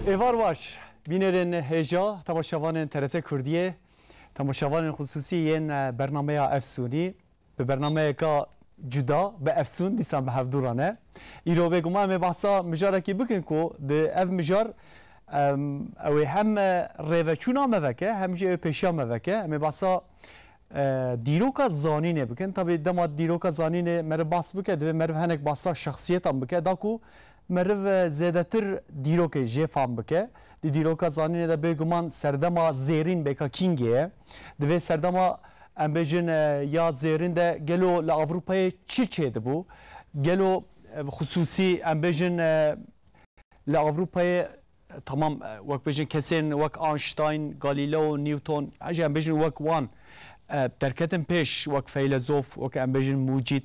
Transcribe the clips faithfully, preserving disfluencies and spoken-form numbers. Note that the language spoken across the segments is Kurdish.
Êvar baş, bînerên hêja, temaşevanên T R T Kurdiyê, temaşevanên xisûsî yên, e, bernameya Efsûnî, bi bernameyeka cuda, bi Efsûn, dîsan bi hevdû re ne. Îro bêguman em ê behsa mijarekî bikin ku di ev mijar, em, ew ê hem, e, rêveçûna me veke, hem jî ew ê pêşiya me veke. Em ê behsa e, dîroka zanînê bikin. Tabî dema dîroka zanînê meriv behs bike, divê meriv hinek behsa şexsiyetan bike. Da ku meriv, e, zêdetir dîrokê jê fam bike. Di dîroka zanînê de bêguman serdema zêrîn bêka kîngê ye. Divê serdema, em bêjin, e, ya zêrîn de gelo li Ewropayê çi çêdibû? Gelo, e, bi xisûsî, em bêjin, e, Li Ewropayê, e, tamam, e, wek bêjin kesên wek Einstein, Galileo, Newton, ya jî em bêjin wek wan, e, derketin pêş, wek feylezof, wek em bêjin mucîd,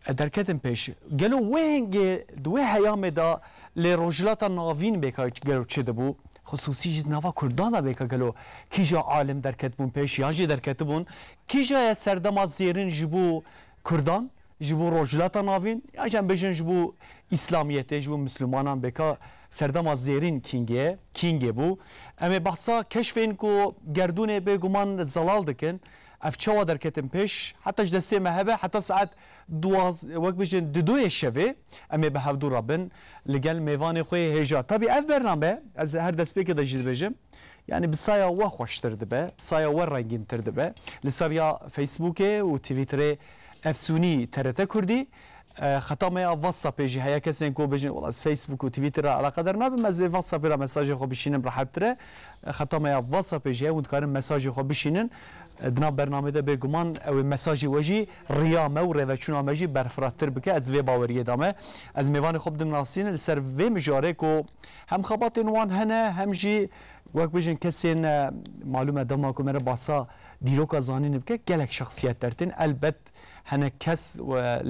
e, derketin pêş. Gelo wê hingê, di wê heyamê de lê Rojhilata Navîn bêka gelo çi dibû? Xisûsî jî di nava Kurdan de bêka gelo kîja alim derketibûn pêş, yan jî derketibûn? Kîja ye serdema zêrîn ji bo Kurdan? Ji bo Rojhilata Navîn, ya jî em bêjin ji bo Îslamiyetê, ji bo Mislimanan bêka serdema zêrîn kîngê, kîngê bû. Em ê behsa keşfên ku gerdûnê bêguman zelal dikin, ev çawa derketin pêş, heta ji destê me hebe, heta saet duwaz-, wek bêjin didoyê şevê, em ê bi hevdû re bin li gel mêvanê xwe yê hêja. Tabî ev bername, ez her destpêkê de jî dibêjim, Yanî bi saya we xweştir dibe, bi saya we rengîntir dibe. Li ser ya Facebookê û Twitterê Efsûnî T R T Kurdî, e, xeta me ya WhatsAppê jî heye. Kesên ku bêjin, "Wela ez Facebook û Twitter re eleqedar nabim, ez ê WhatsAppê re mesajê xwe bişînim, rehettir e." E, xeta me ya WhatsAppê jî heye, hûn dikarin mesajê xwe bişînin. E, di nav bernamê de bêguman ew ê mesajê we jî riya me û rêveçûna me jî berfirattir bike. Ez vê baweriyê de me. Ez mêvanê xwe bidim nasîn li ser vê mijarê ku hem xebatên wan hene, hem jî wek bêjin kesên, e, malûm e dema ku me re basa dîroka zanînê bike, gelek şexsiyet dertên. Elbet hene kes, e,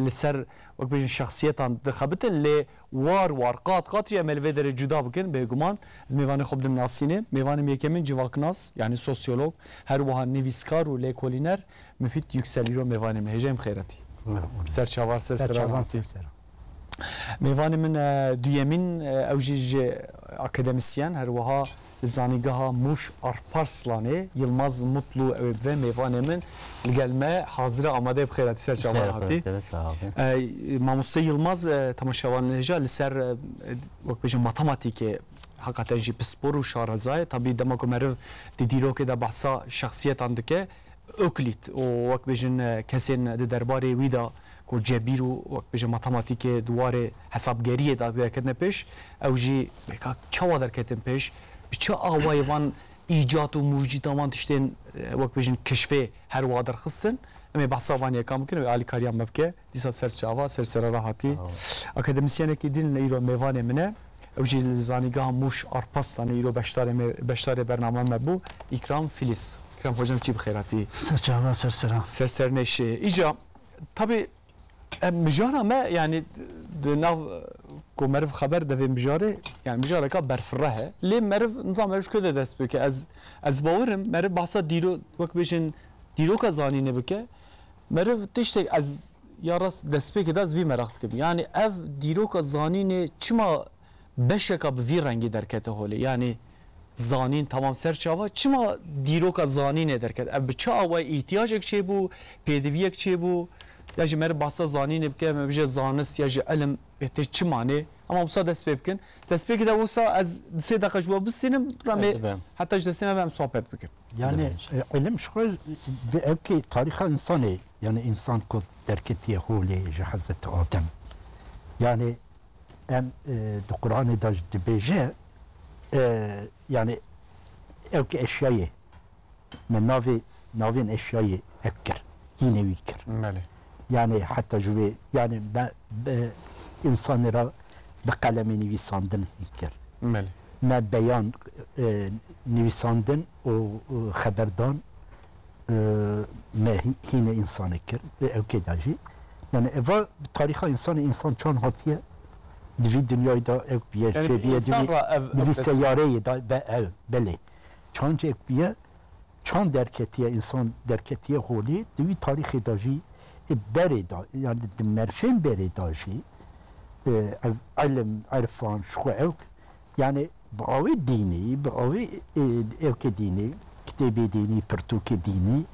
li ser wek bêjin şexsiyetan dixebitin, lê war war, qat qat jî em ê li vê derê cuda bikin, bêguman. Ez mêvanê xwe bidim nasînê. Mêvanê min yekemin civaknas, yanî sosyolog, her wiha nivîskar û lêkolîner Mifîd Yüksel îro mêvanê min. Hêja em xêretî. Ser çavar, ser Ser sera çavan, hatî. Ser sera. Mêvanê min, e, duyemîn, e, ew jî ji akademisyen, her wiha li Zanîngeha Mûş Alparslanê, Yilmaz Mutlu, ew ê bibe mêvanê min. Li gel me hazir e, amade, bi xêr hatî, ser çavan hatî. Xêr, xêr, sağ ol. E, Mamoste Yilmaz, e, temaşevanên hêja, li ser, e, wek bêjin matematîkê, heqeten jî pispor û şareza ye. Tabî dema ku meriv di dîrokê de behsa şexsiyetan dike, Euclid û wek bêjin, e, kesên di derbarê wî de ku cebîr û wek bêjin matematîkê di warê hesabgeriyê de derketine pêş, ew jî bêka çawa derketin pêş, bi çi awayê van îcat û mucîta van tiştên, e, wek bêjin keşfê her wa derxistin. Em ê behsa van yekan bikin, ew ê alîkariya me bike. Dîsa ser çava, ser sera rahatî. Sağ ol. Akademisyenekî din li îro mêvanê min e. Ew jî li Zanîngeha Mûş Arpaslanê îro beşdarê me, beşdarê bername me bû. Îkram Filiz. Îkram hocam, çî bi xêr hatî. Ser çava, ser sera. Ser ser neşê. Îca, tabî, em, mijara me, yanî di nav, e, ku meriv xeber de vê mijarê, yanî mijareka berfireh e. Lê meriv, nizam meriv ji ku de dest bike. Ez, ez bawerim, meriv behsa dîro-, wek bêjin, dîroka zanînê bike. Meriv tiştek ez ya rast destpêkê de ez vî meraq dikim. Yanî ev dîroka zanînê çima beşeka bi vî rengî derkete holê? Yanî zanîn tamam ser çava, çima dîroka zanînê derket? Ev bi çi awayî îhtiyacek çêbû, pêdiviyek çêbû? Ya jî meriv behsa zanînê bike, me bije zanist ya jî ilim, bê tê çi manê? Ama wisa dest pê bikin. Destpêkê de wisa ez di sê deqa ji bo bistînim, ramê Evet, evet. heta ji destê me em sohbet bikin. Yani, Demek. e, ilim ji xwe bi evkê tarîxa insanê, yani insan ku derketiye holê ji Hezreti Adem. Yani em, e, di Qur'anê de jî dibêje, e, yani evkê eşyayê me navê, navên eşyayê ev kir, hînê wî kir. Belê. Yani heta ji wê, yani me, be, insanê re bi qelemê nivîsandin hîn kir. Belê. Me beyan, e, nivîsandin û, û xeberdan, e, me hî-, hînê însanê kir. Ê ewkê de jî. Yani eva bi tarîxa însanê, însan çand hatiye di vî dinyayê de ewk biye, Yani çê biye, di însan vî, ra ev, di vî ev seyareyê de be ev, belê. Çand êk biye, çand derketiye, însan derketiye holê, di vî tarîxê de jî, ê berê de, yani di merfên berê de jî, e, ev ilim, irfan, ji xwe ewk, yani Bi awê dînî, bi awê, e, ewkê dînî, kitêbê dînî, pirtûkê dînî,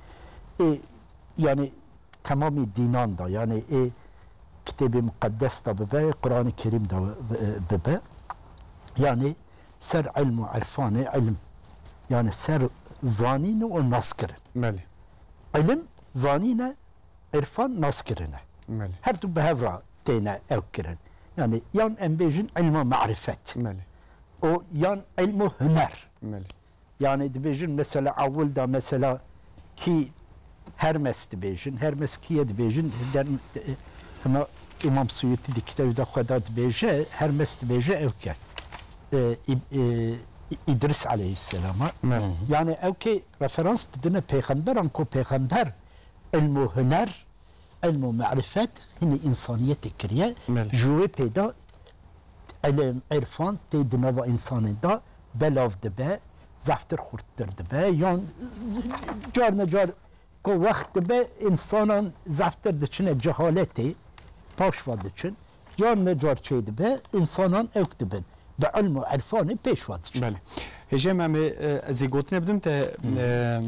e, yani temamê dînan de, yani ê kitêbê miqedes de bibe, Qur'anê Kerîm de, e, bibe. Yani ser ilm û irfanê ilm. Yani ser zanîn û naskirin. Belê. Ilm zanîn e, irfan naskirin e. Belê. Her du bi hev re têne ew kirin. Yani yan em bêjin ilma marifet. Belê. O yan ilmu huner. Belê. Yani dibêjin mesela ewil da mesela kî Hermes dibêjin. Hermes kî ye dibêjin? Der, hema Îmam Suyutî di kitêbê de xwe de dibêje, Hermes dibêje ew ke, e, Î-, e, Îdris aleyhisselama. Belê. Yani ew ke referans didine pêxemberan ku pêxember ilm û huner, ilm û marifet hinî însaniyetê kiriye. Belê. Ji wê pê de ilim, irfan tê di nava însanê de belav dibe, zeftir xurttir dibe. Yan car ne car ku wext dibe, însanan zeftir diçine cehaletê, paş ve diçin. Car ne car çê dibe, însanan ewk dibin. Bi ilm û irfanê pêş ve diçin. Belê. Hêjê me, em ê, e, ez ê gotinê bidim te, e,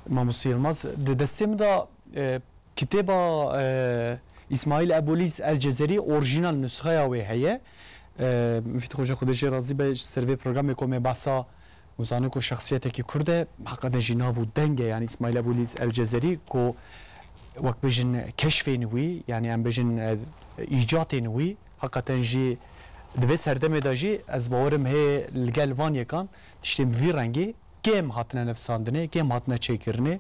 Mamoste Yilmaz. Di destê min de, e, kitêba, e, Îsmaîl Ebûlîz El Cezerî, orjînal nusxeya wê heye. E, Mifîd Xoca, Xwedê jê razî be, ji ser vê programê ku me behsa Hûn zanin ku şexsiyetekî Kurd e, heqeten jî nav û deng e, yani Îsmaîl Ebûlîz El Cezerî, ku wek bêjin keşfên wî, yani em bêjin, e, îcatên wî, heqeten jî di vê serdemê de jî ez bawerim hê li gel van yekan tiştên bi vî rengî kêm hatine nivsandinê, kêm hatine çêkirinê,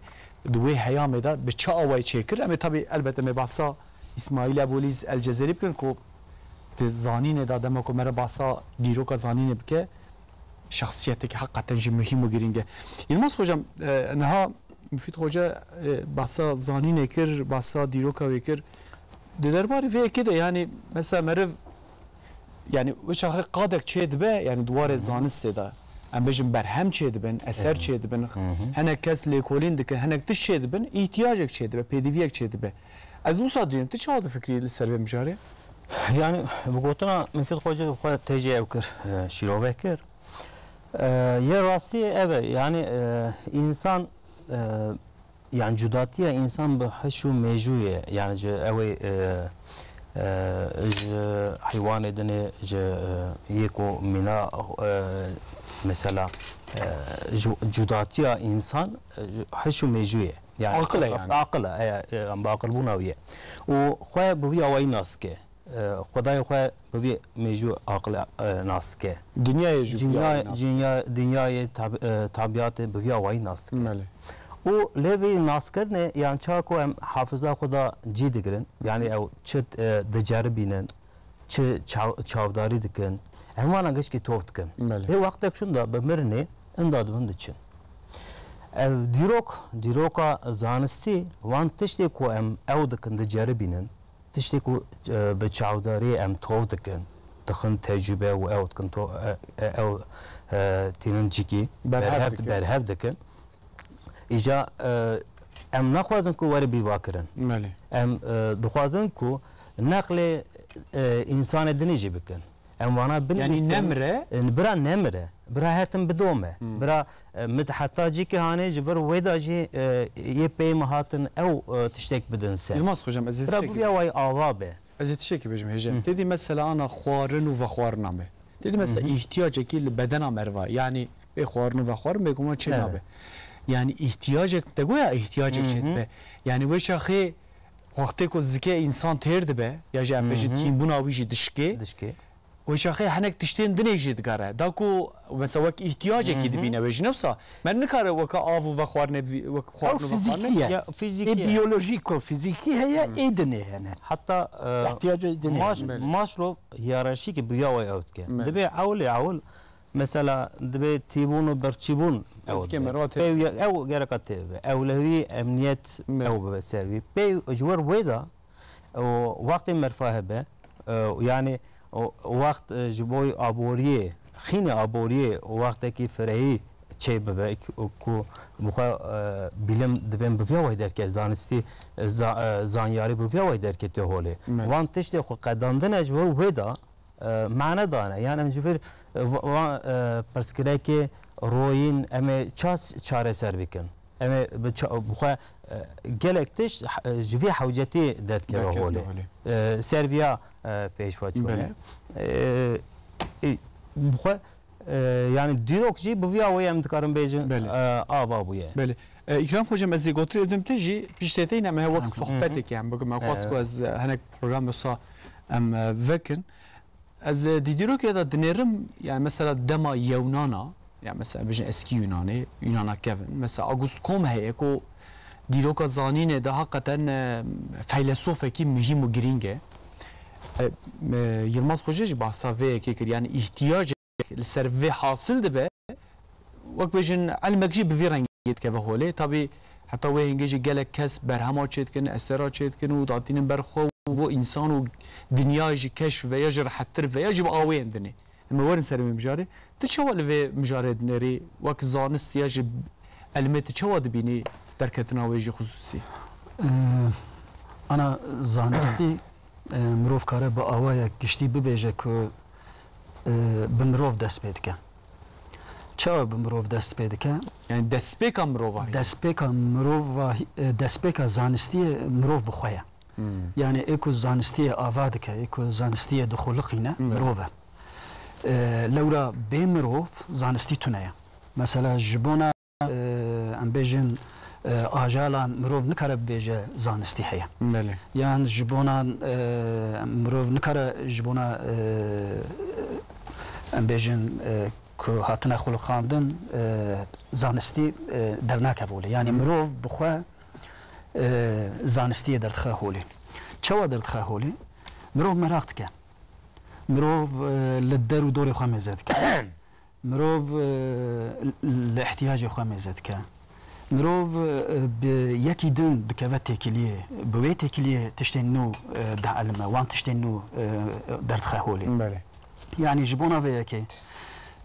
di wê heyamê de bi çi awayî çêkir? Em ê tabî elbet em ê behsa Îsmaîl Ebûlîz El Cezerî bikin ku di zanînê de dema ku mere behsa dîroka zanînê bike, şexsiyetekî heqeten jî muhîm û girîng e. Yilmaz Hocam, e, niha Mufîd Xoca, e, behsa zanînê kir, behsa dîroka wê kir. Di derbarê vê yekê de, yani, mesela meriv, yani, wê çaxê qadek çê dibe, yani, di warê zanistê de, em bêjin berhem çê dibin, eser çê dibin, hinek kes lêkolîn dikin, hinek tişt çê dibin, îhtiyacek çê dibe, pêdiviyek çê dibe. Ez wisa dibînim, tu çawa difikirî li ser vê mijarê? Yani, bi gotina Mifîd Xoca xwe tê jî ew kir, e, şîrove kir. E, yê rastî ev e, yani, e, însan, e, yani cudatiya însan bi hiş û mêjû ye, yani ji ew ê, e, e, ji heywanê din ê, ji, e, yê ku mîna, e, mesela, e, ju-, cudatiya însan, e, ji hiş û mêjû ye. Yani, aqil e yani. Aqil e, e, e, bi aqilbûna wî ye. Û xwe bi vî awayî nas dike. E, Xwedayê xwe bi vî mêjû aqil, e, nas dike. Dinyayê jî bi vî awayî nas dike. Dinya, dinyayê tab-, e, tabiatê bi vî awayî nas dike. Belê. Û lê vî naskirinê, yan çawa ku em hafiza xwe da cî digirin, yani ew çi, e, diceribînin, çi çaw-, çavdarî dikin, em wana gişkî tov dikin. Belê. Lê wextek şûn da bi mirinê, inda dibin diçin. Ev dîrok, dîroka zanistî, wan tiştê ku em ew dikin, diceribînin, tiştê ku, e, bi çavdariyê em tov dikin, dixin tecrûbe û ew dikin to-, e, e, ew, e, tînin cîkî berhev dikin. Berhev dikin. Îca, e, em naxwazin ku were bîvakirin. Belê. Em, e, dixwazin ku neqlê, e, însanê dinê jî bikin. Em vana binivîsin. Yanî nemire? E, bira nemire. Bira her tim bidome. Hmm. Bira, e, mit heta cîkê hanê ji vir wê de jî, e, yê pey me hatin ew, e, tiştek bidin ser. Yilmaz Hocam, ez ê tiştekî bêjim. Bira bi vî awayî ava be. Ez ê tiştekî bêjim hêje. Hı. Têdî mesela ana xwarin û vexwarina me. Têdî mesela, hı hı, îhtiyacekî li bedena meriva. Yanî ê xwarin û vexwarin bêguman çê nabe. Evet. Yanî îhtiyacek, te goya îhtiyacek çê dibe. Hı hı. Yanî wê çaxê wextê ku zikê însan têr dibe, ya jî em bêjin, hı hı, tîmbûna wî jî dişkê. Dişkê. Wê çaxê hinek tiştên dinê jî digere. Da ku mesela wek îhtiyacekî, hı hı, dibîne wê jî. Ne wisa, me nikare weke av û vexwarinê vî, wek xwarin û vexwarinê. Ew fizîkî ye. Ya, fizîkî ye. Ê biyolojîk û fizîkî heye, hı, ê dinê hene. Heta, e, îhtiyacê dinê hene. Maş-, Belê. Maslow hiyerarşîkî bi vî awayî ew dike. Belê. Dibê ewlê ewil, mesela, dibê tîbûn û birçîbûn ew dibe. Pey ye, ew gereka tê bibe. Ewlewî, emniyet, belê, ew bibe ser wî. Pey ji wir wê de, û wextê merfa hebe, e, yani, o, wext, e, ji bo aboriyê, xînê aboriyê wextekî firehî çê bibe, ku bi xwe, e, bilim dibên bi vîya wayî derket, zanistî, e, za-, e, zanyarî bi vîya wayî derketê holê. Me. Wan tiştê xwe qedandine ji wir wê de, e, mane dane. Yani em ji vir va-, va-, e, pirsgirêkê royîn em ê ça çareser bikin. Em ê bi ça-, bi xwe, e, gelek tişt, e, ji vî hewcetî derdikeve Derdikeve holê. holê. E, ser viya, e, pêş ve çûne. Belê. E, e, bi xwe, e, yani dîrok jî bi viya wê em dikarin bêjin, Belê. e, ava bûye. Belê. E, Îkram Hocam, ez ê gotirê bidim te jî piştê te yine me wek Hı hı. sohbetek em bikim. Me xwest Hı. ku ez, e, hinek program wisa em, e, vekin. Ez, e, di dîrokê de dinêrim, yani mesela dema Yewnana, yani mesela bêjin eskî Yunanê, Yunana kevin. Mesela August Kom heye ku dîroka zanînê de hakikaten, e, feylesofekî muhîm û girîng e. E, e, Yilmaz Xoce jî bahsa vê yekê kir, yani îhtiyacek li ser vê hasil dibe, wek bêjin, ilmek jî bi vî rengî dikeve holê. Tabî heta wê hingê jî gelek kes berhema çêdikin, esera çêdikin û datînin ber xwe û bo însan û dinya jî keşf veya jî rehettir veya jî bi awêyên dinê. Em ê werin ser wê mijarê. Tu çawa li vê mijarê dinêrî? Wek zanist ya ji ilmê tu çawa dibînî derketina wê jî xisûsî? Ee, ana zanistî, e, mirov kare bi awayek giştî bibêje ku, e, bi mirov dest pê dike. Çawa bi mirov dest pê dike? Yani destpêka mirova heye. Destpêka mirova, e, destpêka zanistiyê mirov bi xwe ye. Hmm. Yani ê ku zanistiyê ava dike, ê ku zanistiyê dixuliqîne, Hmm. mirov e. E, lewra bê mirov zanistî tune ye. Mesela ji bona, e, em bêjin, e, ajalan mirov nikare bibêje zanistî heye. Belê. Yan ji bona, e, mirov nikare ji bona, e, em bêjin, e, ku hatine xuliqandin, e, zanistî, e, dernakeve holê. Yani Hmm. mirov bi xwe, e, zanistiyê derdixe holê. Çawa derdixe holê? Mirov meraq dike. Mirov, e, li der û dorê xwe mêze dike. Mirov, e, li ihtiyacê xwe mêze dike. Mirov, e, bi yekî din dikeve têkiliyê. Bi wê têkiliyê tiştên nû, e, dielime. Wan tiştên nû, e, derdixe holê. Belê. Yani ji bona vê yekê,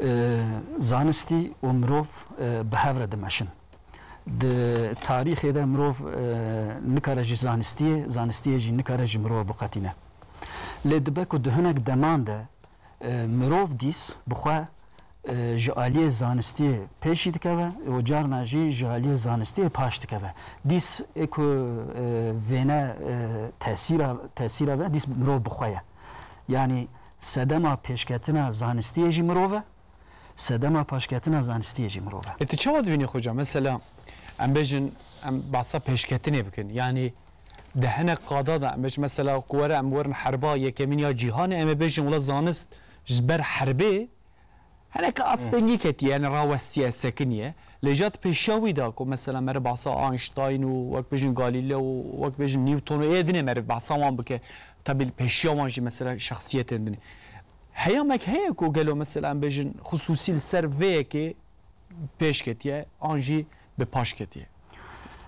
e, zanistî û mirov, e, bi hev re dimeşin. Di tarîxê de mirov, e, nikare ji zanistiyê, zanistiyê jî nikare ji mirov biqetîne. Lê dibe ku di hinek deman de, e, mirov dîs bi xwe, e, ji aliyê zanistiyê pêşî dikeve û carna jî ji aliyê zanistiyê paş dikeve. Dîs ê ku, e, vêne, e, tesîra, tesîra vêne dîs mirov bi xwe ye. Yanî sedema pêşketina zanistiyê jî mirov e, sedema paşketina zanistiyê jî mirov e. E, tu çawa dibînî xoca? Mesela, em bêjin, em bahsa pêşketinê bikin. Yanî, di hinek qada de, em bêjin, mesela, ku were em werin herba yekemîn ya cîhanê, em ê bêjin, wela zanist ji ber herbê hineke astengî ketiye, yani rawestiye, sekiniye. Lê jî di pêşiya wî de, ku mesela meriv bahsa Einstein û, wek bêjin, Galileo û, wek bêjin, Newton û ê dinê meriv bahsa wan bike. Tabî li pêşiya wan jî mesela şexsiyetên dinê. Heyamek heye ku gelo mesela em bêjin xisûsî li ser vê yekê pêş ketiye, an jî bi paş ketiye?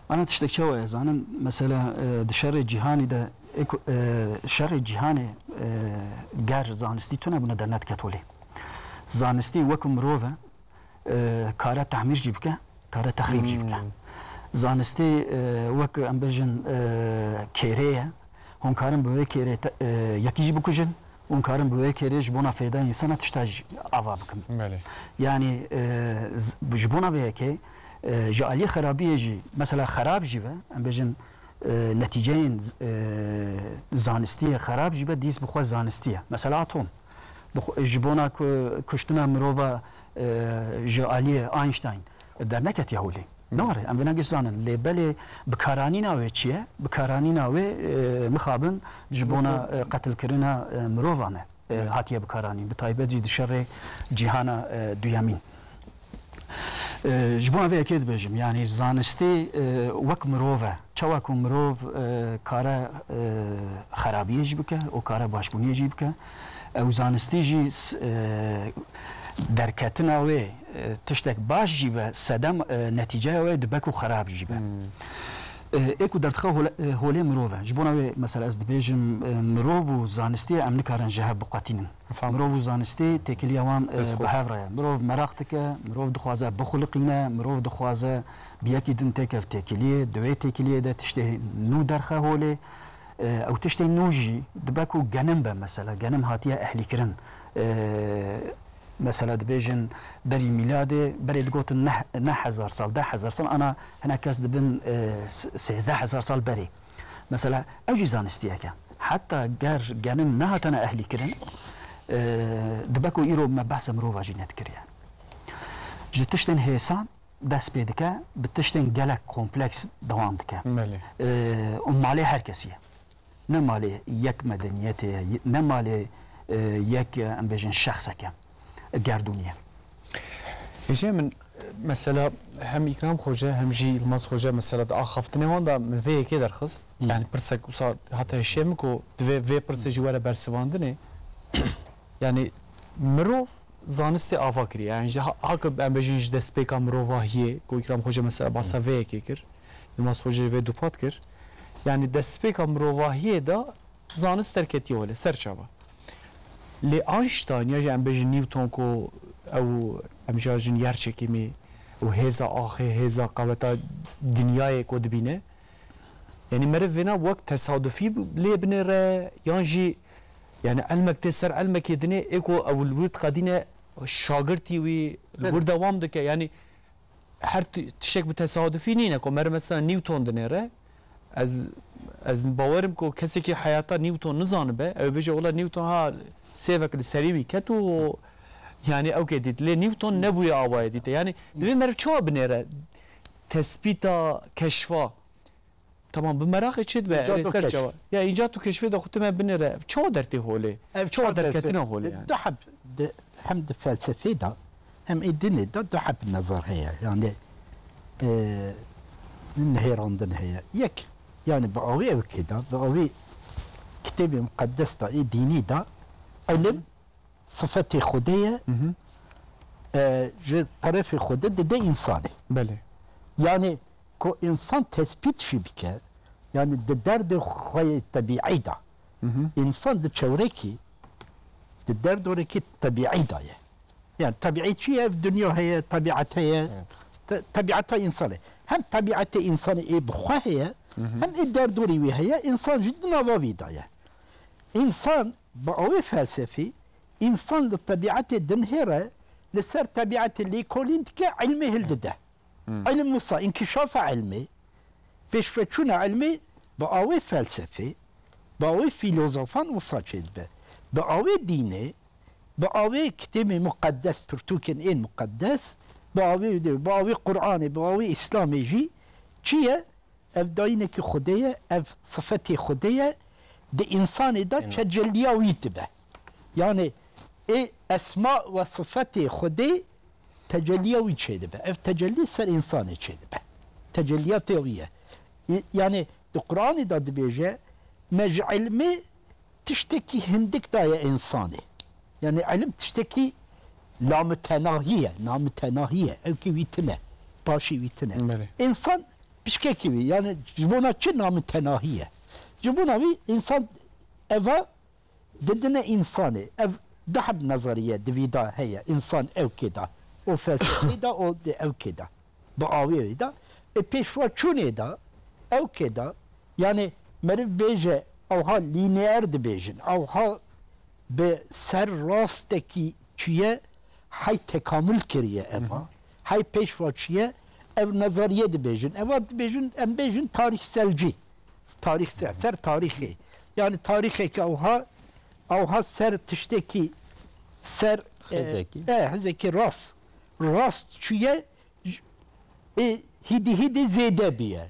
Ana tiştek çawa ye zanin, mesela, e, di şerê cîhanî de, ê ku, e, şerê cîhanê, e, ger zanistî tune bûne dernediket holê. Zanistî wek mirov e, e, kare temîr jî bike, kare texrîb jî bike. Hmm. Zanistî, e, wek em bêjin, e, kêrê ye. Hûn karin bi wê kêrê te, e, yekî jî bikujin, hûn karin bi wê kêrê ji bona fêda însana tişta jî ava bikin. Belê. Yanî, e, z-, ji bona vê yekê, e, ji aliyê xerabiyê jî, mesela xerab jî be, em bêjin, e, netîceyên z-, e, zanistiyê xerab jî be, dîs bi xwe zanistî ye. Mesela atom. Bi xwe, ji bona ku kuştina mirova, e, ji aliyê Einstein derneketiye holê. Hı. Ne were, em vêna giş zanin. Lê belê bikaranîna wê çi ye? Bikaranîna wê, e, mixabin ji bona, Hı hı. e, qetilkirina, e, mirovan e, e, Hı. hatiye bikaranîn. Bi taybet jî di şerê cîhana, e, duyemîn. E, ji bona vê yekê dibêjim, yanî zanistî, e, wek mirov e. Çawa ku mirov, e, kare, e, xerabiyê jî bike û kare başbûniyê jî bike, ew zanistî jî s-, e, derketina wê, e, tiştek baş jî be, sedem, e, netîceya wê dibe ku xerab jî be. Hmm. E, ê ku derdixe hole-, e, holê mirov e. Ji bona wê, mesela, ez dibêjim, e, mirov û zanistiyê em nikarin ji hev biqetînin. Fam. Mirov û zanistî têkiliya wan, e, Dest xweş. bi hev re ye. Mirov meraq dike, mirov dixwaze bixuliqîne, mirov dixwaze bi yekî din têkev têkiliyê, di wê têkiliyê de tiştê nû derxe holê. E, ew tiştê nû jî dibe ku genim be, mesela, genim hatiye ehlîkirin. E, Mesela dibêjin berî mîladê, berê digotin neh, neh hezar sal, deh hezar sal, ana hinek kes dibin, e, s-, sêzdeh hezar sal berê. Mesela ew jî zanistiyek e. Heta ger genim nehatene ehlîkirin, e, dibe ku îro me behsa mirova jî nedikiriye. Ji tiştên hêsan dest pê dike, bi tiştên gelek kompleks dewam dike. Belê. E, û malê her kesî ye. Ne malê yek medeniyetê ye, ne malê, e, yek, e, em bêjin şexseke, e, gerdûnî ye. Hêjê min, e, mesela hem Îkram Xoce hem jî Yilmaz Xoce mesela di axaftinê wan de min vê yekê derxist. Hı. Yani pirsek wisa hate hişê min ku divê vê pirsê jî were bersivandinê. Yani mirov zanistê ava kiriye. Yani ji ha-, hak em bêjin ji destpêka mirovahiyê ku Îkram Xoce mesela bahsa vê yekê kir. Yilmaz Xoce vê dupat kir. Yani destpêka mirovahiyê de zanist derketiye holê, ser çava. Lê Einstein ya jî em bêjin Newton ku ew em jî jin yer çekimî û hêza axê, hêza qeweta dinyayê ku dibîne. Yani meriv vêna wek tesadufî lê binêre yan jî yani ilmek tê ser ilmekê dinê ê ku ew li wir diqedîne şagirtî wî li wir dewam dike. Yani her ti-, tiştek bi tesadufî nîne ku meriv mesela Newton dinêre. Ez, ez bawerim ku kesekî heyata Newton nizanibe, ew bêje, wela Newton ha sêvek li serî wî ket û yani ew kê dît. Lê Newton nebûye awayê dîte. Yani divê meriv çawa binêre tespîta keşfa? Tamam, bi meraqê çê dibe, Îcat erê û ser keşf. Çawa. Ya îcat û keşfê de xwe tu me binêre. Çawa dertê holê? Ev çawa çawa dertê? Derketina holê yani? Du heb di, hem di felsefê de, hem ê dinê de du heb nezar heye. Yani, e, nihêrandin heye. Yek, yani bi awî ew kê de, bi awî kitêbê muqeddes de, ê dînî de, ilim sifetê Xwedê ye, Hı hı. e, ji terefê Xwedê dide însanê. Belê. Yani ku însan tespît jî bike, yani di derdê xwe yê tebîî de, Hı hı. însan di çewrekî, di derdorekî tebîî de ye. Yani tebîî çi ye? Ev dinya heye, tebîet heye. Evet. Te-, tebîeta însanê. Hem tebîetê însanê ê bi xwe heye, Hı hı. hem ê derdorê wî heye, însan jî di nava vî de ye. Însan bi awê felsefî, însan li tebîetê dinihêre, li ser tebîetê lêkolîn dike, ilmê hildide. Hmm. Ilim wisa, înkişafa ilmê, pêşveçûna ilmê bi awê felsefê, bi awê fîlozofan wisa çêdibe. Bi awê dînê, bi awê kitêbê muqeddes, pirtûkên ên muqeddes, bi awê, bi awê Qur'anê, bi awê Îslamê jî çi ye? Ev dayînekî Xwedê ye, ev sifetê Xwedê ye, di însanê de Eyvallah. Tecelliya wî dibe. Yani ê esma ve sifetê Xwedê tecelliya wî çêdibe. Ev tecellî ser însanê çêdibe. Tecelliyatê wî ye. Î-, yani di Qur'anê de dibêje, me ji ilmê tiştekî hindik daye însanê. Yani ilim tiştekî lamitenahî ye, namitenahî ye. Ew kî wî tine, paşî wî tine. Belê. Însan pişkekî wî, yani ji bona çi namitenahî ye? Ji bona wî însan eva didine însanê. Ev du heb nezariye di vî da heye. Însan ew kê da. O felsefê da, o di ew kê da. Bi awê wê de, ê pêşveçûnê de, ew kê de, yani meriv bêje, ewha lîneer dibêjin, ewha bi ser rastekî çûye, hey tekamul kiriye eva, Hı hı. hey pêşva çûye, ev nezariye dibêjin. Eva dibêjin, em bêjin tarîhselcî. Tarîhsel, ser tarîxê. Yani tarîxeke ewha, ewha ser tiştekî, ser, e, Hezekî. e, hezekî rast. Rast çûye, ê hîdî hîdî zêde bûye.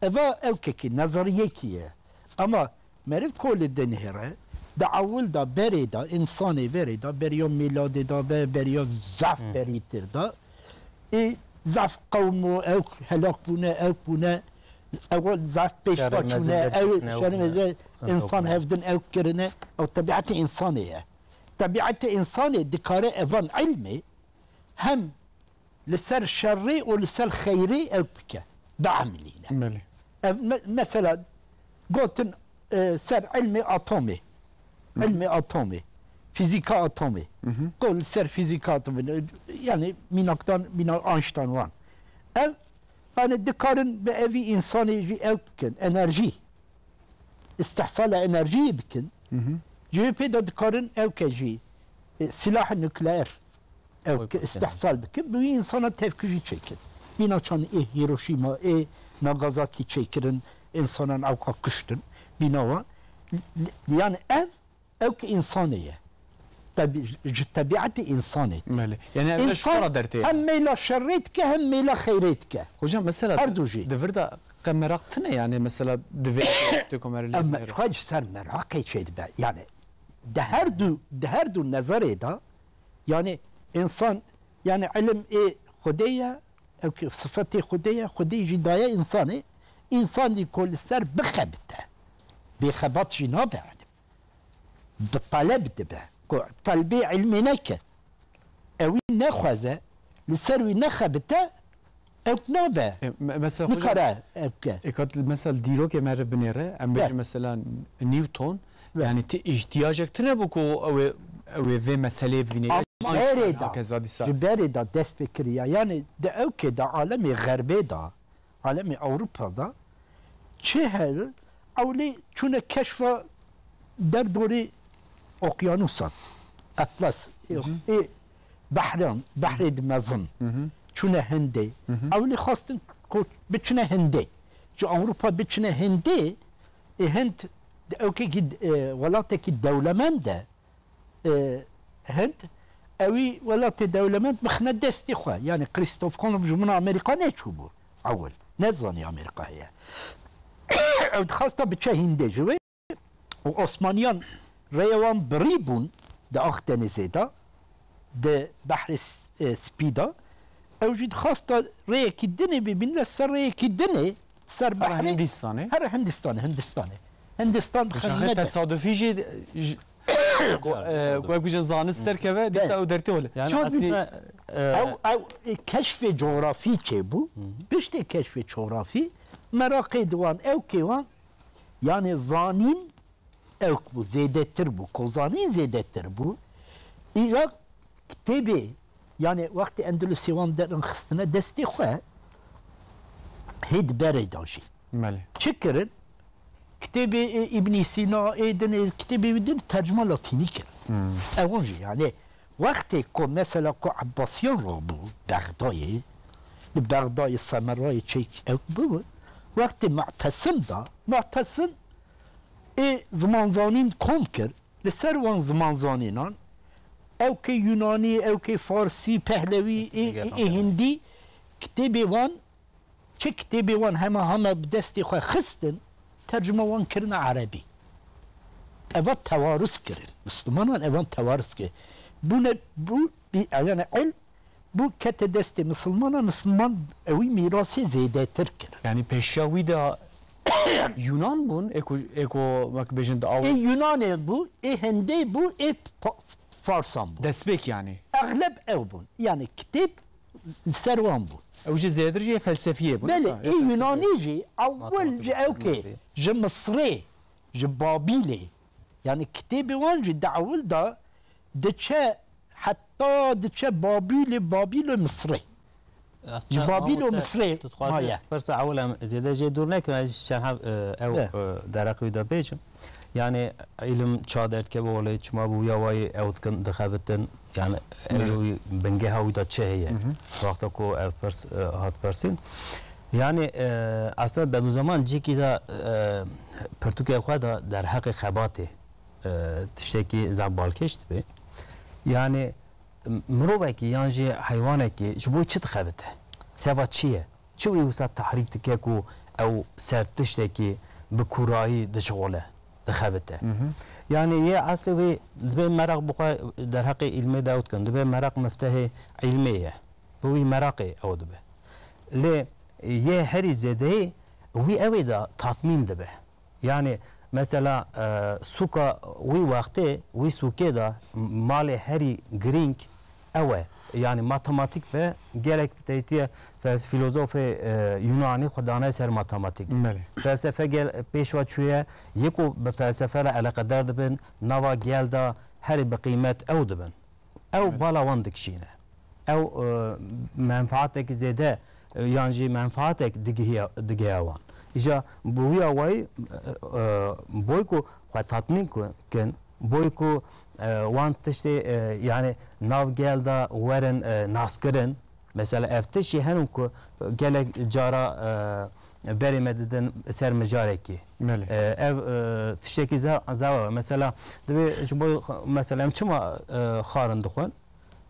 Eva ewkekî, nezariyekî ye. Ema meriv kolê dinihêre, di ewil de berê de, însanê berê de, beriya mîladê de be, beriya zaf Hı. berîtir de, ê zaf qewm û ewk helak bûne, ewk bûne, ewil zaf pêşva Şerê mezin çûne, derketine, ew ewk şerê bûne. mezin, Hı, însan ewk bûne. hevdin ewk kirine, ew tebietê însanê ye. Tebietê însanê dikare evan ilmê hem li ser şerê û li ser xeyrê ew bike, biemilîne. Belê. Ev me-, mesela gotin, e, ser ilmê atomê, Hı. ilmê atomê, fîzîka atomê. Hı hı. Got li ser fîzîka atomê, yani mînakdan, mînak Einstein wan. Ev, yani dikarin bi evî însanê jî ew bikin, enerjî. Îstihsala enerjiyê bikin. Hı hı. Ji wê pê de dikarin ew ke jî, e, silah nukleer. ew ki istehsal bikin, bi wî insana tevkujî çêkin. Bîna çan ê Hiroşîma, ê Nagasakî çêkirin, insanan ewka kuştin. Bîna wan. Yani ev, ew ki insanê ye. Tebi-, ji tebietê insanê. Belê. Yani ev ji xwe re dertê ye. Hem meyla şerrê dike, hem meyla xeyrê dike. Hocam, mesela her du jî. Di vir de qe meraq tine, yani mesela divê tu komere lê. Em ji xwe ji ser meraqê çêdibe. Yani di her du, di her du nezerê de, yani insan, yani ilim ê Xwedê ye, ew ki sifetê Xwedê ye, Xwedê jî daye insanê, insan dî ku li ser bixebite. Bêxebat jî nabe ilim. Bi taleb dibe. Ku talbê ilmê neke, ewî nexwaze, li ser wî nexebite, ew nabe. E, me-, mesela hocam, nikare ew ke. Êka mesela dîrokê me re binêre, em bêjin mesela Newton, yani ti îhtiyacek tine bû ku ew ê, ew ê vê meseleyê bivîne. Ama berê da, hakeza dîsa. Ji berê da dest pê kiriya. Yani di ew ke da alemê xerbê da, alemê Ewropa da çi her ewlî çûne keşfa derdorê okyanusan, Atlas, ê, ê behran, behrê di mezin, çûne Hindê. Ewlî xwestin ku biçine Hindê. Ji Ewropa biçine Hindê, ê Hind di ewkekî, e, welatekî dewlemend e, e, Hind, ewî welatê dewlemend bixine destê xwe. Yani Christoph Kolomb ji min Amerîka neçûbû ewil. Nezanî Amerîka heye. Ew dixwesta biçe Hindê ji wê û Osmaniyan rêya wan birî bûn di Akdenizê de, di Behrê S-, e, Spî de. Ew jî dixwesta rêyekî dinê bibîne, ser rêyekî dinê, ser behrê. Hindîstanê. Her Hindistanê, Hindistanê. Hindistan bi xemîne de. Tesadufî jî, j-, ku, e, ku ev bêjin zanist derkeve, dîsa ew dertê hole. Yani çi hat bî? Aslında, e, ew, ew, e, keşfê coğrafî çêbû. Piştê keşfê coğrafî, meraqê di wan, ew kê wan, yani zanîn, ewk bû, zêdetir bû, kozanîn zêdetir bû. Îja kitêbê, yani wextê Endulusê wan derin xistine destê xwe, hê di berê da jî. Belê. Çi kirin? Kitêbê, e, Îbnî Sîna, ê din, ê kitêbê wî din tercuma latînî kirin. Hmm. Ewan jî, yani wextê ku mesela ku Ebbasiyan rabû Bexdayê, li Bexdayê Semerayê çêk ew bû, wextê Mu'tesim da, Mu'tesim ê zimanzanîn kom kir, li ser wan zimanzanînan, ew kê Yunanî, ew kê Farsî, Pehlewî, ê, ê, ê Hindî, kitêbê wan, çi kitêbê wan hema hema bi destê xwe xistin, tercuma wan kirine erebî. Eva tewarus kirin. Mislimanan evan tewarus kirin. Bûne, bû, bi, yani ilm, bû kete destê misilmana, misilman ewî mîrasê zêdetir kir. Yani pêşiya wî de Yunan bûn, ê ku, ê ku wek bêjin di aw- Ê Yunanê bû, ê Hindê bû, ê Pa-, Farsan bû. Destpêk yani. Exleb ew bûn. Yani kitêb li ser wan bû. Ew jî zêdir jî felsefiyê bûn. Belê, ê Yunanî jî ewil ji ew kê, ji Misrê, ji Babîlê. Yani kitêbê wan jî di ewil de diçe, heta diçe Babîlê, Babîl û Misrê. Ji Babîl û Misrê maye. Tu dixwazî pirsa ewil em zêde jê dûr nekin, ez çend heb, e, ew, e, derek wî de bêjim. Yani îlim ça derdikeve olê, çima bi wîya wayî ew dikin, dixebitin, yani ew bingeha wî de çi heye? Wexta ku ev pirs, e, hat pirsîn. Yani, e, aslında Bedûzeman cîkî de, e, pirtûkê xwe de derheqê xebatê, e, tiştekî zan balkêş dibe. Yani, m-, mirovekî yan jî heywanekî ji bo çi dixebite? Seva çi ye? Çi wî wisa tehrîk dike ku ew ser tiştekî bi kûrayî dişixole, dixebite? Yani yê eslê wê dibê meraq bi xwe derheqê îlmê de ew dikin, dibê meraq miftehê îlmê ye. Bi wî meraqê ew dibe. Lê yê herî zêdeyî wî ew ê de tatmîn dibe. Yani mesela, e, sûka wî wextê, wî sûkê de malê herî girîng ew e. Yani matematîk be, gelek teytiye fels-, filozofê, e, Yunanî xwe dane ser matematîk. Belê. Felsefe gel-, pêş ve çûye, yê ku bi felsefe re eleqedar dibin, nava gel de herî bi qîmet ew dibin. Ew bala wan dikişîne. Ew, e, menfaatek zêde, e, yan jî menfaatek digihiya, digihiya wan. Îja bi wî awayî, e, e, boy ku xwe tatmîn ku-, kin, Boy ku, e, wan tiştê, e, yani nav gel de werin, e, naskirin. Mesela ev tişt jî henin ku gelek cara, e, berê me didin ser mijarekî. Belê. E, ev, e, tiştekî ze-, zewa. Mesela divê ji bo, mesela em çima, e, xarin dixwin?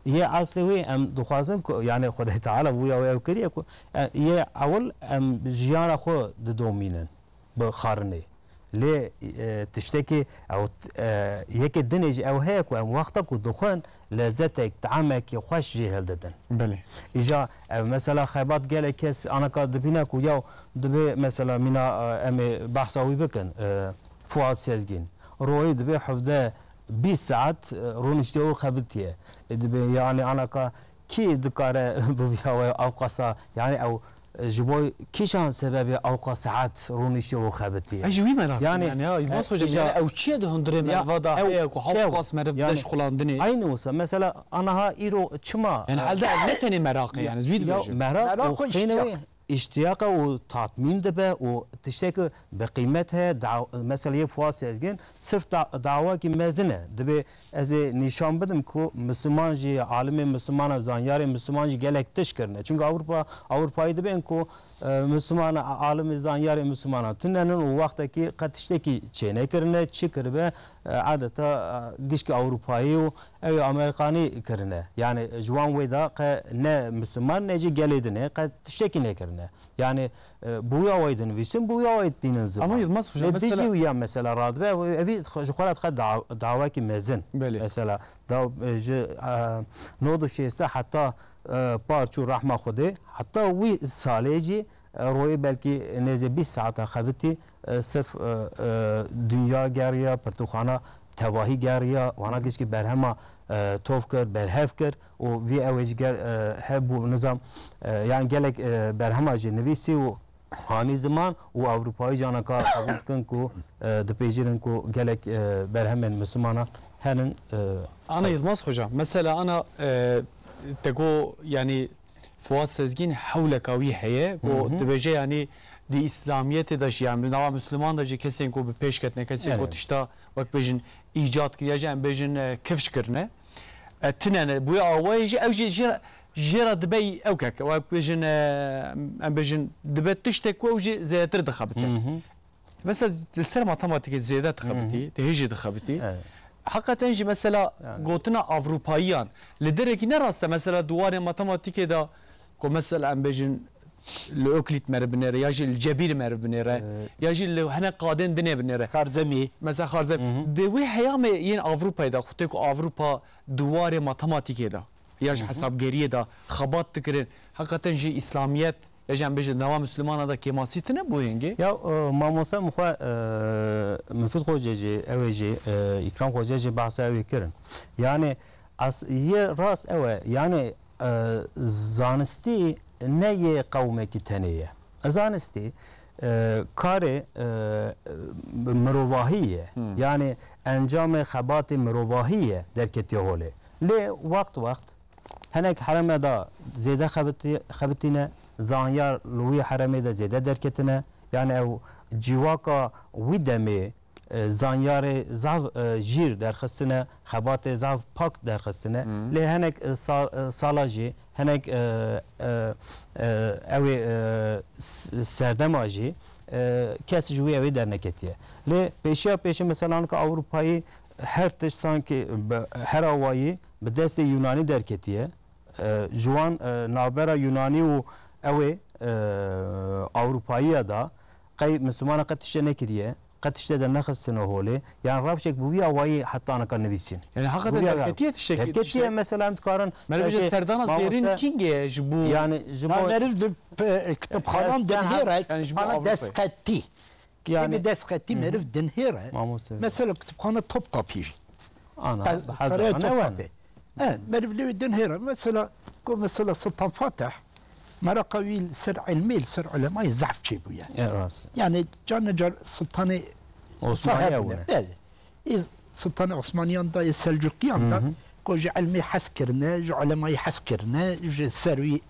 Yê eslê wê em dixwazin ku, yani Xwedê Teala bûya wê ew kiriye ku, e, yê ewil em jiyana xwe didomînin bi xarinê. Lê, e, tiştekî ew, e, yekê dinê jî ew heye ku em wexta ku dixwin lezzetek, teamekî xweş jê hildidin. Belê. Îja ev mesela xebat gelek kes anaka dibîne ku yaw dibê mesela mîna, e, em ê behsa wî bikin, e, Fuat Sezgîn. Royê dibê hevdeh bîst saet, e, rûniştiye û xebitiye. E, dibê yani anaka kî dikare bibiya we ew qasa, yani ew, e, ji bo kîjan sebebê ew qas saet rûniştiye û xebitiye? Ez ji wî merak Yani, yani ya, Yilmaz e, Hoca, îja yani ew çi ye di hundirê Ya, merva da ew heye ku çew, hewqas meriv yani, deş xulandinê? Aynı olsa, mesela, anaha îro çima, Yani e, elde ev ne tenê meraq e, Ya, yani, ez wî ya, dibêjim. Meraq Meraq û û xêne wê, îştiyaq. Îştiyaqa û tatmîn dibe û tiştekî bi qîmet heye, da-, mesela yê Fuat Sezgin sirf da-, dawakî mezin e. Dibê ez ê nîşan bidim ku Misliman jî, alimê Mislimana, zanyarê Misliman jî gelek tişt kirine. Çünkü Avrupa, Avrupayî dibên ku, e, Mislimana, alimê zanyarê Mislimana tunenin û wextekî qet tiştekî çênekirine, çi kiribe, e, adeta, e, gişkî Avrupayî û ew ê Amerîkanî kirine. Yani ji wan wê de qe ne Misliman ne jî gelê din ê qe tiştekî nekirine. Yani, e, bi wî awayî dinivîsin, bi wî awayî dînin ziman. Ama Yilmaz Hoca, Lê mesela dijî wî ya mesela radibe, ev, evî ji xwe re dixe da-, dawekî mezin. Belê. Mesela, da, e, ji, e, nod û şêst heta, e, par çû rehma Xwedê, heta wî salê jî, e, royê belkî nêzê bîst saeta xebitî, e, sirf, e, e, dinya geriya, pirtûxana tevahî geriya, wana gişkî berhema, e, tov kir, berhev kir û vî ew ê ji ger, e, hebû nizam, e, yan gelek, e, berhema jî nivîsî û hanî ziman û Ewropayî jî anaka qebûl dikin ku, e, dipêjîrin ku gelek, e, berhemên Mislimana henin, e, Ana Yilmaz Hoca, mesela ana, e, te got, yani, Fuat Sezgîn hewleka wî heye, ku Hı hı. dibêje, yani, di Îslamiyetê de jî, yani, nava Misliman de jî kesên ku bi pêş ketine, kesên ku Evet. tişta, wek bêjin, îcat kiriye, jî em bêjin, e, kifş kirine. E, tine ne, bûye awayê jî, ew jî jê, jê re dibe ew kek, wek bêjin, e, em bêjin, dibe tiştek ku ew jî zêdetir dixebite. Hı hı. Mesela li ser matematîkê zêde dixebitî, Hı hı. di hêjê dixebitî. Evet. Heqeten jî mesela Yani. gotina Avrupayiyan li derekî ne rast e, mesela di warê matematîkê de ku mesela em bêjin li Euclid meriv binêre, ya jî li Cebîr meriv binêre, Evet. ya jî li hinek qadên dinê binêre. Xarzemî. Mesela Xarzemî. Hı hı. Di wê heyamê yên Avrupayê de, xutê ku Avrupa di warê matematîkê de, ya ji Hı hı. hesabgeriyê de xebat dikirin, heqeten jî Îslamiyet, ya jî em bêjin nava Mislimana de kêmasî tine bo yengê? Ya, e, mamoste min xwe, e, Mifid Xoce jî, ew ê jî, e, Îkram Xoce jî behsa ew ê kirin. Yani, as-, yê rast ew e. Yani, e, zanistî ne yê qewmekî tenê ye. Zanistî, e, karê, e, mirovahî ye. Hmm. Yani, encamê xebatê mirovahî ye derketiye holê. Lê wext wext Hinek hereme de zêde xebitî-, xebitîne, zanyar li wî heremê de zêde derketine. Yani ew cîwaka wî demê, e, zanyarê zaf, e, jîr derxistine, xebatê zaf pak derxistine. Hı. Lê hinek, e, sa-, e, sala jî, hinek, e, e, e, ew ê, e, s-, serdema jî, e, kes ji wî ew ê derneketiye. Lê pêşiya pêşî mesela nika Ewropayî her tişt sankî bi her awayî bi destê Yunanî derketiye. E, ji wan, e, navbera Yunanî û ew ê, e, Ewropayiya da qey Mislimana qet tişte nekiriye, qet tişte de nexistine holê. Yani rewşek bi vî awayî heta anaka nivîsîn. Yani heqeten Bi vî derketiye tiştekî, derketiye tiştek- mesela em dikarin Meriv ji belkî serdana zêrîn mamoste kîngê ji bo Yani ji Na bo meriv di pe-, kitapxanan Eskiden dinhêre, yani ji bo kitapxana Avrupayê. destxetî. Yani Ê bi destxetî Hı hı. meriv dinhêre. Mamoste. Mesela kitapxana Topkapî. Ana, Pe-, Hazar Saraya ne var? Topkapî. E, meriv lê wê dinhêre. Mesela, ku mesela Sultan Fatih, meraqa wî li ser ilmê, li ser ulemayê zehf çêbûye. E, rast. Yani, car ne car Sultanê Osmaniye saheb bûne. bûne. Belê. Ê Sultanê Osmaniyan da, ê Selcukiyan da, Hı hı. ku ji ilmê hez kirine, ji ulemayê hez kirine, ji ser wî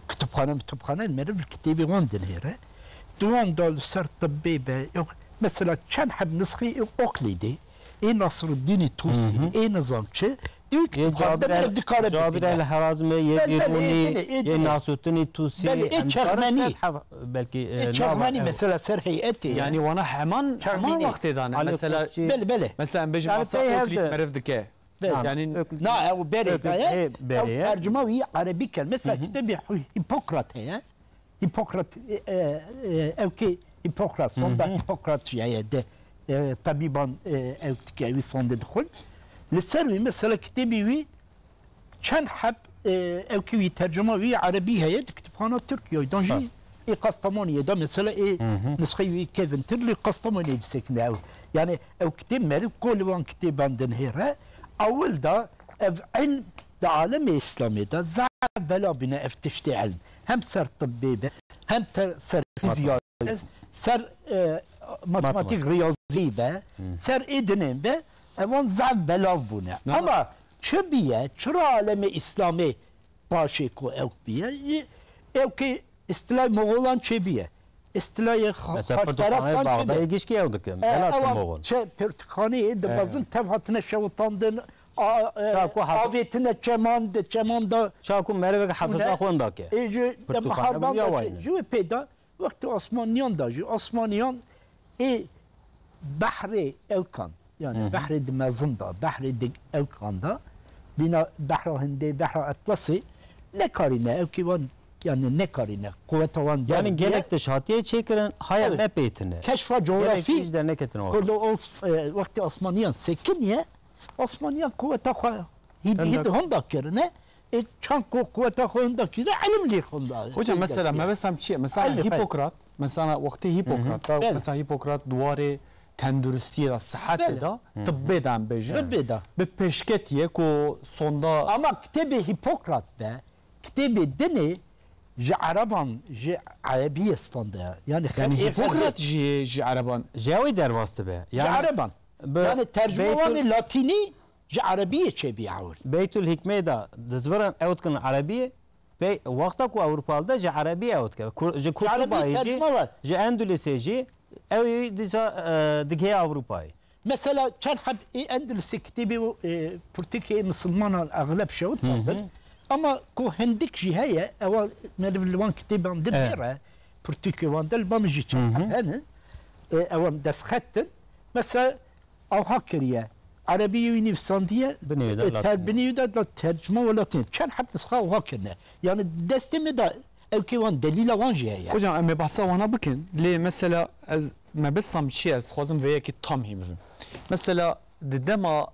kitibxane, mitibxane meriv kitêbê wan dinhêre. Di wan da li ser tibbê be, yok, mesela çend heb nusxê Oklîdê, ê Nasruddînî Tûsî, ê nizam çi, ê Yê kitêbxane Cabir el, dikare Cabir bibîne. El Herazmê, yê Belê, belê, Bîrûnî, ê, ê, ê, yê ê. Nasûtinî Tûsî, Belê, ê em dikarin Çermenî. Ser hef-, belkî, e, Ê nava, Çermenî evet. Mesela ser heyetê ye. Yani wana heman, heman Çermenî. Wextê dane. Ali Mesela, Koççî. Belê, belê. Mesela em bêjin Yani masa pey Oklîd hevde. Meriv dike. Belê. Yani Yani Öklîd. Na, ew berê Öklîd daye, hê ew berê ye. Tercuma wî erebî ker. Mesela Hı hı. Kitêbê Hi-, Hipokrat heye. Hipokrat, e, e, e, ew kê Hipokrat, sonda Hı hı. Hipokrat jî heye de, e, tebîban, e, ew dike, wî sonde dixwin. Li ser wî mesela kitêbî wî çend heb, e, ew kê wî tercuma wî erebî heye, di kitêbxana Tirkiyeyê de jî Ha. ê Kastamoniyê de mesela ê Hı hı. nusxeyê wî kevin tir li Kastamoniyê disekine ew. Yani ew kitêb meriv ku li wan kitêban din hêre, ewil da ev ilm di alemê Îslamê de zaf bela bîne ev tiştê ilm. Hem ser tibbê be, hem te-, ser fîzya, ser, e, matematik, Matematik. Riyazî be, Hı. ser ê dinên be, evan zaf belav bûne. Na, na. Ama çi biye, çira alemê Îslamê paşê ku ew biye, ew kê îstilayê Moxolan çêbiye. Îstilayê xa-, Mesela xaçperestan pirtûkxaneyê çêbiye. Bexdayê gişkî ew dikin. E, Velatê ewan Moxol. Çi pirtûkxaneyê di E. mezin tev hatine şewitandin, a, e, Çaku haf- avêtine çeman, di çeman da Çaku merivek hefiza Çûne. Xwe ndake. E, ji, de Pirtûkxane miharban bû ya da wayne. Ji wê pê de, wextê Osmaniyan da jî, Osmaniyan ê behrê ewkan, yani Hı hı. behrê di mezin da, behrê di ewkan da, bîna behra Hindê, behra Etlasê, nekarîne, ewkî wan, yani nekarîne, quweta wan Yani germ gelek diye. Tiş hatiye çêkirin, haya Evet. me pêtine. Keşfa Gelek coğrafi, tişt de neketin orada. Kurdo Os-, e, wextê Osmaniyan sekiniye, Osmaniyan quweta xwe hîd, Hende- hîd honda kirine, e, çand ku quweta xwe honda kirine, ilim lê honda. Hocam, Honda mesela, kirine. Mebesam çi ye? Mesela, Ilim. Hipokrat, mesela, wextê Hipokrat, Hı hı. da, Evet. mesela, Hipokrat di warê tenduristiyê de, sihetê Evet. de, Hı. tibbê de em bêjin. Tibbê de. Bi pêşketiye ku sonda Ama kitêbê Hipokrat de, kitêbê dinê ji Ereban, ji Erebiyê stande. Yani, Yani xelkê Hipokrat xelkê jî, ji Ereban. Ji ew ê derbas dibe. Ji Yani Ereban. bi Yani tercüme Beytül- wanê Latînî ji Erebiyê çêbî ewil. Beytül Hikmê de dizvirin ew dikin Erebiyê. Pey wexta ku Ewropa li de ji Erebiyê ew dike. Kur-, ji Kurtubayê jî, tercüme var. Ji Endulûsê jî, ew ê dîsa, e, digihê Ewropayê. Mesela çend heb ê Endulûsê kitêbê û, e, pirtûkê misilmanan exleb şewit Hı hı. derdin. Ama ku hindik jî heye, ewa meriv li wan kitêban din Evet. hêre, pirtûkê wan de li ba min jî çend Hı hı. heb hene. E, ewan destxet in. Mesela, Awha kiriye. Erebî wî nivîsandiye, Binêwî de e, ter-, Latînî. Binêwî de, de tercuma welatî. Çend heb nusxa awha kirine. Yani destê me de ewkê wan, delîla wan jî heye. Hocam, em ê behsa wana bikin. Lê mesela ez, mebestam çi ye? Ez dixwazim vê yekê tam hî bibim. Mesela di dema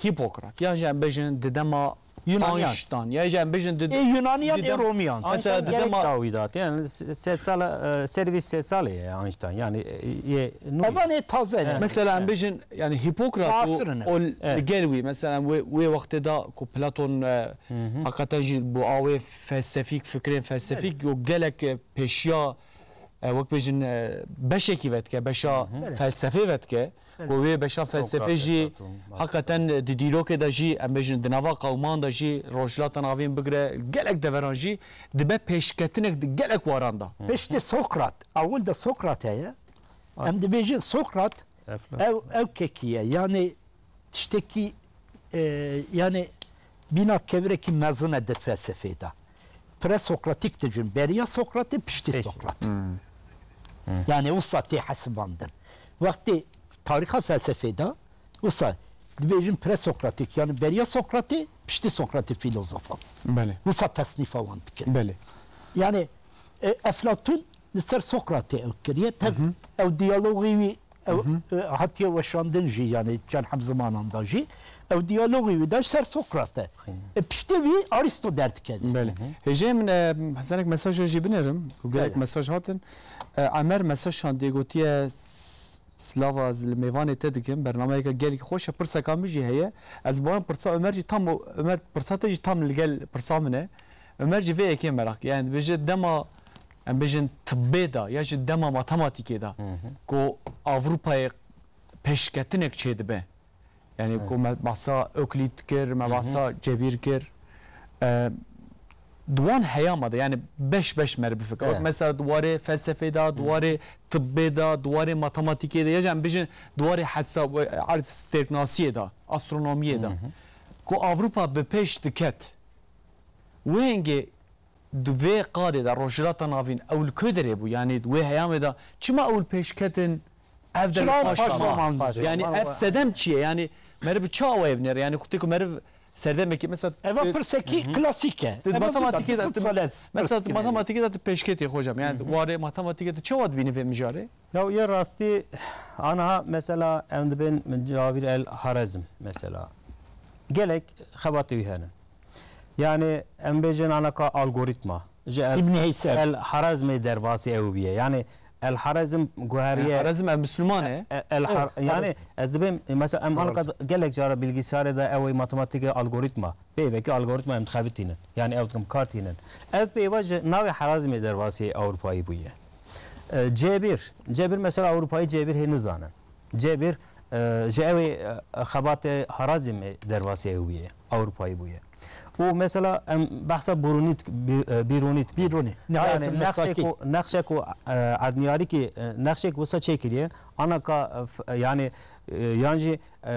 Hîpokrat, yan jî em bêjin di dema Yunaniyan. Einstein, yan jî em bêjin di, Ê Yunaniyan, di ê dem-, Romiyan. Mesela Einstein di gerek dema dawî dat. Yani se-, sed sala, e, serî vîst sed salê ye Einstein. Yani, e, yê nû ye. Evan ê taze ne. Mesela em bêjin, yani Hîpokrat û, Asir ne. û Evet. li gel wî, mesela wê, wê wextê de ku Platon, e, Hı hı. heqeten jî bi awê felsefîk, fikrên felsefîk Evet. û gelek, e, pêşiya, e, wek bêjin, e, beşekî vedike, beşa Hı hı. felsefê vedike. Evet. Ku wê beşa felsefê Sokrates, jî Platon, heqeten di dîrokê de jî, em bêjin di nava qewman de jî, Rojhilata Navîn bigire, gelek deveran jî dibe pêşketinek di gelek waran de. Hı. Piştî Sokrat, ewil de Sokrat heye. Ay. Em dibêjin Sokrat Efla. ew, ew kekî ye. Yani tiştekî, e, yani bîna kevirekî mezin e di felsefê de. Presokratîk dijin, beriya Sokratê, piştî Piştî. Sokrat. Hmm. Yani wisa tê hesibandin. Wextê tarîxa felsefê de, wisa dibêjin presokratîk, yani beriya Sokratê, piştî Sokratê fîlozofan. Belê. Wisa tesnîfa wan dikin. Belê. Yani, e, Eflatun li ser Sokratê ew kiriye. Tev Hı hı. ew diyalogê wî ew, Hı hı. e, hatiye weşandin jî, yani çend heb zimanan da jî. Ew diyalogê wî de ser Sokrat e. Aynen. E, piştê wî Aristo derdikeve. Belê. Hı hı. Hêjê min, e, hizanek mesaj jî binerim. Ku gelek Belê. mesaj hatin. E, Emer mesaj şandiye gotiye, s-, Slava, ez li mêvanê te dikim. Bernameyeke gelekî xweş e. Pirseka min jî heye. Ez bawerim pirsa Ömer jî tam o, Ömer pirsa te jî tam li gel pirsa min e. Ömer jî vê yekê meraq. Yani dibêje dema Em bêjin tibbê de ya jî dema matematîkê de Hı hı. ku Avrupayê pêşketinek çêdibe. Yani Evet. ku me behsa Euclid kir, me Hı hı. behsa Cebîr kir. E, Di wan heyama de, yani beş beş meriv bifikre. Evet. Mesela di warê felsefê de, di warê tibbê de, di warê matematîkê de, ya jî em bijin di warê hesab, stêrknasiyê de, astronomiyê de. Ku Avrupa bi pêş diket. Wê hingê di vê qadê de Rojhilata Navîn ew li ku derê bû? Yani di wê heyamê de çima ew li pêş ketin, ev de li paş zaman? Yani ev sedem çi ye? Yani meriv bi çi awayê binêre? Yani xwedê ku meriv serdemekî mesela Eva pirsekî klasîk e. Di matematîkê de, mesela di matematîkê de tu pêşketî hocam. Yani warê matematîkê de çawa dibînî vê mijarê? Ya yê rastî, aniha mesela em dibên Cavîr el Harezm mesela. Gelek xebatê wî hene. Yani em bêjin anaka algoritma. Ji el, Îbn Heyser. El Harezmê derbasî ew bûye. Yani el Harezm guheriye. Harezm ev Müslüman e. E, el Har-, yani ez dibêm, e, mesela em anaka gelek cara bilgisayarê de ew ê matematîkê algoritma. Peyvekî algoritma em dixebitînin. Yani ew dikim kar tînin. Ev peyva ji navê Harezmê derbasî Ewropayî bûye. E, C bir. C bir mesela Ewropayî C bir hê nizanin. C bir, e, ji ew ê, e, xebatê Harazimê derbasî ew bûye, Ewropayî bûye. Û mesela em behsa Birûnî dik-, Bi-, e, Birûnî dikin. Birûnî. Yani Nihayetül nexşê Mesaki. Ku, nexşê ku, e, Erdniyarîkî, e, nexşê ku wisa çêkiriye, anaka, e, f-, e, yani, e, yan jî, e,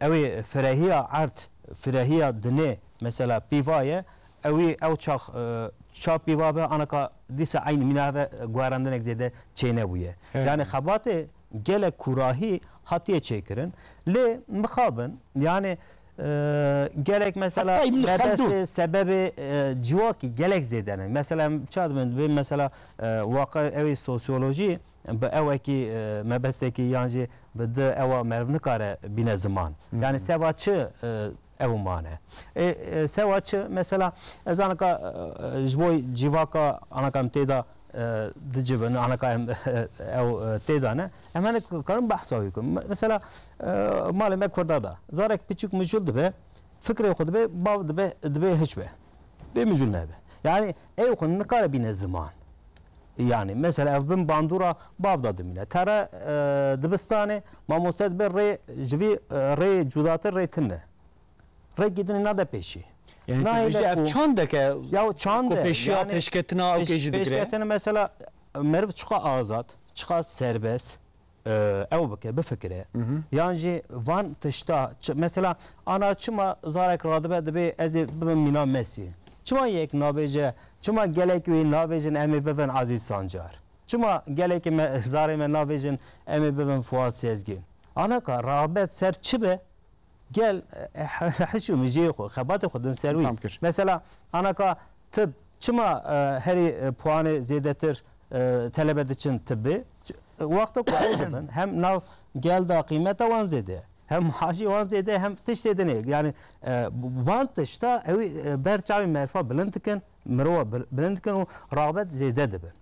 ew ê firehiya erd, firehiya dinê mesela pîva ye, ew ê ew çax, e, ça pîva be, anaka dîsa eynî mîna ve guherandinek zêde çênebûye. Evet. Yani xebatê gelek kûrahî hatiye çêkirin. Lê mixabin, yani, e, gelek mesela Hatta Îbn Xaldûn. Mebestê sebebê, e, civakî gelek zêde ne. Mesela em ça dibin, dibê mesela, e, waqa ew ê sosyolojî bi ewekî, e, mebestekî yan jî bi di ewa meriv nikare bîne ziman. Hı hı. Yani seba çi, e, ew mane. E, e, sewa çi? Mesela, ez anaka, e, ji bo civaka anaka em tê de, e, dicivin, anaka em, ew, e, tê de ne. Em hene karin behsa wî bikin. Me-, mesela, e, malê me Kurda da. Zarek piçûk mijûl dibe, fikrê xwe dibe, bav dibe, dibe hiç be. Bê mijûl nebe. Yani, ew xwe nikare bîne ziman. Yani, mesela, ev bin bandora bav da dimîne. Tere, e, dibistanê, mamoste dibe rê, ji vî, e, rê cudatir rê tune. Rêkî din nade pêşî. Yani Nahêle tu bêjî ev ku çandek e, Ya çand e, ku pêşiya yani pêşketina ew pêş-, kê jî digire? Pêşketin mesela meriv çiqa azad, çiqa serbest, e, ew bike, bifikire. Hı hı. Yan jî van tişta, çi-, mesela ana çima zarek radibe dibê ez ê bibim mîna Mesî? Çima yek nabêje, çima gelek wê nabêjin em ê bibin Azîz Sancar? Çima gelekê me, zarê me nabêjin em ê bibin Fuat Sezgin? Anaka rağbet ser çi be? Gel, e, e, hiş û mijeyê xwe, xebatê xwe din ser wî. Tam kir. Mesela, anaka tib, çima, e, herî, e, puanê zêdetir, e, telebe diçin tibbê? Ç-, wexta ku ew dibin, hem nav gel da qîmeta wan zêde, hem maaşê wan zêde, hem tiştê dinê. Yani, e, van tişta ew, e, ber çavê merifa bilind dikin, mirova bil-, bilind dikin û rağbet zêde dibin.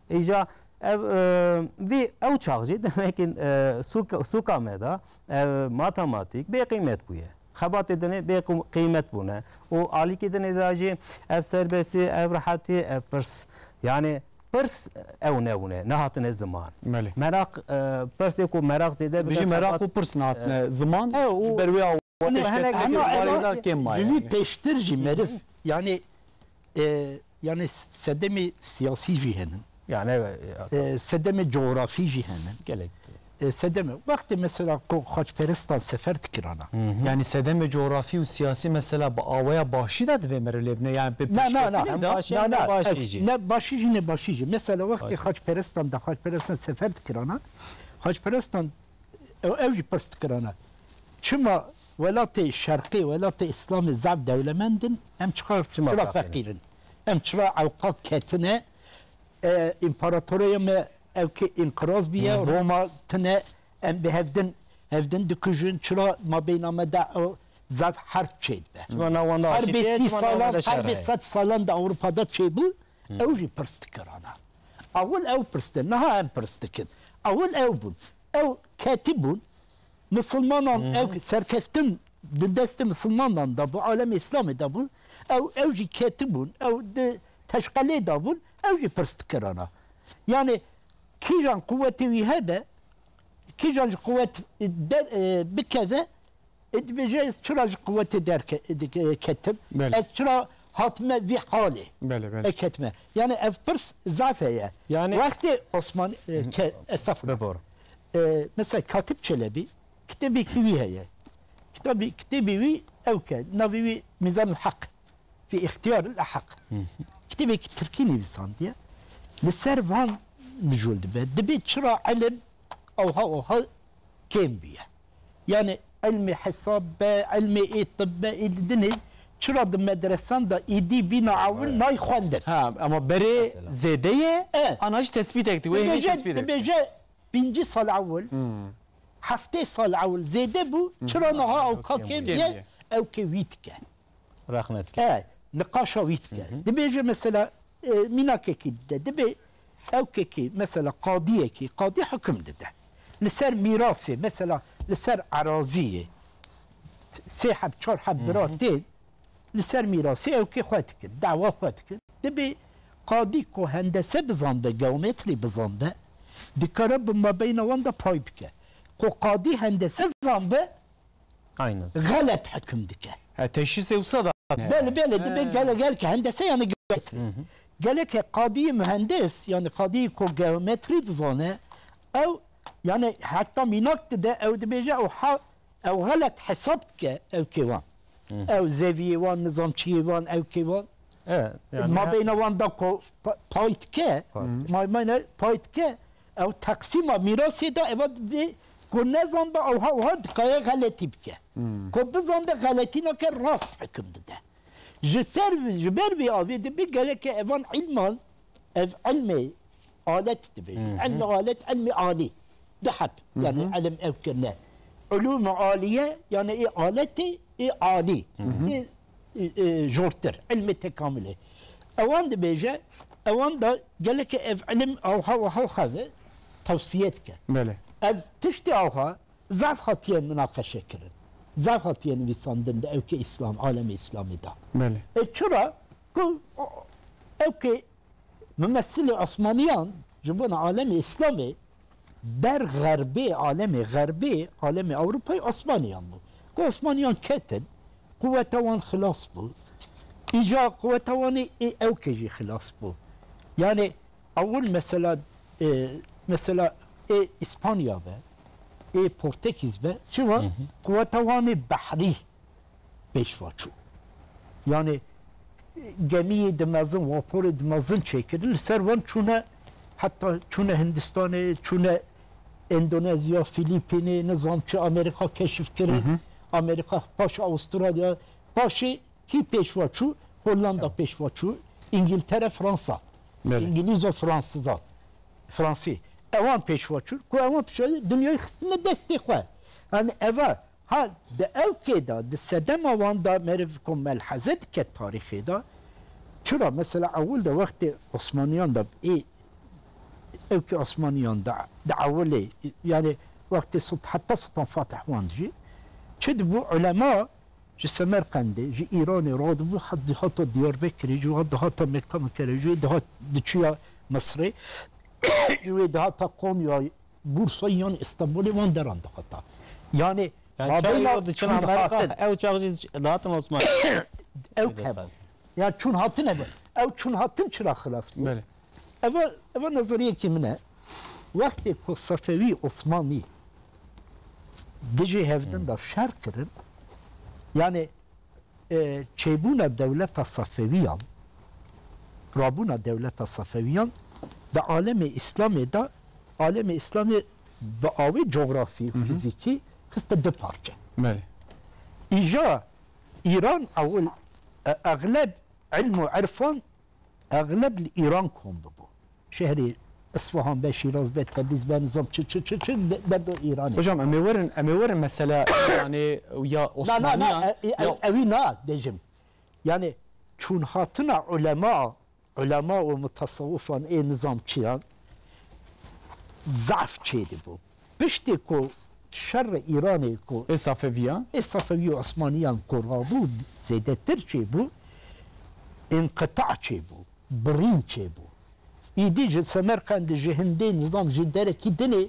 Îja ev, e, vî ew çax jî demekî, e, sûk-, sûka me de ev matematîk bê qîmet bûye. Xebatê dinê bê qî-, qîmet bûne. Û alîkî dinê de jî ev serbestî, ev rehetî, ev pirs. Yani pirs ew nebûne, nehatine ziman. Belê. Meraq, e, pirsê ku meraq zêde bike Bijî meraq xebat, û pirs nehatine e, ziman, e, û ji ber wê Ama pêşketinê eva, eva, kêm maye. Ji vî pêştir jî meriv, yani, e, yani sedemê siyasî jî henin. Yani, evet, ya. E, sedemê coğrafî jî henin. Gelek. E, sedemê, wextê mesela ku xaçperestan sefer dikirana. Hı hı. Yani sedemê coğrafî û siyasî mesela bi awaya başî de divê meriv lê bine, yani bi Na, na, na. pêşketinê de. Hem başî, Na, hem na, başî ev, jî. Ne başî jî, ne başî jî. Mesela wextê Başî. xaçperestan de, xaçperestan sefer dikirana, xaçperestan Ew, ew jî pirs dikirana. Çima welatê şerqê, welatê Îslamê zaf dewlemend in, em çiqa, Çima çira feqîr in? Feqîr in? Em çira ewqa ketine, e, împaratorê me ew ki înqiraz bûye, Hı hı. Roma tine, em bi hevdin, hevdin dikujin, çira mabeyna me de ew zaf herb çêdibe? Çima navenda Herbê aşîtiyê, sî çima salan, navenda şerê? Herbê sed salan de Ewropa de çêbû, Hı. ew jî pirs dikirana. Ewil ew pirs de, niha em pirs dikin. Ewil ew bûn. Ew ketî bûn. Misilmanan, Hı hı. ew serkeftin di destê misilmanan de bû, alemê Îslamê de bû. Ew, ew jî ketî bûn. Ew di teşqelê de bûn. Ew jî pirs dikirana. Yani kîjan quwetê wî hebe, kîjan ji quwet der, e, bikeve, e, dibêje ez çira ji quwetê derke-, dike-, ketim? Belê. Ez çira hatime vî halê. Belê, belê. Ek hatime. Yani ev pirs zaf heye. Yani Wextê Osman, e, ke, estağfurullah. Bibor. E, mesela Katip Çelebi, kitêbekî wî heye. Kitabî, kitêbî wî ew ke, navê wî Mîzan el Heq. Fi îxtiyar el Heq. Kitêbekî tirkî nivîsandiye. Li ser van mijûl dibe. Dibê çira ilim awha awha kêm bûye. Yani ilmê hesab be, ilmê ê tib be, ê di dinê çira di medresan de êdî bîna ewil nayê xwendin. Ha, ama berê Mesela. zêde ye, E. ana jî tespîtek dî, wê hê Dibêje, tespîtek dî. dibêje pêncî sal ewil, Hmm. heftê sal ewil zêde bû, çira niha ew ka kêm Kêm ye, ye. ew kê wî dike. Rexne dike. E, niqaşa wî dike. Dibêje mesela, e, mînakekî dide. Dibê ew kekî mesela qadiyekî, qadî hukm dide. Li ser mîrasê, mesela li ser eraziyê, sê heb, çar heb bira tên, li ser mîrasê ew kê xwe dikin, dawa xwe dikin. Dibê qadî ku hendese bizanbe, geometrî bizanbe, dikare bi mabeyna wan de pay bike. Ku qadî hendese zanbe, Aynen. xelet hukm dike. Ha, teşhîsê wisa da. Belê, belê, dibê He. gele-, gelek hendese yani geometri. Gelek qadî mühendis, yani qadî ku geometri dizane, ew, yani heta mînak dide, ew dibêje, ew ha, ew xelet hesab dike, ew kê wan. Ew zeviyê wan, nizamçiyê wan, ew kê wan. E, yani Mabeyna wan da ku pa-, pay dike, Pay. ma-, mayne pay dike, ew teqsîma mîrasê de eva dibê ku nezan be awha, awha dikaye xeletî bike. Ku bizan be xeletî nake rast hukm dide. Ji ter, ji ber vê avê dibê gereke evan ilman, ev ilmê alet dibê. Ilmê alet, ilmê alî. Du heb. Yani ilim ev kirine. Ulûm aliye, yani ê aletê, ê alî. Ê, ê, ê, jortir. Ilmê tekamilê. Ewan dibêje, ewan da geleke ev ilim awha, awha xeve tewsiye dike. Belê. Ev tiştê awha zaf hatiye minaqeşe kirin. Zaf hatiye nivîsandin di ewkê Îslam, alemê Îslamê de. Belê. E, çira? Ku o, ewkê mimessilê Osmaniyan ji bona alemê Îslamê ber xerbê, alemê xerbê, alemê Ewropayê Osmaniyan bû. Ku Osmaniyan ketin, quweta wan xilas bû. Îca quweta wan ê ewkê jî xilas bû. Yani ewil mesela, e, mesela ê Îspanya be, ê Portekîz be, çima? Quweta wan ê behrî pêşva çû. Yani gemiyê di mezin, vaporê di mezin çêkirin, li ser wan çûne, heta çûne Hindistanê, çûne Endonezya, Filîpînê, nizam çi Amerîka keşif kirin, Amerîka, paş Avustralya, paşê kî pêşva çû? Hollanda pêşva çû, Îngiltere, Fransa. Belê. Îngilîzo, Fransizan, Fransî. Ewan pêşva çûn, ku ewan pêşva dinyayê xistine destê xwe. Yani eva, ha, di ewkê de, di sedema wan de meriv ku melheze dike tarîxê de, çira mesela ewil de wextê Osmaniyan de ê, ewkê Osmaniyan de, di ewilê, yani wextê Sult-, heta Sultan Fatih wan jî, çi dibû ulema, Ji Semerqendê, ji Îranê radibû, hat-, dihata Diyarbekirê, ji wê dihata Mekka Mikerreme, ji wê dihat diçûya Misrê, ji wê dihata Konya, Bursa yan Îstanbulê, wan deran dihata. Yani, Yani mabeyna çaxê diçin çûn Amerîka, hatin. Ew çax jî dihatin Osmanî. Ew hebû. Ya çûn hatin hebû. Ew çûn hatin çira xilas bû? Belê. Eva, eva nezeriyekî min e. Wextê ku Sefewî Osmanî dijî hevdin de şer kirin, yani, e, çêbûna dewleta Sefewiyan, rabûna dewleta Sefewiyan di alemê Îslamê de, alemê Îslamê bi awê cografî, fizîkî xiste du parçe. Belê. Îja Îran ewil, e, exleb ilm û irfan Exleb li Îran kom bibû. Şehrê Isfahan be, Şîraz be, Tebriz be, nizam çi, çi, çi, çi, de-, derdo Îranê. Hocam, em ê werin, em ê werin mesela Îranê ya Na, na, na, Osmaniyan, e, e, ya ew, ewî na, dêjim. Yani, çûn hatina ulema, ulema û mutasawifan ê nizamçiyan zaf çêdibû. Piştî ku şerê Îranê ku Ê Safeviyan? ê Safevî û Osmaniyan ku rabû, zêdetir çêbû, înqita çêbû, birîn çêbû. Îdî ji Semerqendê, ji Hindê, nizam ji derekî dinê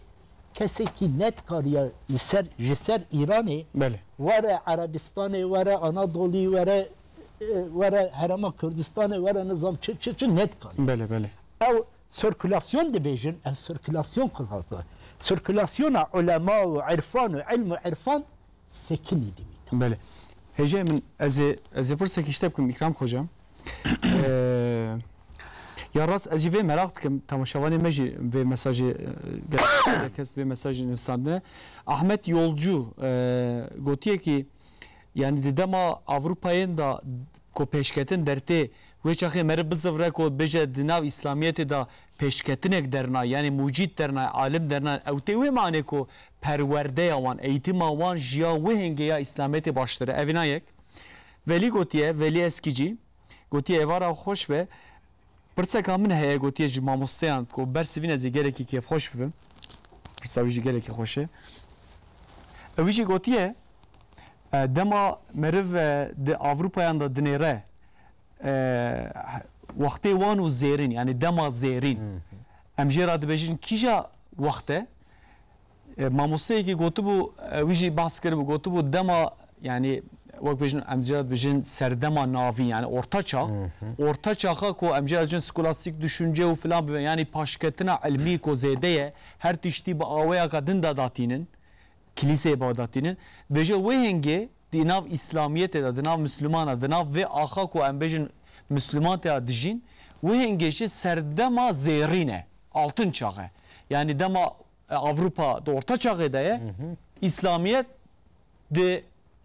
kesekî nedikariya li ser, ji ser Îranê Belê. were Erebistanê, were Anadolî, were e, were Herêma Kurdistanê, were nizam çi, çi, çi, nedikare. Belê, belê. Ew sirkulasyon dibêjin, ev sirkulasyon qulhalka. Sirkulasyona ulema û irfan û ilm û irfan sekinî dimît. Belê. Hêjayê min, ez ê, ez ê pirsekî ji te bikim, Îkram Xoca. Eee, ya rast, ez jî vê meraq dikim, temaşevanê me jî vê mesajê, e, gelek kes vê mesajê nivîsandine. Ahmet Yolcu, e, gotiye ki, yani di dema Avrupayên de ku pêşketin dertê, wê çaxê meriv bizivre ku bêje di nav Îslamiyetê de pêşketinek derna, yani mucîd derna, alim derna, ew tê wê manê ku perwerdeya wan, eğitîma wan ji ya wê hingê ya Îslamiyetê baştir e. Evîna yek. Velî gotiye, Velî Eskîcî, gotiye, êvara xweş be. Pirseka min heye, gotiye, ji mamosteyan ku bersivîne ez ê gelekî kêfxweş bibim. Pirsa wî jî gelekî xweş e. Ewî jî gotiye, e, dema meriv, e, di Avrupayan de dinêre, e, wextê wan û zêrîn, yani dema zêrîn. Hı hı. Em jê re dibêjin kîja wext e? E, mamosteyekî gotibû, e, wî jî behs kiribû, gotibû dema, yani, wek bêjin, em jê re dibêjin serdema navîn, yani orta çağ. Hı hı. Orta çaxa ku em jê re dibêjin skolastik düşünce û filan bibe, yani paşketina ilmî ku zêde ye, her tiştî bi aweyeka din de datînin, kilîseyê bi awe datînin. Dibêje wê hingê di nav Îslamiyetê de, di nav Mislimana, di nav vê axa ku em bêjin Misliman tê de dijîn, wê hingê jî serdema zêrîn e, altın çağı. Yani dema e, Avrupa di orta çaxê de ye. Hı hı. Îslamiyet di,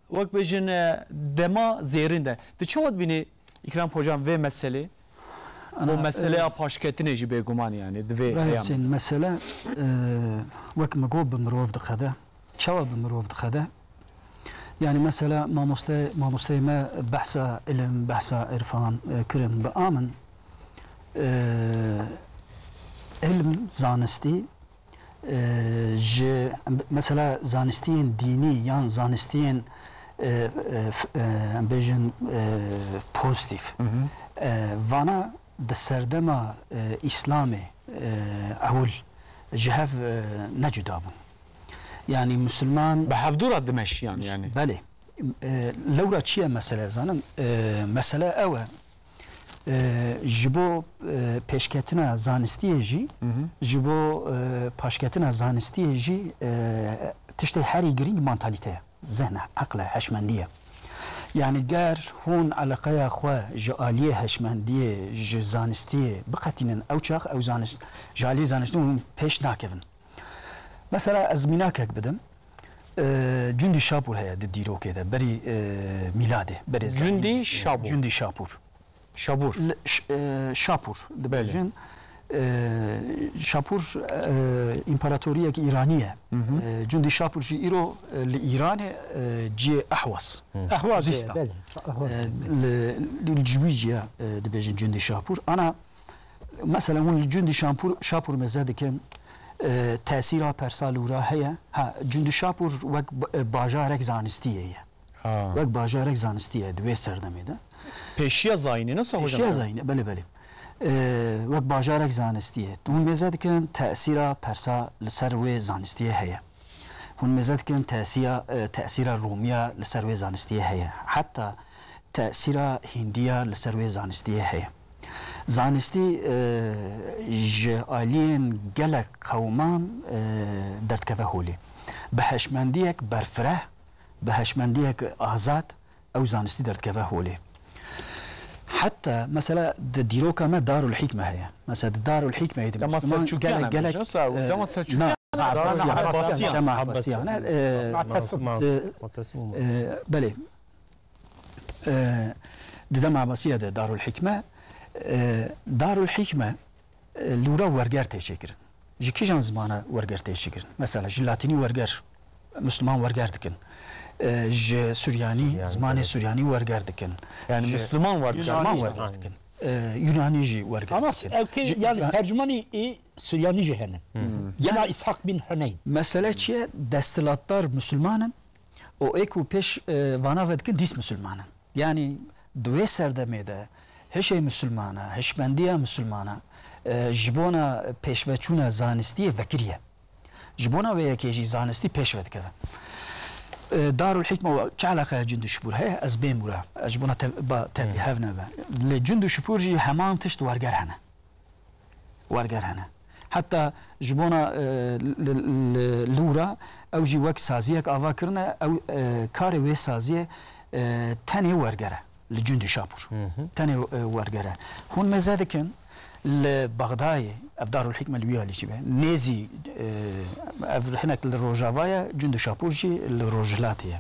wek bêjin, e, dema zêrîn de. Tu çawa dibînî, Îkram Hocam, vê meselê? Ana, û meseleya, e, paşketinê jî bêguman, yani, di vê Birayê heyam. Hüseyin, mesele, e, wek min got, bi mirov diqede. Çawa bi mirov diqede? Yani, mesela, mamoste-, mamosteyê me behsa ilim, behsa irfan, e, kirin. Bi a min, e, ilm, zanistî, e, ji, mesela, zanistiyên dînî yan zanistiyên, e, e, f-, e, em bêjin, e, pozitîf. Hı hı. E, vana di serdema, e, Îslamê, e, ewil ji hev, e, ne cuda bûn. Yani Musulman Bi hevdû re dimeşiyan, yani. Belê. E, lewra çi ye mesele, zanin? E, mesele ew e. E, ji bo, e, pêşketina zanistiyê jî, Hı hı. ji bo, e, paşketina zanistiyê jî, e, tiştê herî girîng mantalîte ye, zihn e, eql e, heşmendî ye. Yani ger hûn eleqeya xwe ji aliyê heşmendiyê, ji zanistiyê biqetînin, ew çax ew zanist-, ji aliyê zanistî hûn pêş nakevin. Mesela ez mînakek bidim. E, Cundî Şapûr heye di dîrokê de, berî, e, mîladê, berê Cundî zayînê. Şabûr. Cundî Şapûr. Şabûr. Li, ş-, e, Şapûr dibêjin. Belê. E, Şapûr, e, împaratoriyek îranî ye. Hı hı. E, Cundî Şapûr jî îro, e, li Îranê, e, cihê Ehwas. Hı. Ehwaz, Xuzistan. Belê. Ehwaz. E, li, li, li civî jî ye, e, dibêjin Cundî Şapûr. Ana, mesela hûn li Cundî Şampûr, Şapûr mêze dikin, e, tesîra Persa li wira heye. Ha, Cundî Şapûr wek ba-, e, bajarek zanistiyê ye. Ha. Wek bajarek zanistî ye di wê serdemê de. Pêşiya zayînê, nasıl hocam? Pêşiya zayînê, belê, belê. Ee, wek bajarek zanistî ye. Hûn mêze dikin tesîra Persa li ser wê zanistiyê heye. Hûn mêze dikin tesiya, e, tesîra Romiya li ser wê zanistiyê heye. Heta tesîra Hindiya li ser wê zanistiyê heye. Zanistî, e, ji aliyên gelek qewman, e, derdikeve holê. Bi heşmendiyek berfireh, bi heşmendiyek azad ew zanistî derdikeve holê. Heta mesela di dîroka me Darul Hikme heye. Mesela di Darul Hikmeyê de Dema Müslüman Selçukiyan gelek, em gelek, bêjin, sa-, e, dema Selçukiyan na, em bêjin. Abbasiyan. Dema Abbasiyan. Abbasiyan. E, Mu'tesim. Di, Mu'tesim. E, belê. E, di dema Abbasiya de Darul Hikme, e, Darul Hikme, e, li wira werger tê çêkirin. Ji kîjan zimana werger tê çêkirin? Mesela ji latînî werger, Müslüman werger dikin. E, ji Suryanî, Suryanî, zimanê, evet. Suryanî werger dikin. Yani ji Müslüman werger. Müslüman Yunanî werger dikin. E, Yunanî jî werger dikin. Ama ew tê, yani, tercümanî ê Suryanî jî hene. Hı. Yena Yani, İshak bin Huneyn. Mesele çi ye? Desthilatdar Müslüman in. Û ê ku pêş, e, vana vedikin dîs misilman in. Yanî di wê serdemê de hişê misilmana, hişmendiya misilmana, e, ji bona pêşveçûna zanistiyê vekirî ye. Ji bona wê yekê jî zanistî pêş vedikeve. E, Darul Hikme û çi eleqe Cundî Şipûr heye? Ez bêm wira. Ez ji bona te-, ba tevlî hev nebe. Li Cundî Şipûr jî heman tişt werger hene. Werger hene. Heta ji bona, e, li, li, li wira ew jî wek saziyek ava kirine, ew, e, karê wê saziyê, e, tenê werger e. Li Cundî Şapûr. Tenê, e, werger e. Hûn mêze dikin, li Bexdayê, ev Darul Hikme li wî alî jî be. Nêzî, e, ev hinek li Rojava ye, Cundî Şapûr jî li Rojhilatê ye.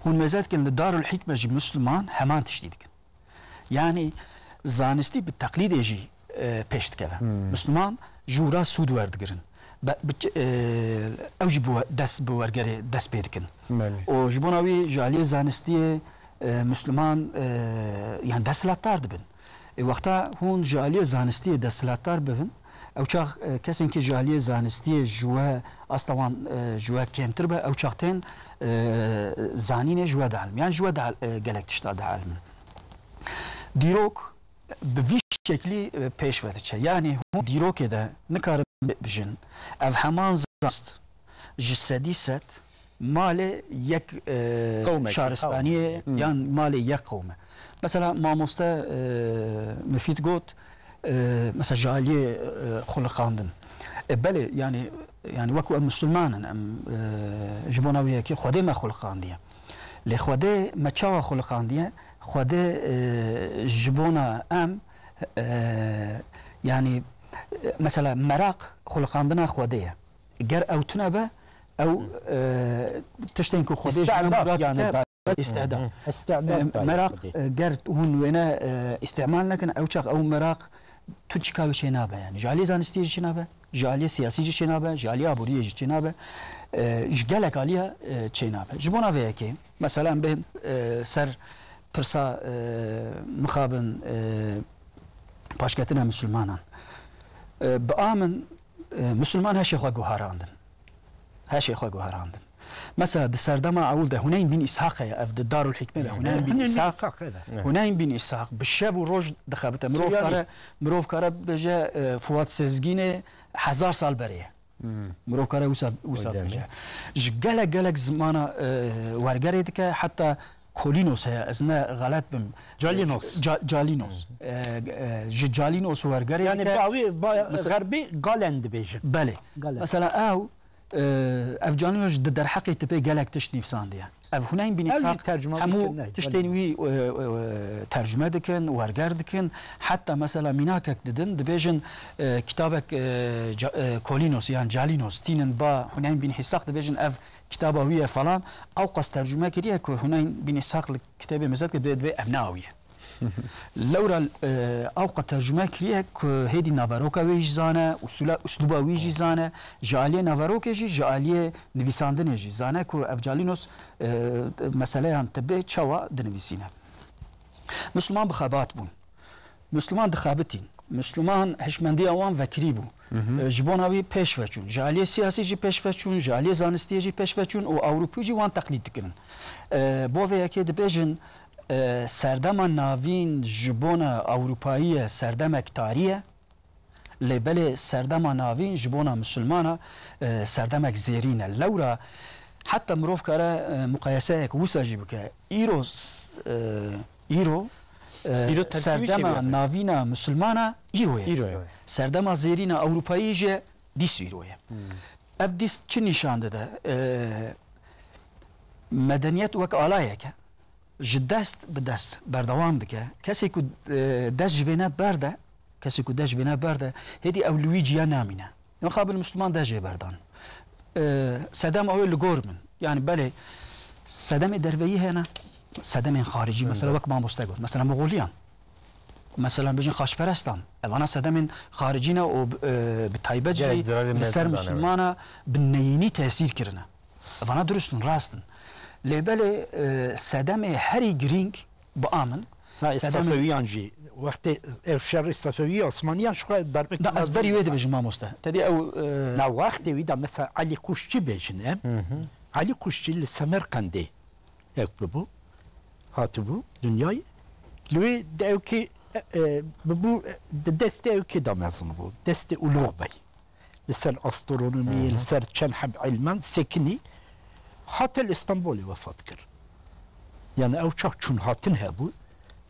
Hûn mêze dikin, li Darul Hikme jî Misliman heman tiştî dikin. Yanî zanistî bi teqlîdê jî, e, pêş dikeve. Misliman ji wira sûd werdigirin. Be-, bi ç-, e, ew jî bi we-, dest bi wergerê dest pê dikin. Belê. Û ji bona wî ji aliyê zanistiyê, e, Misliman, e, yan desthilatdar dibin. E, wexta hûn ji aliyê zanistiyê desthilatdar bibin, ew çax, e, kesên ki ji aliyê zanistiyê ji we asta wan, e, ji we kêmtir be, ew çax tên, e, zanînê ji we dielmin. Yan ji we di-, e, gelek tişta dielmin. Dîrok bi vî şeklî, e, pêş ve diçe. Yanî hûn dîrokê de nikarin bijin. Ev heman zanist ji sedî sed malê yek, e, Qewmekî, şaristaniyê qewmekî. Yan malê yek qewm e. Mesela mamoste, e, Mufîd got, e, mesela ji aliyê, e, xuliqandin. E, belê, yanî, yanî wekû em misilman in, em, e, ji bona wê yekê Xwedê me xuliqandiye. Lê Xwedê me çawa xuliqandiye? Xwedê, e, ji bona em, e, yanî, e, mesela meraq xuliqandina Xwedê ye. Ger ew tune be, ew, e, tiştên ku Xwedê ji me Îstîdat murad yani dike, da- îstîdat. Îstîdat E, dayê meraq, Xwedê. E, ger hûn wêne, e, îstîmal nekin, ew çax ew meraq tu çika wê çênabe yani. Ji aliyê zanistiyê jî çênabe, ji aliyê siyasî jî çênabe, ji aliyê aboriyê jî çênabe, e, ji gelek aliya, e, çênabe. Ji bona vê yekê, mesela em bên, e, ser pirsa, e, mixabin, e, paşketina misilmanan. E, bi a min, e, misilman heşê xwe guharandin. Heşê xwe guherandin. Mesela di serdema ewil de Huneyn bin Îshaq heye, ev di Darul Hikme de Huneyn bin Huneyn bin Îshaq, Îshaq, evet. Huneyn bin Îshaq bi şev û roj dixebite. Mirov Suriyalî. kare, mirov kare bêje, e, Fuat Sezgînê hezar sal berê ye. Mirov kare wisa, wisa Öyle mi? bêje. Ji gelek gelek zimana, e, wergerê dike, heta Kolinos heye, ez ne xelet bim. Calinos. Ca-, Calinos. E, e, ji Calinos wergerê Yani dike. Bawi, ba, Mesela Xerbî Galen dibêjin. Belê. Galen. Mesela ew, e, ev Calinos di derheqê tipê gelek tişt nivîsandiye. Ev Huneyn bin Ew jî Îshaq tercüme hemû dikin, ne, tiştên Calinos. wî, e, e, e, tercüme dikin, werger dikin. Heta mesela mînakek didin, dibêjin, e, kitabek, e, Ca-, e, Kolinos yan Calinos tînin ba Huneyn bin Îshaq, dibêjin ev kitaba wî ye falan. Ew qas tercüme kiriye ku Huneyn bin Îshaq li kitêbê mezed kir, dibê, dibê ev ne ew ye. Lewra, e, ew qas tercüme kiriye ku hêdî naveroka wê jî zane, usula, usluba wî jî zane, ji aliyê naverokê jî, ji aliyê nivîsandinê jî zane ku ev Calinos, e, meseleyan tibê çawa dinivîsîne. Misliman bi xebat bûn. Misliman dixebitîn. Misliman hişmendiya wan vekirî bû. E, ji bona wî pêş ve çûn. Ji aliyê siyasî jî pêş ve çûn, ji aliyê zanistiyê jî pêş ve çûn û Ewropî jî wan teqlîd dikirin. E, bo vê yekê dibêjin, e, serdema navîn ji bona Ewropayî ye, serdemek tarî ye. Lê belê serdema navîn ji bona misilmana, e, serdemek zêrîn e. Lewra heta mirov kare, e, muqayeseyek wisa jî bike. Îro s-, e, îro, e, Îro tersî wî serdema çêbûye. navîna misilmana îro ye. Îro ye. Serdema zêrîna Ewropayî jî dîs îro ye. Ev dîs çi nîşan dide? E, medeniyet wek alayek e. Ji dest bi dest berdewam dike. Kesê ku, e, dest ji vêne berde, kesê ku dest ji vêne berde, hêdî ew li wî ciya namîne. Mixabin Misliman dest jê berdan. E, sedem ew ê li gor bin. Yani belê sedemê derveyî hene, sedemên xaricî, mesela wek mamoste got. Mesela Moxoliyan. Mesela bêjin xaçperestan. Evana sedemên xaricî ne û, e, bi taybet jî Gerek zirarê li ser mezin dane Mislimana bi neyînî tesîr kirine. Evana durust in, rast in. Lê belê, e, sedemê herî girîng bi a min, Na, sedemê Sefewiyan jî. Wextê ev şerê Sefewî Osmaniyan ji xwe darbek Da ez mezin berî wê dibe. dibêjim mamoste. Tedî ew, e, Na wextê wî de mesela Elî Kuşçî bêjin em. Elî Kuşçî li Semerqendê ew bibû. Hatibû dinyayê. Li wê de ew kê, e, e, bibû, e, di destê ew kê de mezin bû. Destê Ulugh Bey. Li ser astronomî, li ser çend heb ilman sekinî. Hate li Stenbolê wefat kir. Yani ew çax çûn hatin hebû.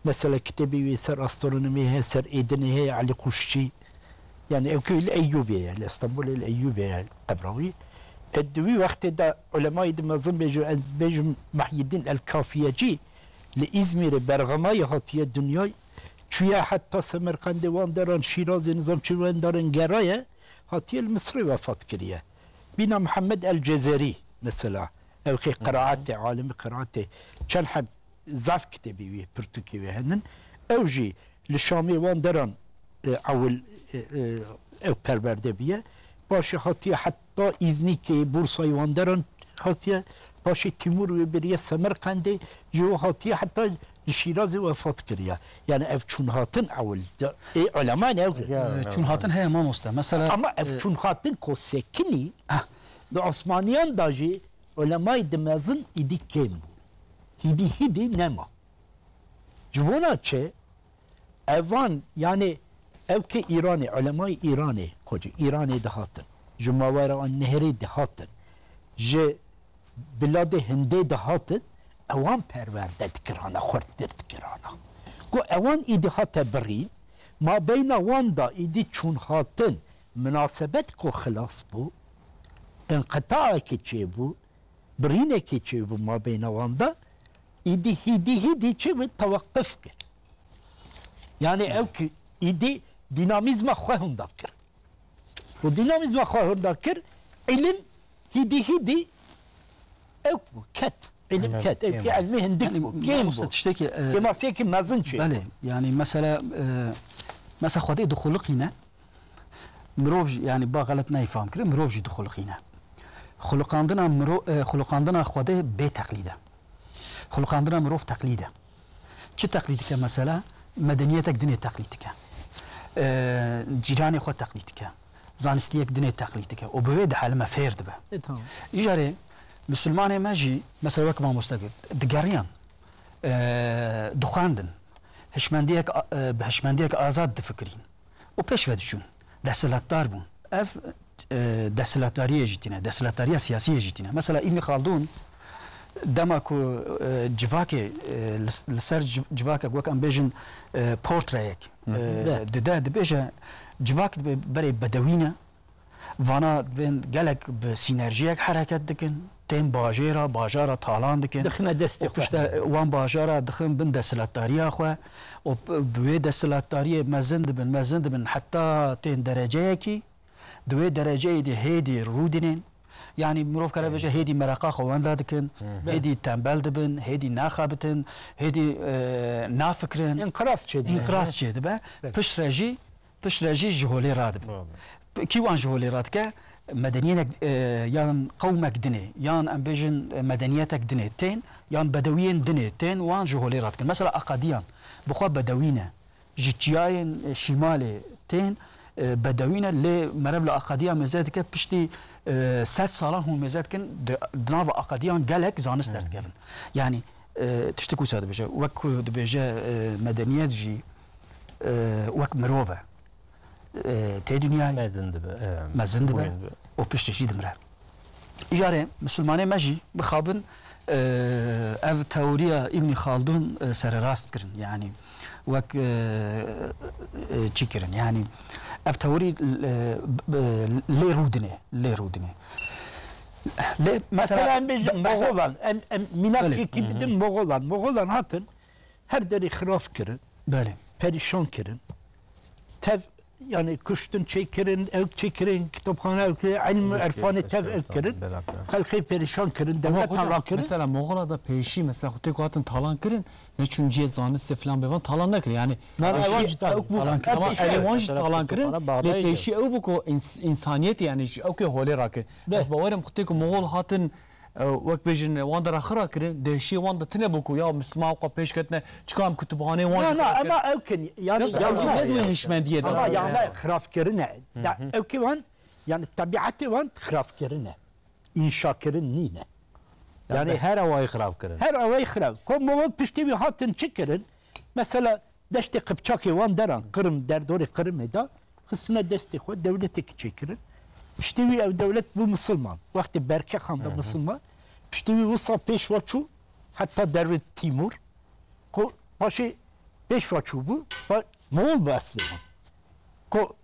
Mesela kitêbê wî ser astronomiyê heye, ser êdinê heye, Elî Quşçî. Yani ew kê li Eyyûbê ye, li Stenbolê li Eyyûbê ye qebra wî. E, di wî wextê de ulemayî di mezin bêjin, ez bêjim Mehyîddîn el-Kafiyecî li Îzmîrê berxemayî hatiye dinyayê. Çûye heta Semerqendê, wan deran Şîrazê, nizam çi wan deran geraye, hatiye li Misirê wefat kiriye. Bîna Mihemed el-Cezerî mesela, ew xê qiraetê, alimi qiraetê, çend heb zaf kitêbî wî, pirtûkê wî henin. Ew jî li Şamê wan deran, e, ewil, e, e, ew perwerde bûye. Paşê hatiye heta Îznikê, Bursayê wan deran hatiye. Paşê Tîmûr wê biriye Semerqendê, ji wê hatiye heta li Şîrazê wefat kiriye. Yani ev çûn hatin ewil de, ê ulemayên ew. Ya, Ee, çûn hatin heye mamoste. Mesela, Ama ev e, çûn hatin ku sekinî, Ah. di Osmaniyan da jî ulemayî di mezin îdî kêm bû. Hîdî hîdî nema. Ji bona çi? Evan, yani, ew kê Îranê, ulemayê Îranê, ku ji Îranê dihatin, ji mawera an nehrê dihatin, ji biladê Hindê dihatin, ewan perwerde dikirana, xurttir dikirana. Ku ewan îdî hate birîn, ma beyna wan da îdî çûn hatin, minasebet ku xilas bû, inqitaekê çêbû, birînekê çêbû mabeyna wan de, îdî hîdî hîdî çi bi teweqif kir. Yani ew ki îdî dînamîzma xwe hunda kir. Û dînamîzma xwe hunda kir, îlim hîdî hîdî ew bû, ket. Îlim Evet, ket. Ew ki kêm. Ilmê hindik Yani, bû, kêm mamoste bû. Tiştekî, e, Kêmasiyekî mezin çê. Belê, yani mesela, e, mesela Xwedê dixuliqîne, Mirov jî, yani ba xelet neyê fam kirin, mirov jî dixuliqîne. Xuliqandina miro-, e, xuliqandina Xwedê bê teqlîd e. Xuliqandina mirov teqlîd e. Çi teqlîd dike mesela? Medeniyetek dinê teqlîd dike. E, cîranê xwe teqlîd dike. Zanistiyek dinê teqlîd dike. Û bi wê dihelime fêr dibe. E, tamam. Îjarê misilmanê me jî, mesela wek mamoste got, digeriyan, e, dixwendin. Hişmendiyek a-, e, bi hişmendiyek azad difikirîn. û pêş ve diçûn. Desthilatdar bûn. Ev, e, desthilatdariyê jî tîne, desthilatdariya siyasiyê jî tîne. Mesela Îbnî Xaldûn dema ku, e, civakê, e, li, li ser civ-, civakek wek em bêjin, e, portreyek, Hı hı. e, Be. dide, dibêje, civak dibe berê bedewî ne, vana bên gelek bi sînerjiyek hereket dikin, tên bajêra, bajara talan dikin. Dixine destê Û xwe. pişte wan bajara dixin bin desthilatdariya xwe. Û bi wê desthilatdariyê mezin dibin, mezin dibin heta tên dereceyekî, di wê dereceyê de hêdî rûdinên. Yanî mirov kare bêje hêdî mereqa xwe wenda dikin, Hı hı. hêdî tembel dibin, hêdî naxebitin, hêdî, e, nafikirin. Înqiraz çêdibe. Înqiraz çêdibe. Evet. Piştre jî Piştre jî ji holê radibin. Radibin. Kî wan ji holê radike? Medeniyênek, e, yan qewmek dinê, yan em bêjin, e, medeniyetek dinê tên, yan bedewiyên dinê tên, wan ji holê radikin. Mesela Aqadiyan, bi xwe bedewî ne. Ji çiyayên, e, şîmalê tên, e, bedewî ne, lê meriv li Aqadiyan mêze dike, piştî, e, sed salan hûn mêze dikin, di, di nava Aqadiyan gelek zanist Hmm. derdikevin. Yanî, e, tiştik wisa dibêje, wek ku dibêje, e, medeniyet jî, e, wek mirov e. E, tê dinyayê Mezin dibe, e, mezin dibe bûyîn dibe. û piştî jî dimire. Îcarê misilmanê me jî bixabin, e, ev teoriya Îbnî Xaldûn, e, sererast kirin. Yanî wek, e, e, çi kirin? Yanî ev teorî, e, b-, b-, lê rûdinê, lê rûdinê. Lê Mesela mesela em bêjin mesela Moxolan, em, em mînakekî Belê. bidin Moxolan. Moxolan hatin, her derê xirab kirin, Belê. perîşan kirin. Tev, yani kuştin çêkirin, ew çêkirin, kitapxane ew kirin, ilm Belê. irfanê tev ew kirin. Belê. Xelkê perîşan kirin, Ama dewletan hocam, rakirin. mesela Moxola da pêşî, mesela xwe tê ku hatin talan kirin, ne çûn cihê zanistê filan bêvan talan nekirin. Yani Na, na, pêşî ewan jî talan, ew bû, talan kirin. ama Pêşî elê wan jî ew. talan kirin, Talan lê bağdayê pêşî ew bû ku ins-, insaniyetê yani ji ew kê holê rakirin. Be. Ez bawerim xwe tê ku Moxol hatin, e, wek bêjin, wan de re xira kirin, dehşê wan de tine bû ku ya Müslüman xwe pêş ketine, çika em kutubxaneyê wan Na, jî na, xira kirin. ema ew kin, yani, Yoksa ya, ew jî ya, ne ya, duyên ya. hişmendiyê de. Ama yani xirafkirine. Da ew ki wan, yani tabiatê wan xirafkirine. Înşakirin nîne. Yani Yani her awayî xirab kirin. her awayî xirab. Ko Moxol piştî wî hatin çi kirin? Mesela Deştê Qipçakê wan deran, Qirim, derdorê Qirimê de, xistine destê xwe, dewletekî çêkirin. Piştî wî ev dewlet bû misilman. Wextê Berke Xan da Hı hı. misilman. Piştî wî wisa pêşva çû, heta dervê Tîmûr, ku paşê pêşva çûbû, pa-, Moğol bi eslê wan. Ku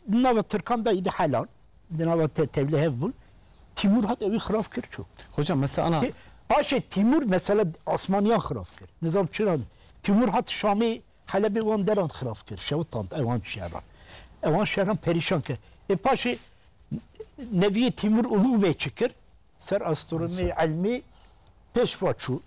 nava Tirkan de îdî helan, di nava te-, tevlî hev bûn. Tîmûr hat ewî xirab kir çû. Hocam, mesela ana Tî-, paşê Tîmûr mesela Osmaniyan xirab kir. Nizam çira Tîmûr hat Şamê Helebê wan deran xirab kir. Şewitand ewan şehran. Ewan şehran perîşan kir. Ê paşê neviyê Tîmûr Ulugh bê çi kir? Ser astronomiyê, ilmî pêşva çû.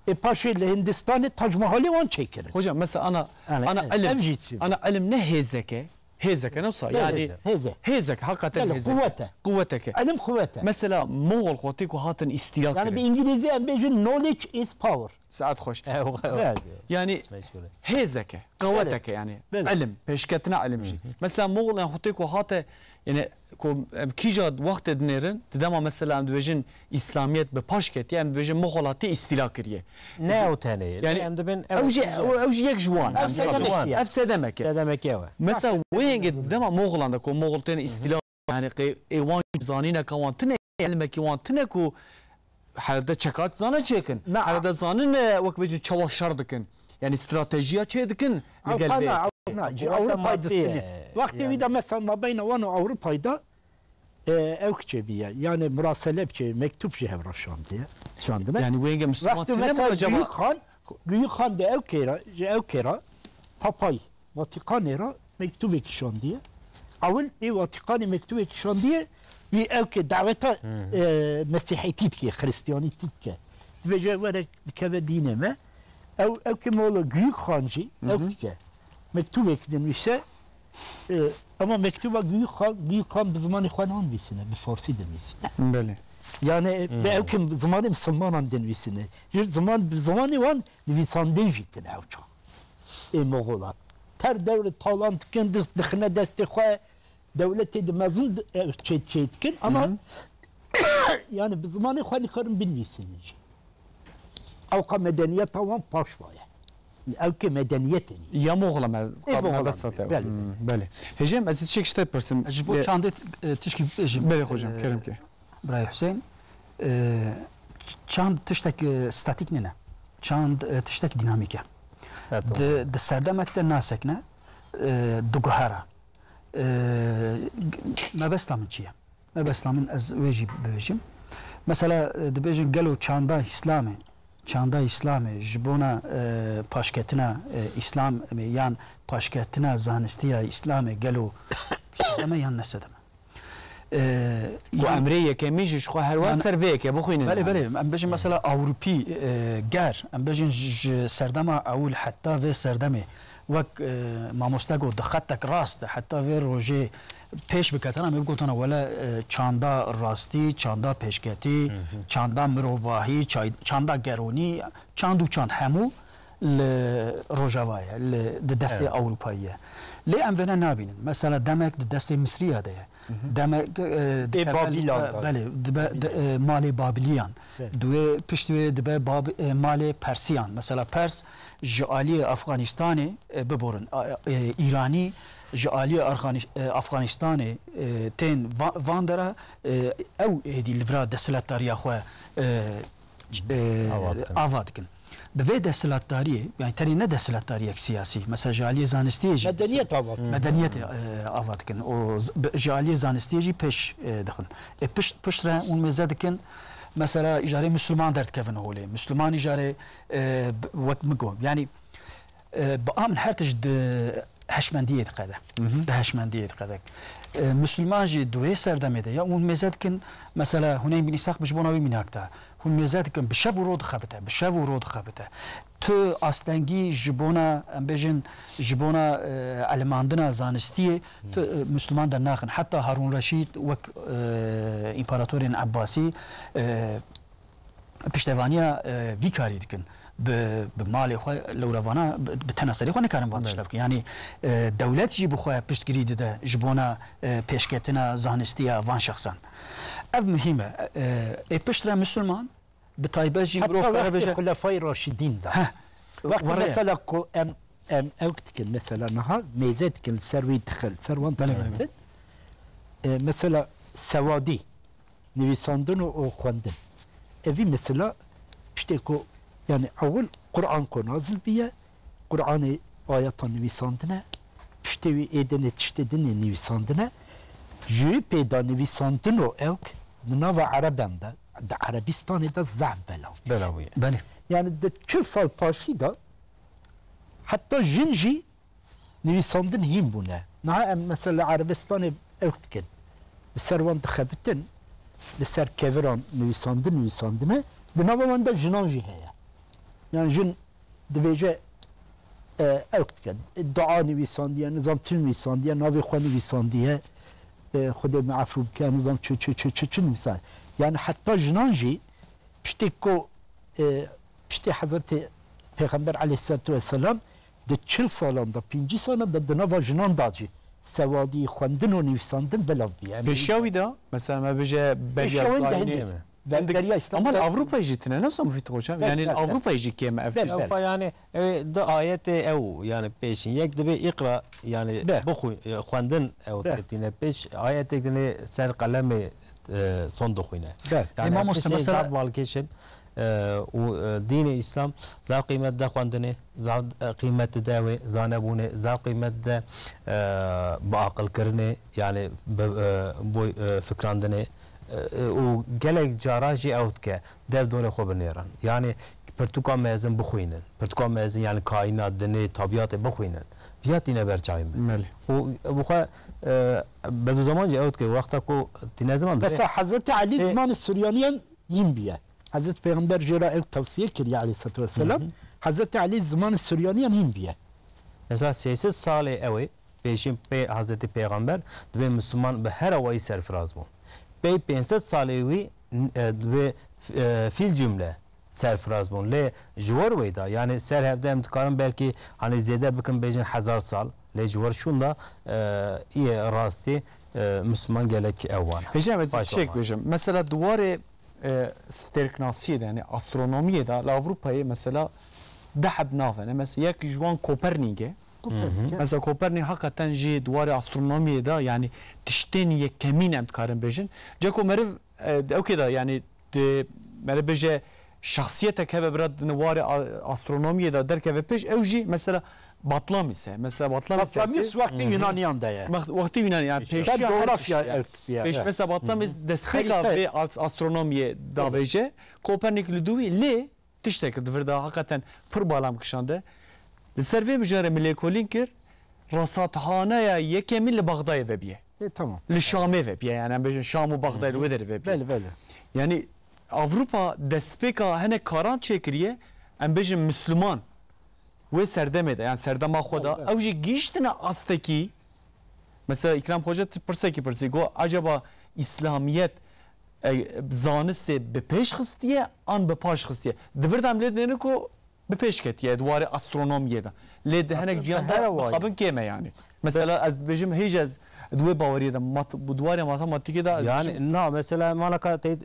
Ê paşê li Hindistanê Tac Mahalê wan çêkirin. Hocam, mesela ana, Yani, ana evet, ilim, ev jî çi? Ana ilim ne hêzeke, hêzeke ne wisa? Ne Yani hêze? Hêze. Hêzeke, hakikaten Belê, hêzeke. Quwete. Quweteke. Ilim quwete. Mesela Moğol xwetê ku hatin îstîla Yani kirin. Bi îngilîzî em bêjin knowledge is power. Saet xweş. Ew, ew. Evet. Yani Meşgûle. Hêzeke, qeweteke Belê. Yani. Belê. Ilim, pêşketina ilim jî. Hı hı. Mesela Moğol yan xwetê ku hate, yani ku em kîja wextê dinêrin, di dema mesela em dibêjin Îslamiyet bi paş ketiye, em dibêjin Moxol hatiye îstîla kiriye. Ne ew tenê ye. Yani, Em dibin ew jî, ew jî yek ji wan. Ew sedemek e. Ev sedemek e. Sedemek e ew e. Mesela wê yengê dema Moxolan de ku Moxol tên îstîla, yani qê ê wan zanîneka wan tine, ilmekî wan tine ku herede çekat zane çêkin. Na. Herede zanin, e, wek bêjin çawa şer dikin. Yani stratejiya çê dikin li Ew gel vê. Qana, ew na, ji Ewropayê distinê. Wextê wî de mesela mabeyna wan û Ewropayê de E, ew kiçê bîye. Yani murasele biçe, mektup ji hev re şandiye. Şandine. Yani wê yenge Müslüman Wextê tine mi mesela acaba? Guyuk Xan, Guyuk Xan de ew kêra, ji ew kêra, Papay Vatikanê re mektubekî şandiye. Ewil ê Vatikanê mektubekî şandiye, wî ew ke daveta, Hı hı. e, Mesîhîtî dike, Xristiyanîtî dike. Dibêje were bikeve dînê me. Ew, ew ke molo Guyuk Xan jî, Hı ew hı. dike. Mektubek dinivîse, E, ama mektuba Guyuk Xan, Guyuk Xan bi zimanê xwe nanivîsine, bi farsî dinivîsine. Belê. Yani, bi Hmm. ew kim zimanê misilmanan dinivîsine. Ji ziman, bi zimanê wan nivîsandin jî tine ew çax. Ê Moxolan. Ter dewre talan dikin, dis-, dixine destê xwe, dewletê di mezin di-, e, çê, çê dikin, ama Hı hı. yani bi zimanê xwe nikarin binivîsine jî. Ewqa medeniyeta wan paş va ye. Ew ke medeniyetê nî. Ya Moxla me, Ê, me Moxla bes me, hate. Belê, Hmm, belê. Belê. Hêjem, ez tiştek ji te pirsim. Ji bo E, çandê, e, tişkî bibêjim. Belê hocam, E, kerem ke. Birayê Huseyîn, e, çand tiştek, e, statîk nîne. Çand, e, tiştek dînamîk e. Evet, doğru. Di, di serdemek de nasekine, e, diguhere. E, mebesta min çi ye? Mebesta min ez wê jî bibêjim. Mesela, e, dibêjin gelo çanda Îslamê, çanda Îslamê ji bona, e, paşketina, e, Îslamê yan paşketina zanistiya Îslamê gelo sedeme yan ne sedeme? E, Ku yan emrê yekemîn jî ji xwe her wa Yani ser vê yekê bixwînin Belê, yani. Belê. Em bêjin mesela Ewropî, e, ger, em bêjin ji serdema ewil heta vê serdemê, wek, e, mamoste got, di xetek rast de heta vê rojê pêş biketana, me bigotana wele, e, çanda rastî, çanda pêşketî, Hı hı. çanda mirovahî, çay-, çanda geronî, çand û çand hemû li Rojava ye, li, di destê Evet. Ewropayî ye. Lê em vêne nabînin. Mesela demek di destê Misriya de ye. Hı hı. Demek, e, di Ê kevin-, Babilan de. Belê, dibe, di, e, malê Babiliyan. Evet. Di wê, pişt wê dibe Bab-, e, malê Persiyan. Mesela Pers ji aliyê Afganistanê, e, biborin, a, e, Îranî ji aliyê Arxani-, e, Afganistanê, e, tên va-, van dera, e, ew êdî li vira desthilatdariya xwe, e, e, Ava dikin. ava dikin. Bi vê desthilatdariyê, yani tenê ne desthilatdariyek siyasî, mesela ji aliyê zanistiyê jî Medeniyet ava dikin. Medeniyetê, e, ava dikin. O z-, bi, ji aliyê zanistiyê jî pêş, e, dixin. E, pişt, pişt re hûn mêze dikin, mesela îjarê Müslüman derdikevin holê. Müslüman îjarê, e, b-, wek min got. Yani, e, bi a min her tişt di heşmendiyê diqede. Hı hı. Di heşmendiyê diqede. E, Müslüman jî di wê serdemê de ya hûn mêze dikin, mesela Huneyn bin Îshak bi ji bona wî mînak da. Hûn mêze dikin, bi şev û ro dixebite, bi şev û ro dixebite. Tu astengî ji bona, em bêjin, ji bona, e, elimandina zanistiyê, tu, e, Müslüman dernaxin. Heta Harûn Reşîd wek, e, împaratorên Ebbasî, e, piştevaniya, e, vî karî dikin. Bi, bi malê xwe lewra vana, bi, bi tena serê xwe nikarin van tişta Belê. bikin. Yani, e, dewlet jî bi xwe piştgirî dide ji bona, e, pêşketina zanistiya van şexsan. Ev muhîm e. E, ê pişt re Müslüman, bi taybet jî Heta mirov kare wextê bêje Xulefayê Raşidîn de. Heh. Wextê Were. mesela ku em, em ew dikin, mesela niha mêze dikin li ser wî dixil, ser wan Belê, belê, belê. dixil. E, mesela sewadî, nivîsandin û, û xwendin. Evî mesela piştê ku, yani ewil Quran ku nazil biye, Quranê ayeta nivîsandine, piştê wî ê dinê tiştê dinê nivîsandine, ji wî pê de nivîsandino ewk di nava Ereben de, di Erebistanê de zehf belav bûye. Belav bûye. Belê. Yani di çil sal paşî de heta jin jî nivîsandin hîn bûne. Niha em mesela li Erebistanê ewk dikin. Li ser wan dixebitin, li ser keviran nivîsandin nivîsandine, di nava wan de jinan jî heye. Yani jin dibêje, e, ewk dike. Dua nivîsandiye, nizam çi nivîsandiye, navê xwe nivîsandiye, e, Xwedê me efû bike, nizam çi, çi, çi, çi, çi nivîsan. Yani heta jinan jî piştî ku, e, piştî Hezretî Pêxember aleyhisselatu vesselam di çil salan de, pêncî salan de di nava jinan de jî sewadî, xwendin û nivîsandin belav bûye. Em Pêşiya wî de, mesela me bêje beriya Pêşiya wî de zayînê, hindê. Be-, hindik-, beriya Îslam ama li de Ewropayê jî tine, ne Samî Fît Hoca? Bel, Yani bel, bel. Ewropayê jî kêm ev Bel, jî. bel. Ewropa yani, e, di ayetê ew, yani pêşîn yek dibe îqra, yani Be. bixwî-, e, xwendin ew Be. diketîne pêş, ayetek dinê ser qelemê, e, son dixwîne. Be. Yani Ê mamoste, piştê mesela zaf balkêş in, e, û, e, dînê Îslam zaf qîmet de xwendinê, zaf, e, qîmet de wê zanebûnê, zaf qîmet de, e, bi aqilkirinê, yani bi, e, boy, e, fikrandinê, e, e, û gelek cara jî ew dike, dev dorê xwe binêrin. Yani pirtûka mezin bixwînin. Pirtûka mezin yani kaînat, dinê, tabiatê bixwînin. Viya tîne ber çavê min. Belê. Û bi xwe, e, Bedûzeman jî ew dike, wexta ku tîne ziman dike. Mesela Hezretî Elî Sê- zimanê Suryaniyan hîn bûye. Hezretî Pêxember jê re ew tewsiye kiriye aleyhisselatu vesselam. Hı hı. Hezretî Elî zimanê Suryaniyan hîn bûye. Mesela sê sed salê ew ê, pêşîn pê Hezretî Pêxember, dibê Misliman bi her awayî serfiraz bûn. Pey pênc sed salê wî, e, dibê, e, fîl cumle serfiraz bûn. Lê ji wir wê de, yani ser hevde em dikarin belkî, hani zêde bikin bêjin hezar sal, lê ji wir şûnda, e, yê rastî, e, Misliman gelek ew wan. Hêja, ez Baş tiştek zaman. bêjim. Mesela di warê, e, stêrknasiyê de, yani astronomiyê de, li Avrupayê mesela deh heb nav hene. Mesela yek ji wan Kopernîk e. Kopernik, Hı hı. evet. Mesela Kopernik hakikaten jî di warê astronomiyê de, yani tiştên yekemîn em dikarin bêjin. Ceko meriv, e, di ewkê de, yani di meriv bêje şexsiyetek hebe bira di warê a-, astronomiyê de derkeve pêş, ew jî mesela Batlamîs e. Mesela Batlamîs Batlamîs derkê wextê Hı hı. Yunaniyan de ye. Wext-, wextê Yunaniyan, yani Ser pêşiya her coğrafya tiştî ye. ev ya, Pêş evet. mesela Batlamîs Hı hı. destpêka Harîte. vê as-, astronomiyê davêje. Kopernik li dû wî lê tiştek di vir de hakikaten pir bala min kişande. Li ser vê mijarê min lêkolîn kir, rasathaneya yekemîn li Bexdayê vebiye. E, tamam. Li Şamê vebiye, yani em bêjin Şam û Bexdayê li wê derê vebiye. Belê, belê. Yani Avrupa destpêka hinek karan çêkiriye, em bêjin Misliman wê serdemê de, yani serdema xwe de, Belê, belê. ew jî gihîştine astekî, mesela Îkram Xoca tu pirsekî pirsî, got, acaba Îslamiyet, e, zanistê bi pêş xistiye an bi paş xistiye? Di vir de em lê dêne ku bi pêş ketiye, di warê astronomiyê de. Lê di hinek Aslında ciyan her de awayî. mixabin kêm e yani. Mesela ez dibêjim hêj ez di wê baweriyê de mat-, bi di warê matematîkê de ez Yani dibêjim na mesela manaka te, e,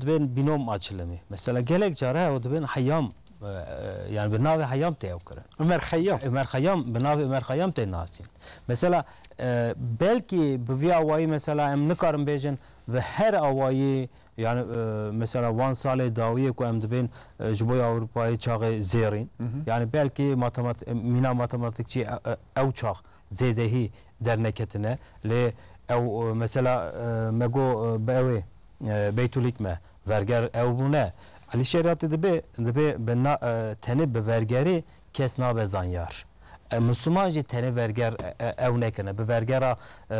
dibên binom açılımı. Mesela gelek cara ew dibên heyam, e, e, yani bi navê heyam tê ew kirin. Ömer Xeyyam. Ömer Xeyyam, bi navê Ömer Xeyyam tê nasîn. Mesela, e, belkî bi vî awayî mesela em nikarin bêjin bi her awayî, yani, e, mesela wan salê dawiyê ku em dibên, e, ji bo Ewropayê çaxê zêrîn. Hı hı. Yani belkî matemat-, mîna matematikçî, e, e, ew çax zêdehî derneketine. Lê ew, e, mesela, e, me got, e, bi ew ê, e, Beytulhikme verger ew bûne. Elî Şêratî dibê, dibê bi na-, e, tenê bi vergerî kes nabe zanyar. E, Misliman jî tenê verger, e, e, ew nekirine. Bi vergera, e,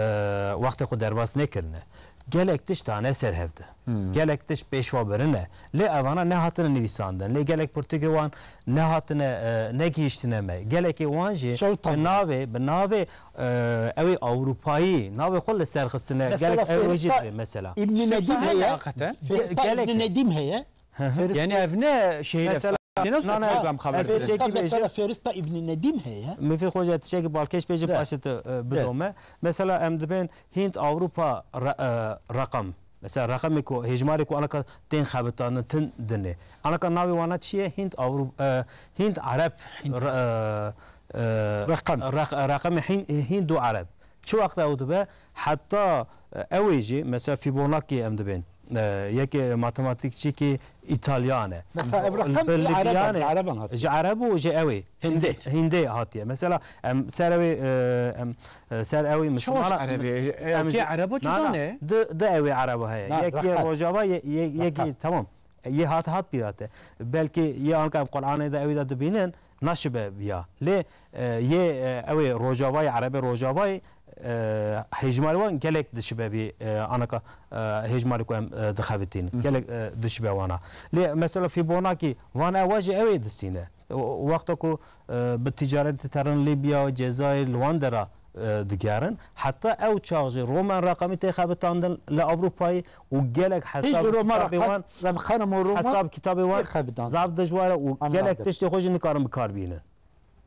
wextê xwe derbas nekirine. Gelek tişt dane ser hev de. Hmm. Gelek tişt pêş ve birine. Lê evana nehatine nivîsandin. Lê gelek pirtûkê wan nehatine, e, negihîştine me. Gelekê wan jî Şewtan. bi navê, bi navê, e, ew ê Ewropayî, navê xwe li ser xistine. Mesela Gelek ew ê jî Fêrista dibe mesela. Îbn Nedîm Şewtan heye. hakikaten. Fêrista Gelek Îbn e. Nedîm heye. Hı hı. Fêrista Yani ev ne şehir Mesela, efsanesi, ne na, na, Süleyman Xaber ez Fêrista, tiştekî bêjim. mesela Fêrista Îbn Nedîm heye. Mifî Xoca tiştekî balkêş bêjim De. paşê tu, e, De. bidome. Mesela em dibên Hînd Ewropa re-, e, reqem. Mesela reqemê ku, hêjmarê ku anaka tên xebitandin tin dinê. Anaka navê wana çi ye? Hînd Ewro-, e, Hînd Ereb Hînd. re-, e, e, Reqem. req-, reqemê Hîn-, Hînd û Ereb. Çi wexta ew dibe? Heta, e, ew ê jî, mesela Fibonacci em dibên. e, yekê matematîkçîkî Îtalyan e. Mesela ev reqem Li-, ji Ereban, Libyan e. Ji Ereban hatiye. Ji Ereb û ji ewê. Hindê. Hindê hatiye. Mesela em ser ewê, e, em, e, ser ewê Çawaş Mislimana, Erebê, e, em kê ji Erebo Na, cuda na. ne? Du, du ewê Erebo heye. Na, Yek yê reqem. Rojava, ye-, ye-, yekî, Reqem. tamam. Yê hat, hat bîra te. Belkî yê anka em Qur'anê de ewê de dibînin, naşibe viya. Lê, e, yê, e, ew ê Rojavayê, Erebê Rojavayê, e, hêjmarê wan gelek dişibe vî, e, anaka, e, hêjmarê ku em, e, dixebitînin. Gelek, e, dişibe wana. Lê mesela Fibonacci, wan ewa jî ew ê distîne. O, wexta ku, e, bi ticaretê terin Libya, Cezayir, li wan dera, e, digerin. Heta ew çax jî Roman reqemî tê xebitandin li Ewropayê û gelek Hîç hesab Roma kitabê reqem, wan, em xenim û Roma hesab kitabê wan tê xebitandin. zaf dijwar e û Em gelek nabin. tiştê xwe jî nikarin bi kar bînin.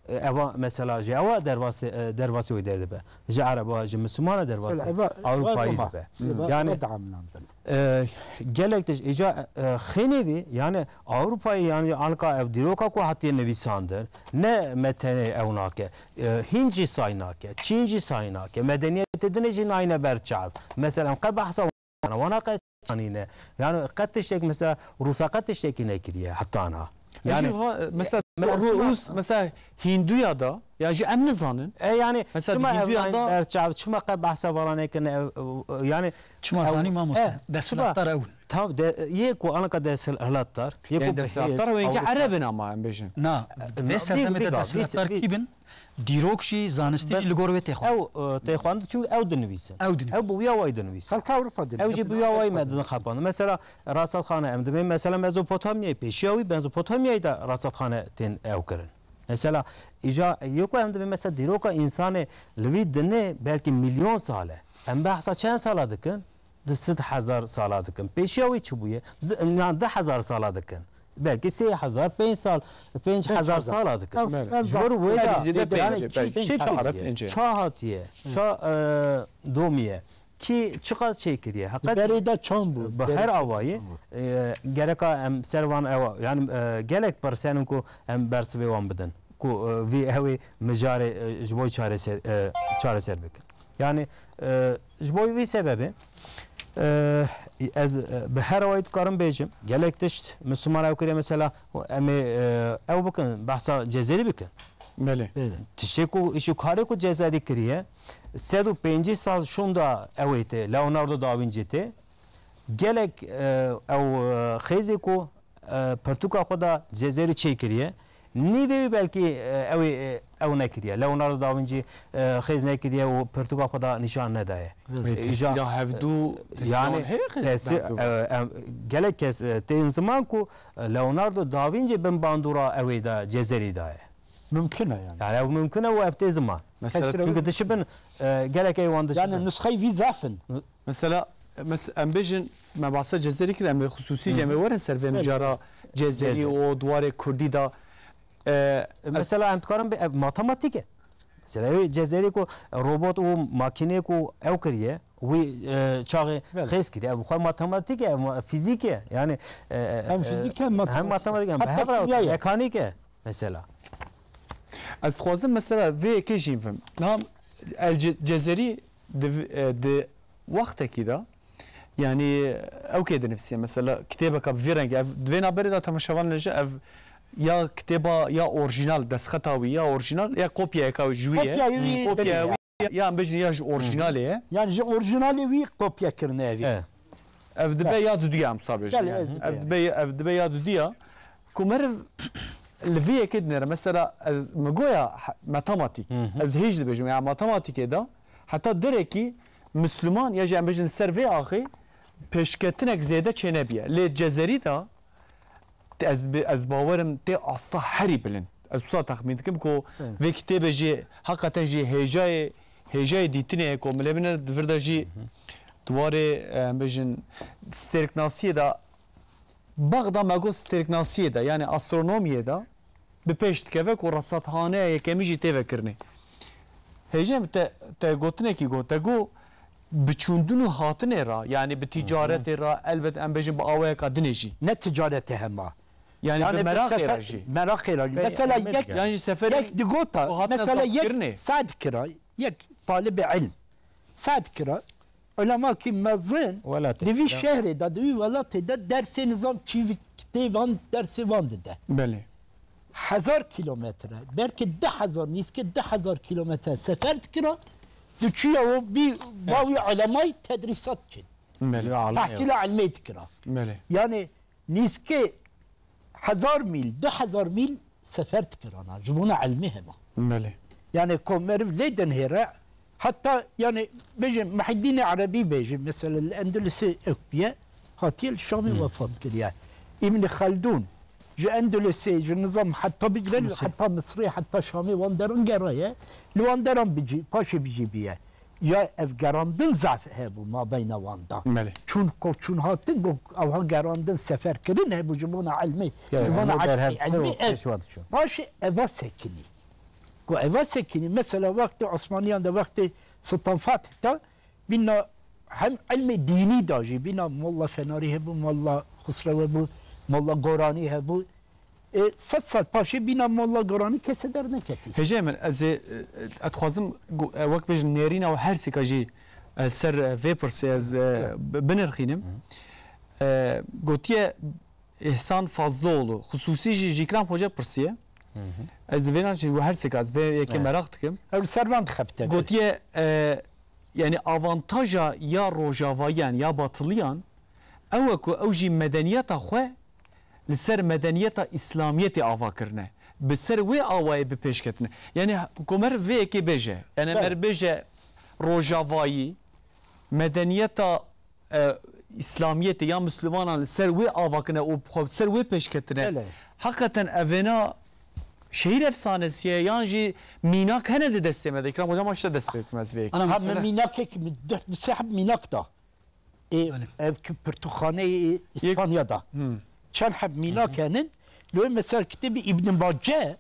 E, eva mesela ji ewa dervasê, e, dervasê wê derdibe. Ji Ereba, ji Mislimana dervasê Şöyle, eva, Ewropayê eva Roma. dibe. Eva, Yani, eva devam lazım. E, gelek tişt, îca, e, xênê vî, yani Ewropayê, yani anka ev dîroka ku hatiye nivîsandin, ne me tenê ew nake, e, Hînd jî say nake, Çîn jî say nake, medeniyetê dinê jî nayne ber çav. Mesela em qe behsa wana, wana qe çanîne. Yani qe tiştek mesela Rûsa qe tiştekî nekiriye heta na. Yani, Yani, va-, mesela, me-, Rû-, çima Rûs, mesela Hînduya da, ya jî em nizanin. E, yani, Mesela, çima ev Hînduya nayne da ber çav, çima qe behsa vala nekirine, ev, ev, yani, Çima ev, zanî mamoste? e, Desthilatdar çima? ew in. Tam de, yê ku anaka desthilatdar, yê Yani ku bi desthilatdar hêz, ew ên ki Ewropa. Ereb in ama em bêjin. Na, E, vê na, serdemê vî, de vî, vî, desthilatdar vî, kî bin? Dîrok jî, zanistî Ben, jî li gor wê tê xwendin. ew, e, tê xwendin, çünkü ew dinivîsin. Ew dinivîsin. Ew bi wîya wayî dinivîsin. Xelka Ewropa dinivîsin. Ew jî bi wîya wayî me din xepan. Mesela, rasetxane, em dibê mesela Mezopotamyayê, pêşiya wî Mezopotamyayê de rasetxane tên ew kirin. Mesela, îja, yê ku em dibê mesela dîroka însanê li vî dinê belkî milyon sal e. Em behsa çend sala dikin? Du sed hezar sala dikin. Pêşiya wî çi bûye? Di, yan du hezar sala dikin. Belkî sê hezar, pênc sal, pênc hezar Pênc hezar. sala dikin. Ev, Belê. ev Ji bo zaf. wê de, Belkî zêde yani pênc, çi, belkî çi çar, kiriye? pênc. Ça hatiye? Ça, e, domiye? Kî çiqas çêkiriye? Heqet Berê de çand bû. bi Berê her de awayî, çand bû. e, gereka em ser van ewa, yani, e, gelek pirsenin ku em bersivê wan bidin. Ku, e, vî ew ê mijarê, e, ji bo çareser, e, çareser bikin. Yani, e, ji bo vî sebebê, e, ez, e, bi her awayî dikarim bêjim, gelek tişt Misliman ew kiriye mesela, em ê, e, ew bikin, behsa Cezerî bikin. Belê. Belê. Tiştê ku, îşê karê ku Cezerî kiriye, sed û pêncî sal şûnda ew ê tê, Leonardo da Vinci tê. Gelek, e, ew, e, xêzê ku, e, pirtûka xwe da Cezerî çêkiriye. Nîvê wî belkî, e, ew ê, e, ew nekiriye. Leonardo da Vinci, e, xêz nekiriye û pirtûka xwe da nîşan nedaye. Belê. Wê E, îja, tesîra hevdû, e, tesîra yani, wan heye xêz tesîr, hevdû? e, em, gelek kes, e, tên ziman ku, e, Leonardo da Vinci bin bandora ew ê da Cezerî daye. Mümkün e yani. Yani ew mümkün e û ev tê ziman. Mesela Tesîra Çünkü wê dişibin, e, gelek ê wan dişibin. Yani nusxeyê vî zaf in. Mesela, mes-, em bêjin, me behsa Cezerî kir, em ê xisûsî jî em ê werin ser vê mijara Cezerî Cezerî. û di warê kurdî de. E, E, ez Mesela em dikarin bê, ev matematîk e. Mesela ew Cezerî ku robot û makînê ku ew kiriye, wî, e, çaxê Belê. xêz kiriye. Ev bi xwe matematîk e, ev ma-, fîzîk e. Yani, e, e, Hem e, fîzîk hem hem matematîk. matematîk, hem Hatta hev re kimya ye. mekanîk e mesela. Ez dixwazim mesela vê yekê jî bim. Niha El Ce-, Cezerî di, e, di wextekî de, yanî ew kê dinivîsiye, mesela kitêbeka bi vî rengî, ev, di vê navberê de temaşevan jî ev ya kitêba ya orjînal, destxeta wî ya orjînal, ya kopyayeka wî ji wî ye. Kopya wî Kopya belê wî ya, ya em bêjin ya ji orjînalê ye. Yani ji orjînalê wî kopya kirine evî. E. Ev dibe Belê. ya dudiya em wisa bêjin. Belê, yani. ev Ev dibe. dibe, ev dibe ya dudiya. Ku meriv li vî yekê dinêre. Mesela ez, min goya he-, matematîk. Hı hı. Ez hêj dibêjim. Ya matematîkê de heta derekî Misliman ya jî em bêjin ser vê axê pêşketinek zêde çênebiye. Lê Cezerî de te-, ez bi-, ez bawerim tê asta herî bilind. Ez wisa texmîn dikim ku Evet. vê kitêbê jî heqeten jî hêjayê, hêjayê dîtinê ye ku milê min di vir de jî Hı hı. di warê, em bêjin, stêrknasiyê de, Bexda me got stêrknasiyê de, yani astronomiyê de bi pêş dikeve ku resathane yekemî jî tê vekirinê. Hêjê min te, te gotinekî got, te got bi çûndin û hatinê re, yani bi ticaretê re, elbet em bêjin bi awayeka dinê jî. Ne ticaretê hema. Yani Yani bi bi meraqê re sefer-, jî. meraqê re jî. Bey, Mesela elbet yek, yani. Yani seferê yek digota, ku hatine mesela yek zafkirinê. Sad kira, yek talibê ilm. Sad kira, ulemakî mezin Welatê. Di vî şehrê de, di vî welatê de dersê nizam çîvik tê van, dersê van dide. Belê. Hezar kilometre, belkî du hezar, nîskê du hezar kilometre sefer dikira, diçûya û bî bawî ulemay tedrîsat çin. Belê. Ya, Tehsîla ilmê dikira. Belê. Yani nîskê hezar mîl, du hezar mîl sefer dikirana, ji bona ilmê hema. Belê. Yani ku meriv lê dinhêre, heta yani bêjin Muhyiddin Erebî bêjin, mesela li Endulusê ew biye, hatiye li Şamê wefat kiriye. Îbn Xeldûn, ji Endulusê, ji nizam heta bigre, heta Misrê, heta Şamê wan deran geraye, li wan deran bicî, paşê bicî biye. Ya ev gerandin zaf hebû mabeyna wan da. Belê. Çûn, ko çûn hatin, go, ewha gerandin sefer kirin hebû ji bona ilmê, Gerek ji bona ilmê eşqê berhev kir û ilmê ev. Pêşwa diçûn. Paşê eva sekinî. Go eva sekinî, mesela wextê Osmaniyan de, wextê Sultan Fatih de, bîna hem ilmê dînî da jî, bîna Molla Fenarî hebû, Molla Xusrew hebû, Molla Goranî hebû. E, sed sal paşê bîna Molla Goranî kesê derneketî. Hêjayê min, ez ê, e, ez dixwazim gu-, e, wek bêjin nêrîna we her sêka jî, e, ser, e, vê pirsê ez, e, bi-, binirxînim. E, gotiye Îhsan Fazlıoğlu, xisûsî jî ji Îkram Hoca pirsiye. Ez di vêna jî we her sêka ez vê yekê meraq dikim. Ew li ser van dixebite. Gotiye, e, yani avantaja ya rojavayiyan ya batiliyan ew e ku ew jî medeniyeta xwe li ser medeniyeta îslamiyetê ava kirine. Bi ser wê awayê bi pêş ketine. Yani ku mer vê yekê bêje. Yani Belê. Mer bêje rojavayî, medeniyeta, e, îslamiyetê ya mislimanan li ser wê ava kirine û xwe ser wê pêş ketine. Belê. Heqeten evêna şehîr efsanesiye yan jî mînak hene di destê me de. Îkram Hocam, ma ji te dest pê bikim ez vê yekê. Ana Ha, mesele min mînakek, min deh, sê heb mînak da. Ê, Belê. Ev ki pirtûkxaneyê Yek- Îspanya da. Hmm. Çend heb mînak henin. Lê mesela kitêbê Îbn Mace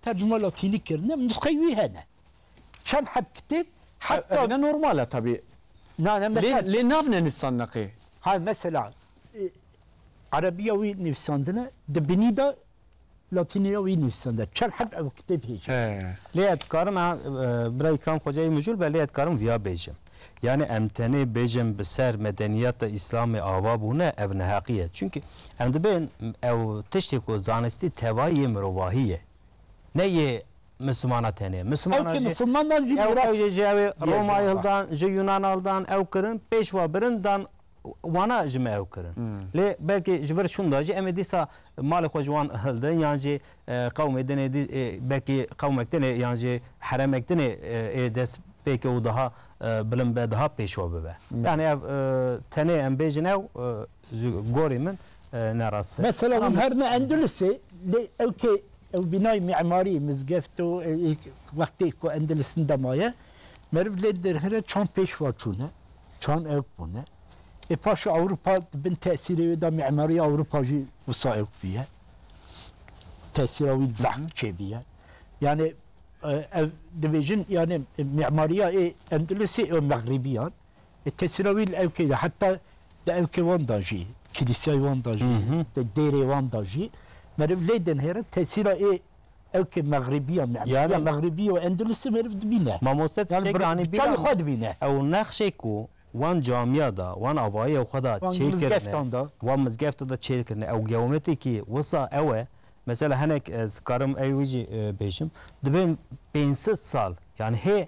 tercuma latînî kirine, nusxeyê wî hene. Çend heb kitêb, heta Ev ne normal e tabii. Na, ne Lê, mesela lê nav ne nisan neqê. Ha, mesela, e, erebiya wî nivîsandine, di binî de latîniya wî nivîsande. Çend heb ev kitêb hêj. He. Lê ez dikarim, e, bira Îkram Xocayî mijûl be, lê ez dikarim viya bêjim. Yani em tenê bêjim bi ser medeniyeta Îslamê ava bûne, ev neheqî ye. Çünkü em dibên ew tiştê ku zanistî tevayî yê mirovahî ye. Ne yê Mislimana tenê. Mislimana Ew ki jî, Mislimandan jî ew, miras ew jî, jî ew ê yê Romayê zana. Hildan, ji Yunan hildan, ew kirin, pêşva birin dan wana ji me ew kirin. Hmm. Lê belkî ji vir şûnda jî em ê dîsa malê xwe ji wan hildin yan jî, e, qewmê dinê dî-, e, belkî qewmek dinê yan jî heremek dinê, e, ê dest pê ke û daha, e, bilind be, daha pêşwa bibe. Hmm. Yani ev, e, tenê em bêjin ew, e, ji gorî min, e, ne rast e. Mesela Ama hûn mes- her ne Endulisê, lê ew ke ew bînayê mimarî, mizgeft û, e, wextê ku Endulis nida maye, meriv lê derhere çand pêşva çûne, çand ew bûne. Ê paşê Ewropa di bin tesîrê wê de mimariya Ewropa jî wisa ew bûye. Tesîra wî zehf çêbûye. Yani, e, ev dibêjin, yani, mimariya ê Endulisê û Mexrîbiyan, e, tesîra wî li ewkê de, heta di ewkê wan de jî, kîlîseyê wan de jî, Hı hı. di dêrê wan de jî, meriv lê dinêre tesîra ê ewkê Mexrîbiya, mimariya Yani Mexrîbiya û Endulisê meriv dibîne. Mamoste Yani tiştek bir-, anî çavê bîra xwe dibîne. Ew nexşê ku wan camiya da, wan avayê xwe da Wan çêkirine, mizgeftan da. wan mizgefta da çêkirine, ew geometrîkî wisa ew e. Mesela hinek ez karim ew jî, e, bêjim. Dibên pênc sed sal, yani hê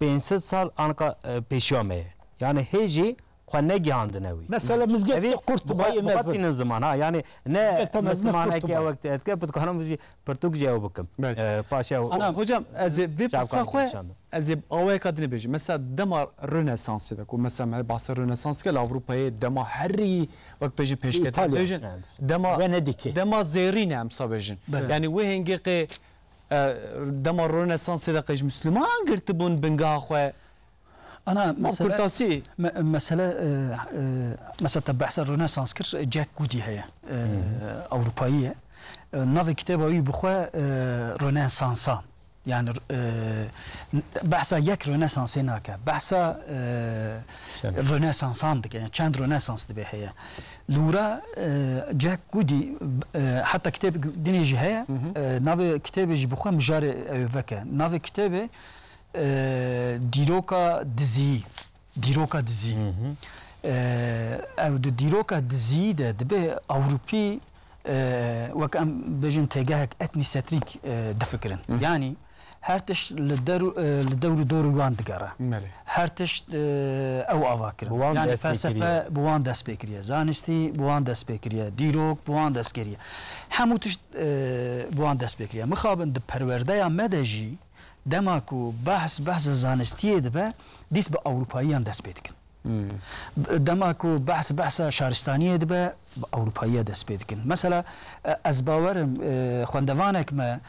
pênc sed sal anka, e, pêşiya me ye. Yani hê jî xwe negihandine wî. Mesela mizgefta Evî Qurtuba bi xwe, yê bi xwe mezin. tînin ziman, ha, yani ne Mizgefta mezin Mislimanekî Qurtuba. ew wek te etke, bi dikarim jî pirtûk jî ew bikim. Belê. E, paşa ew Ana, Hocam, ez ê vê pirsa çavkanî xwe, kişandim. ez ê awayeka din ê bêjim. Mesela dema Rönesansê de, ku mesela me bahsa Rönesans kir, li Avrupayê dema herî wek bêjin pêşketin, Îtalya. bêjin Yani, dema, Venedîkê. dema zêrîn e, em sa bêjin. Belê. Yani wê hingê qê, e, dema Rönesansê de qê ji Misliman girtibûn bingeha xwe. Ana, Mam mesele, Kurtasî. me-, mesele, e, e, mesela te behsa Rönesans kir, Jack Goody heye, e, Hı hı. Ewropayî ye. E, navê kitêba wî bi xwe, e, Rönesansa. Yani, e, behsa yek Rönesansê nake. Behsa, e, Çend. Rönesansan dike. Yani çend Rönesans dibe heye. Li wira, e, Jack Goody, e, heta kitêb dinê jî heye. Hı hı. E, navê kitêbê jî bi xwe Mijarê Ew Veke. Navê kitêbê, e, Dîroka Diziyî. Dîroka dizî. Hı hı. E, ew di dîroka dizî de dibe Ewropî, e, wek em bêjin têgehek etnîsetrîk, e, difikirin. Hı hı. Yanî her tişt li der, e, li dewr û dorî wan digere. Belê. Her tişt, e, ew ava kirin. Bi wan Yanî dest pê felsefe kiriye. Bi wan dest pê kiriye. Zanistî bi wan dest pê kiriye. Dîrok bi wan dest kiriye. Hemû tişt, e, bi wan dest pê kiriye. Mixabin di perwerdeya me de jî dema ku behs, behsa zanistiyê dibe, dîs bi Ewropayiyan dest pê dikin. Hmm. Dema ku behs, behsa şaristaniyê dibe, bi Ewropayiya dest pê dikin. Mesela, e, ez bawerim, e, xwendevanek me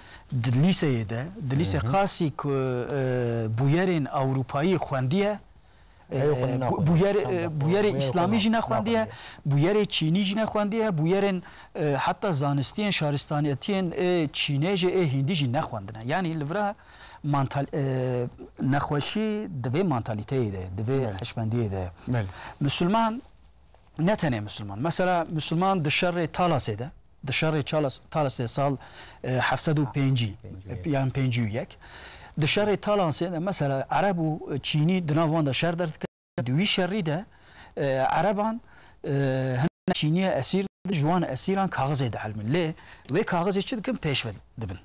di lîseyê de, di lîsê Hı hı. qasî ku, e, bûyerên Ewropayî xwendiye, Ew xwe e, nexwendin. Bûyer, e, Tamam, bûyerê bûyerê xwe îslamî jî nexwendin. Nexwendiye, bûyerê çînî jî nexwendiye, bûyerên, e, heta zanistiyên şaristaniyetiyên ê çînê jî ê hîndî jî nexwendine. Yanî li vira mantal-, e, nexweşî di vê mantalîteyê de, di vê Evet. hişmendiyê de. Belê. Misilman, ne tenê misilman. Mesela misilman di şerê Talasê de, di şerê Çalas-, Talasê sal, e, heft sed û pêncî, Pêncî. e, yan pêncî û yek. Di şerê Talasê de mesela Ereb û Çînî di nav wan de şer derdikevin. Di wî şerî de, e, Ereban, e, hinek Çîniyê esîr dibin, ji wan esîran kaxizê dihilmin. Lê wê kaxizê çi dikin? Pêşve dibin.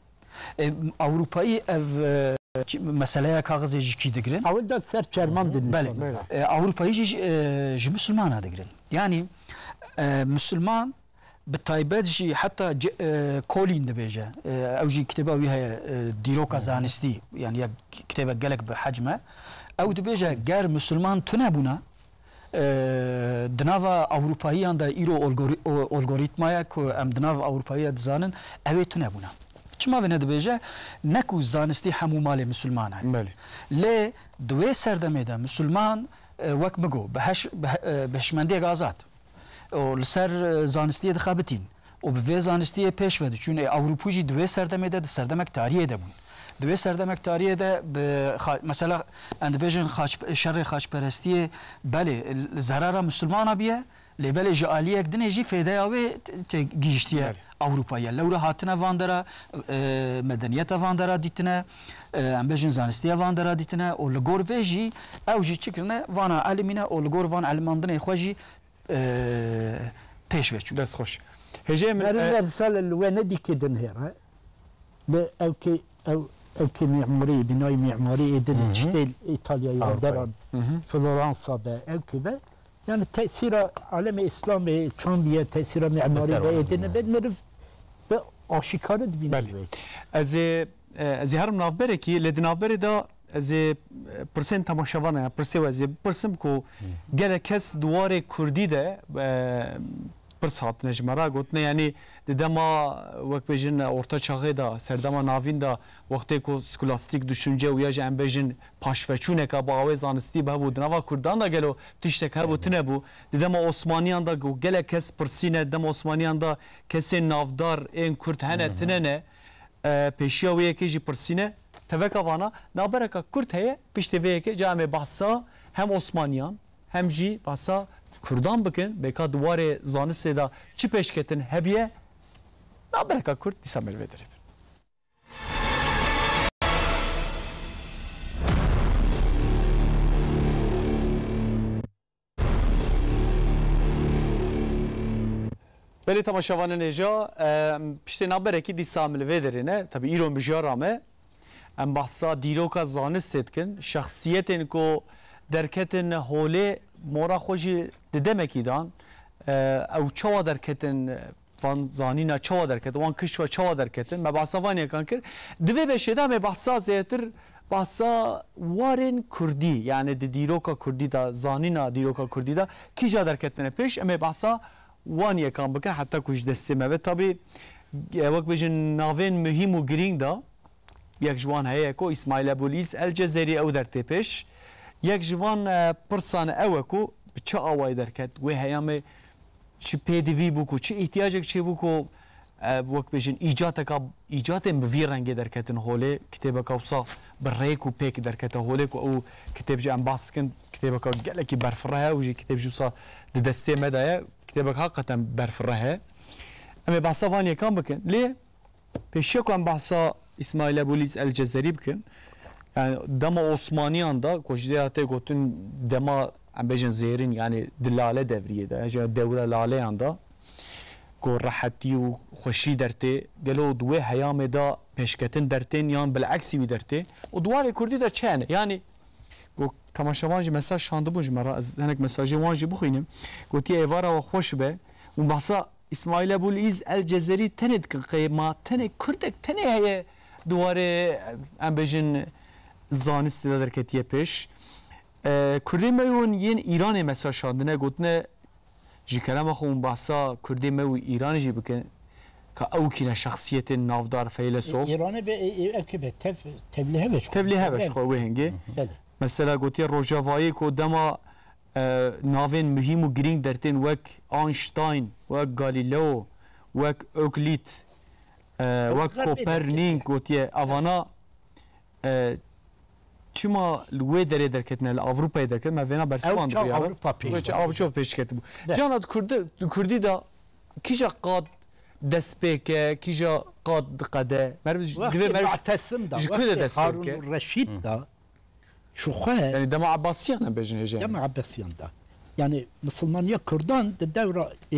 E, Ewropayî ev, e, çi, meseleya kaxizê ji kî digirin? Ewil de ser çerman dinûsîn. Belê. E, Ewropayî jî, e, ji misilmana digirin. Yanî, e, misilman bi taybet jî heta ce-, e, Kolîn dibêje. E, ew jî kitêba wî heye, e, dîroka Hı hı. zanistî. Yanî yek kitêbek gelek bi hecm e. Ew dibêje ger misilman tune bûna, e, di nava Ewropayiyan de îro olgori-, o-, olgorîtmaya ku em di nav Ewropayiya dizanin, ew ê tune bûna. Çima vê nedibêje? Ne ku zanistî hemû malê misilman e. Belê. Lê di wê serdemê de misilman, e, wek min got, bi heş-, bi he-, e, bi hişmendiyek azad û li ser, e, zanistiyê dixebitîn û bi vê zanistiyê pêş ve diçûn. Ê Ewropû jî di wê serdemê de di serdemek tariyê de bûn. Di wê serdemek tariyê de bi xa-, mesela, em dibêjin xaç-, şerê xaçperestiyê, belê, li zerara misilmana biye, lê belê ji aliyek dinê jî fêdeya wê t-, tê gihiştiye Belê. Ewropayiya. Lewra hatine van dera, e, medeniyeta van dera dîtine, e, em bêjin zanistiya van dera dîtine û li gor vê jî ew jî çi kirine, vana elimîne û li gor van elimandinê xwe jî, e, pêş ve çû. Dest xweş. Hêjê min, Meriv e, Ersal li we nedîkê dinihêre. Bi ew kê, ew, ew kê mîmarî, bînayê mîmarî ê din Hı hı. tiştê Îtalyayê Avrupayê. Deran, Hı hı. Floransa be, ew kê be. Yani tesîra alemê Îslamê çandiye, tesîra mîmarî Eser be wan. Ê din be, meriv bi aşîkare dibîne Belê. Wê. Ez ê, e, ez ê herim navberekî, lê di navberê de ez ê, e, pirsên temaşevana, ya pirsê we ez ê pirsim ku Hı. gelek kes di warê kurdî de, e, pirs hatine ji me re gotine, yanî di dema, wek bêjin, orta çaxê de, serdema navîn de, wextê ku skolastîk, düşünce û ya jî em bêjin paşveçûneka bi awê zanistî bi hebû, di nava kurdan de gelo tiştek hebû, tune bû. Di dema Osmaniyan de ku gelek kes pirsîne, di dema Osmaniyan de kesên navdar ên kurd hene, Hı hı. tune ne, e, pêşiya wê yekê jî pirsîne. Teveka vana, navbereka kurt heye, piştê vê yekê, ca em ê behsa hem Osmaniyan, hem jî behsa kurdan bikin, bêka di warê zanistê de çi pêşketin hebiye, navbereka kurt dîsa me li vê derê bin. Belê temaşevanên hêja, em, piştê navberekî dîsa em li vê derê ne. Tabi îro mijara me. Em behsa dîroka zanistê dikin. Şexsiyetên ku derketin holê mora xwe jî di demekî dan. E, ew çawa derketin, van zanîna çawa derket, wan kişfa çawa derketin, me behsa van yekan kir. Di vê beşê de em ê behsa zêdetir, behsa warên kurdî, yani di dîroka kurdî de, zanîna dîroka kurdî de kîja derketine pêş, em ê behsa wan yekan bikin, heta ku ji destê me be. Tabî, e, wek bêjin navên muhîm û girîng de, yek ji wan heye ku Îsmaîl Ebûlîs El Cezerî ew der tê pêş. Yek ji van, e, pirsan ew e ku bi çi awayî derket, wê heyamê çi pêdivî bû ku, çi îhtiyacek çêbû ku, e, wek bêjin îcateka, îcatên bi vî rengê derketin holê, kitêbeka wisa bi rêk û pêk derkete holê ku ew kitêb jî em behs dikin, kitêbeka gelekî berfireh e û jî kitêb jî wisa di destê me de ye, kitêbek heqeten berfireh e. Em ê behsa van yekan bikin. Lê pêşiya ku em behsa Îsmaîl Ebûlîs El Cezerî bikin, Yani dema Osmaniyan da, ku jî hate gotin dema, em bêjin zêrin, yani di lale devriyê de, yani dewra laleyan da, ku rehetî û xweşî dertê, gelo di wê heyamê de pêşketin dertên yan bileksî wî dertê, û di warê kurdî de çi hene? Yani, ku temaşevan jî mesaj şandibûn ji me re, ez hinek mesajê wan jî bixwînim. Gotiye, êvara we xweş be. Û behsa Îsmaîl Ebûl Îz El Cezerî tenê dikin, qey ma tenê kurdek tenê heye di warê, em bêjin, zanistê de derketiye pêş. E, kurdê me hûn yên Îranê mesaj şandine, gotine, ji kerema xwe hûn behsa kurdê me û Îranê jî bikin, ka ew kî ne şexsiyetên navdar, feylesof. Îranê be, e, e, ew kê be, tev-, tevlî hebe ji xwe. Tevlî hebe ji xwe wê hingê. Belê. Mesela gotiye Rojavayê ku dema, e, navên muhîm û girîng dertên wek Einstein, wek Galileo, wek Euclid, e, wek Kopernik gotiye, evana, e, çima li wê derê derketine, li Ewropayê derketine, me vêna bersivan dibû ya rast. Ewça Ewropa pêş ketibû. Cana di Kurdi, di Kurdî de kîja qad dest pê ke, kîja qad diqede? Meriv divê meriv ji ku de dest pê bike? Reşîd da, Ji xwe. Yani dema Abbasiyan em bêjin hêja. Dema Abbasiyan da. Yani misilmaniya Kurdan di dewra, e,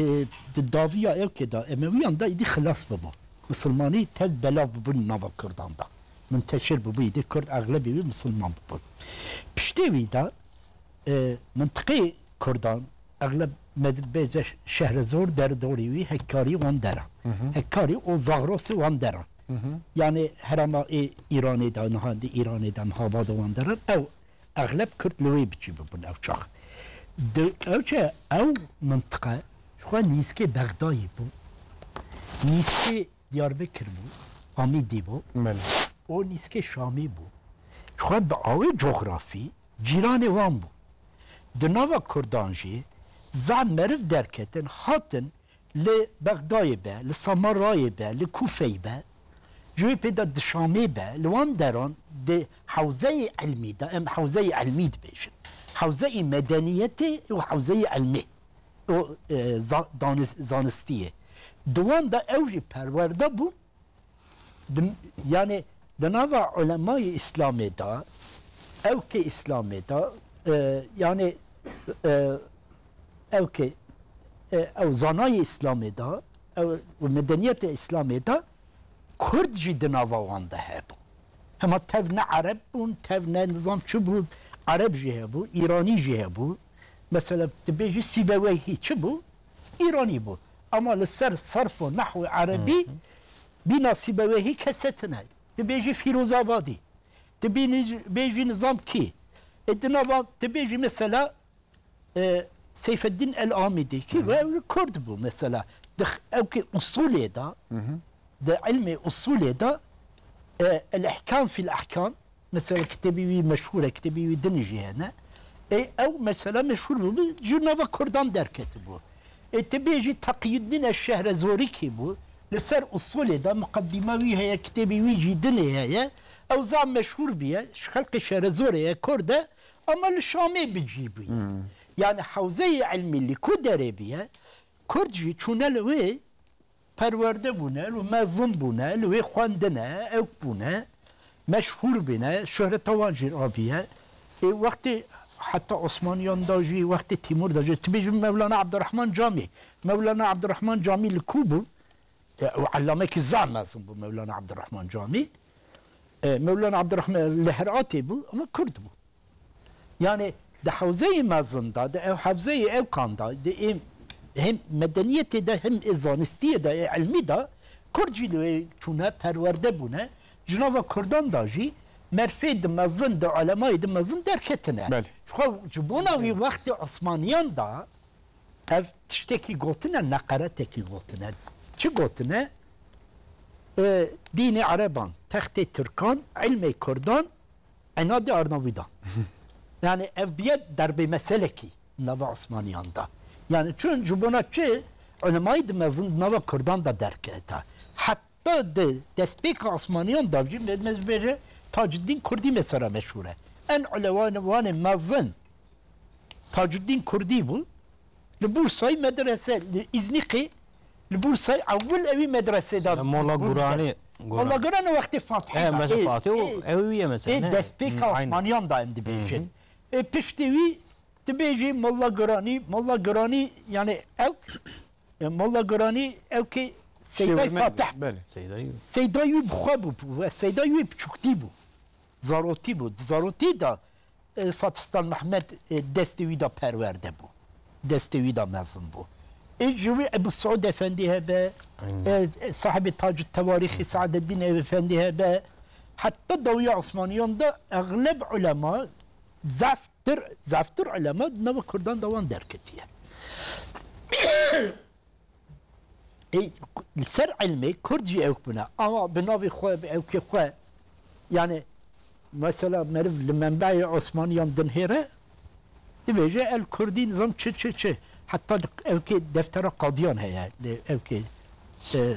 di daviya ewkê da, Emewiyan da îdî xilas bibû. Misilmanî tev belav bibûn nava Kurdan da. Munteşir bibû, îdî Kurd exlebî wî misilman bibûn. Piştê wî da, e, mintiqê Kurdan, exleb me bêje Şehrezor, derdorî wî, Hekkarî wan dera. Hekkarî û Zagrosê wan dera. Yani herema ê Îranê de, niha di Îranê de, niha va de wan deran, ew exleb Kurd li wê biçî bibûn ew çax. Di, ew çe, ew mintiqe ji xwe nîskê Bexdayê bû, nîskê Diyarbekir bû, Amîdî bû, Belê. Û nîskê Şamî bû. Ji xwe bi awê cografî cîranê wan bû. Di nava Kurdan jî zaf meriv derketin, hatin li Bexdayê be, li Samarayê be, li Kûfeyê be, ji wê pê de di Şamê be, li wan deran di hewzeyê ilmî de, em hewzeyê ilmî dibêjin. Hewzeyê medeniyetê û hewzeyê ilmê û, e, za-, danis-, zanistiyê. Di wan de ew jî perwerde bûn. Di, yani di nava ulemayê Îslamê de, ewkê Îslamê de, e, yani, e, ewkê, e, ew zanayê Îslamê de, ew medeniyetê Îslamê de Kurd jî di nava wan de hebû. Hema tev ne Ereb bûn, tev ne nizam çi bû, Ereb jî hebû, Îranî jî hebû. Mesela, dibêjî Sîbeweyhî çi bû? Îranî bû. Ama li ser serf û nehwê erebî, Hı hı. bîna Sîbeweyhî kese tine. Dibêjî Fîrozabadî. Dibêjî nizam kî? E, di nava, dibêjî mesela, e, Seyfeddîn el Amîdî kî Hı hı. ve ew Kurd bû mesela. Di x-, ew kê usulê da, Hı hı. di ilmê usulê da, e, El Ihkam fil Ahkam, mesela kitêbî wî meşhûr e, kitêbî wî din jî hene. Ê, ew mesela meşhûr bû, bi ji nava Kurdan derketibû. Ê, tu bêjî Teqiyuddin Eşşehrezorî kî bû, li ser usulê de muqeddîma wî heye, kitêbî wî jî dinê heye. Ew zaf meşhûr bûye, ji xelkê Şehrezorê ye, Kurd e, ama li Şamê bi cî bûye. Hmm. Yani hewzeyê ilmî li ku derê bûye, Kurd jî çûne li wê perwerde bûne, li mezin bûne, li wê xwendine, ewk bûne, meşhûr bîne, şohreta wan jî rabiye. Ê, wextê heta Osmaniyan da jî, wextê Tîmûr da jî, tu bêjî Mewlana Abdurrahman Camî. Mewlana Abdurrahman Camî li ku bû? E, û ellamekî zaf mezin bû Mewlana Abdurrahman Camî. E, Mewlana Abdurrahman li Heratê bû, ama Kurd bû. Yani di hewzeyê mezin de, di ew hewzeyê ewkan de, di ê hem medeniyetê de hem ê zanistiyê de, ê ilmî de Kurd jî li wê çûne, perwerde bûne. Ji nava Kurdan de jî merfê di mezin, di ulemayê di mezin derketine. Belê. Ji xwe ji bona wî wextê Osmaniyan de ev tiştekî gotine, neqeretekî gotine. Çi gotine? E, dînê Ereban, textê Tirkan, ilmê Kurdan, Enadê Arnavîdan. Yani ev biye derbê meselekî nava Osmaniyan da. Yani çün ji bona çi ulemayî di mezin nava Kurdan da derkete. Heta di destpêka Osmaniyan da jî me-, me bêje Tacuddin Kurdî mesela meşhûr e. En ulewanê mezin Tacuddin Kurdî bû. Li Bursayê medrese, li Îznîqê, li Bursayê ewil ewî medresê da. Li Mola Guranî. Goran. Molla Goran wextê Fatihê He, da. Mesela Ê, Fatih û ê, ew wî ye mesela, ê ne? destpêka Hı, aynen. Osmaniyan da em dibêjin. Hı hı. Ê piştî wî dibêjî Molla Goranî, Molla Goranî, yani ew, e, Molla Goranî ew ki Seydayê Şêwirmend Fatih. Belê. Seydayê. Seydayê wî bi xwe bû, we Seydayê wî biçûktî bû. Zarotî bû. Di zarotî de, e, Fatih Sultan Mehmed, e, destê wî de perwerde bû. Destê wî de mezin bû. Ê ji wî Ebu Suud Efendî hebe, Aynen. e, e, sahibê Tacü Tewarîxî Saededdîn Efendî hebe. Heta dawiya Osmaniyan de exleb ulema, zaftir, zaftir ulema di nava Kurdan de wan derketiye. Ê, li ser ilmê Kurd jî ewk bûne. Ama bi navê xwe, bi ewkê xwe, yani, mesela meriv li menbeyê Osmaniyan dinhêre, dibêje el Kurdî nizam çi, çi, çi. Heta li ewkê deftera qadiyan heye, li ewkê, e,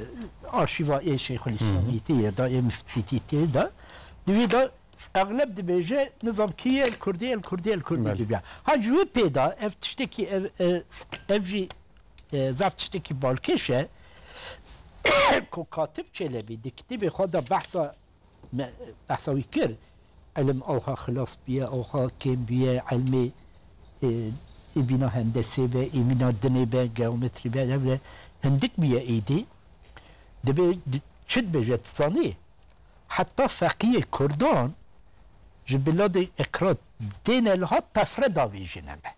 arşîva ê Şeyxulislamî Hı hı. tê ye da, ê miftîtî tê da. Di wî de exleb dibêje, nizam kî ye, el Kurdî, el Kurdî, el Kurdî Belê. dibe. Ha ji wê pê de ev tiştekî, ev, e, ev jî, e, zaf tiştekî balkêş e. Ku Katib Çelebi di kitêbê xwe de behsa me, behsa wî kir, ilim awha xilas bûye, awha kêm bûye, ilmê, e, ê bîna hendesê be, ê bîna dinê be, geometrî be, ev re hindik bûye êdî. Dibê, di-, çi dibêje, tu zanî? Heta feqiyê Kurdan ji biladê Ekra têne liha tefre davêjine me.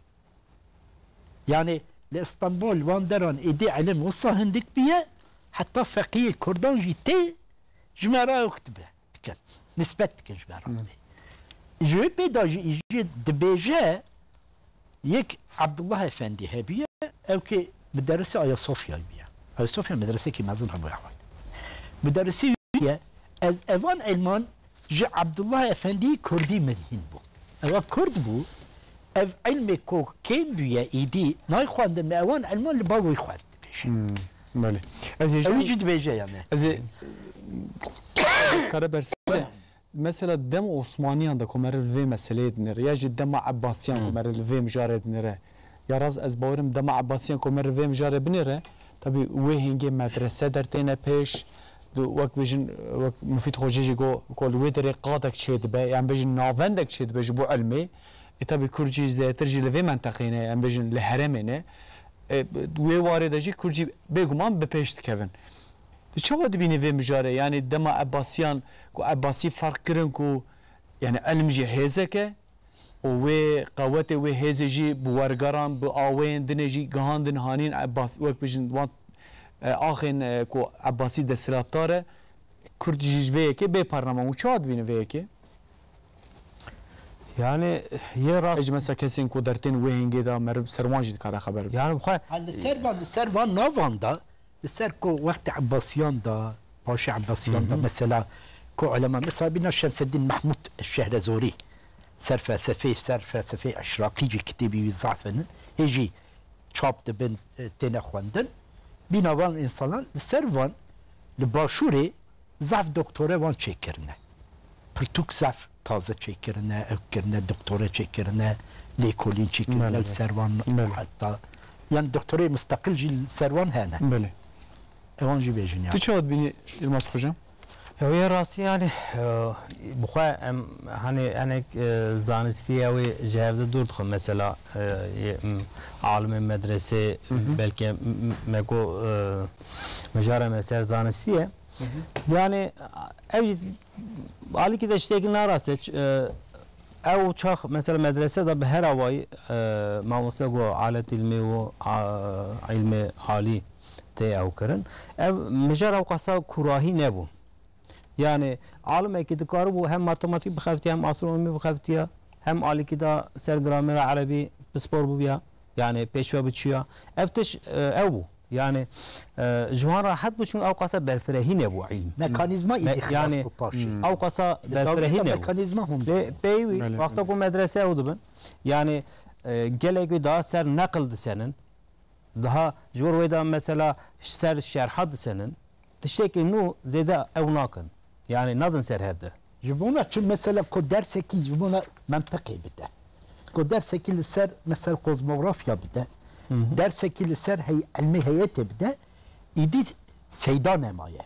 Yani li Stenbol, wan deran êdî ilim wisa hindik bûye, heta feqiyê Kurdan jî tê ji me re ewk dibe, dikin. Nisbet dikin ji me re. Hı. Ji wê pê de jî îjî dibêje, yek Abdullah Efendî hebûye, ew ki muderrisê Ayasofyayê bûye. Ayasofya medresekî mezin hebûye. Muderrisî wî ye, ez evan ilman ji Abdullah Efendî Kurdî min hîn bû. Ewa Kurd bû, ev ilmê ku kêm bûye îdî, nayê xwendin me ewan ilman li ba wî xwend dibêje. Hmm, belê. Ez ê Ew jî jî dibêje yani. Ez ê kare bersivîne. Mesela dem Osmaniyan de ku meriv li vê meseleyê dinêre, ya jî dema Ebbasiyan ku Hmm. meriv li vê mijarê dinêre, ya rast ez bawerim dema Ebbasiyan ku meriv vê mijarê binêre, tabî wê hingê medrese dertêne pêş, di, wek bêjin, wek Mufîd Xocê jî got, ku li wê derê qadek çêdibe, yan bêjin navendek çêdibe ji bo ilmê. Ê, tabî Kurd jî zêdetir jî li vê menteqeyê ne, em bêjin li herêmê ne. Ê, wê warê de jî Kurd jî bêguman bi pêş dikevin. Tu çawa dibînî vê mijarê? Yanî dema Ebbasiyan ku Ebbasî ferq kirin ku, yanî ilm jî hêzek e û wê qewetê wê hêzê jî bi wergeran, bi aweyên dinê jî gihandin hanîn Ebbas, wek bijin wan, e, axên, e, ku Ebbasî desthilatdar e, Kurd jî ji vê yekê bê parleman. Û çawa dibînî vê yekê? Yani yê rast Ê, ji mesela kesên ku dertên wê hingê de meriv ser wan jî dikare xeber bide. Yani xwe Ha, li ser van, li ser van navan da, li ser ku wextê Ebbasiyan da, paşê Ebbasiyan da, Hı hı. mesela ku ulema, mesela bîna Şemseddîn Mehmûd Şehrezorî, ser felsefê, ser felsefê Eşraqî jî kitêbî wî zaf in, hê jî çap dibin, e, têne xwendin. Bîna van însanan li ser van, li Başûrê zaf doktore wan çêkirine. Pirtûk zaf taze çêkirine, ew kirine, doktore çêkirine, lêkolîn çêkirine, Belê, li ser van belê. heta, yani doktorê musteqil jî li ser van hene. Belê. Ewan jî bêjin ya. Tu çawa dibînî Yilmaz Xoca? Ya, wê rastî yani, e, bi xwe em, hani, enek, e, zanistî ya wê ji hev de dûr dixin. Mesela, e, yê, m, alimê medresê, Hı hı. belkî m, m, me got, e, mijara me ser zanistî ye. Hı hı. Yani, ev jî alîkî de tiştekî narast e. Ç-, e, ew çax, mesela medrese de bi her awayî, e, mamoste got alet ilmê û, a, ilmê alî tê ew kirin. Ev mijar ew qasa kûrahî nebû. Yani alimekî dikaribû hem matematîk bixebitiya, hem astronomî bixebitiya, hem alîkî da ser gramera erebî pispor bûbiya. Yani pêşve biçûya. Ev tiş, e, ew bû. Yani, e, ji wan rehet bû, çunku ew qasa berfirehî nebû îlm. Mekanîzma Me-, îdî xilas yani, bû paşê. Hmm. Ew qasa Li berfirehî dawî de nebû. Mekanîzma hûn Lê bû. peyî wî, Belê, wexta belê. ku medrese ew dibin, yani, e, gelek wî daha ser neqil disenin, daha ji bo wê de mesela ser şerha disenin, tiştekî nû zêde ew nakin. Yani nadin ser hev de. Ji bona çi mesela ku dersekî ji bona menteqê bide. Ku dersekî li ser mesela kozmografya bide. Hı hı. Dersekî li ser hey-, ilmê heyetê bide. Îdî seyda nemaye.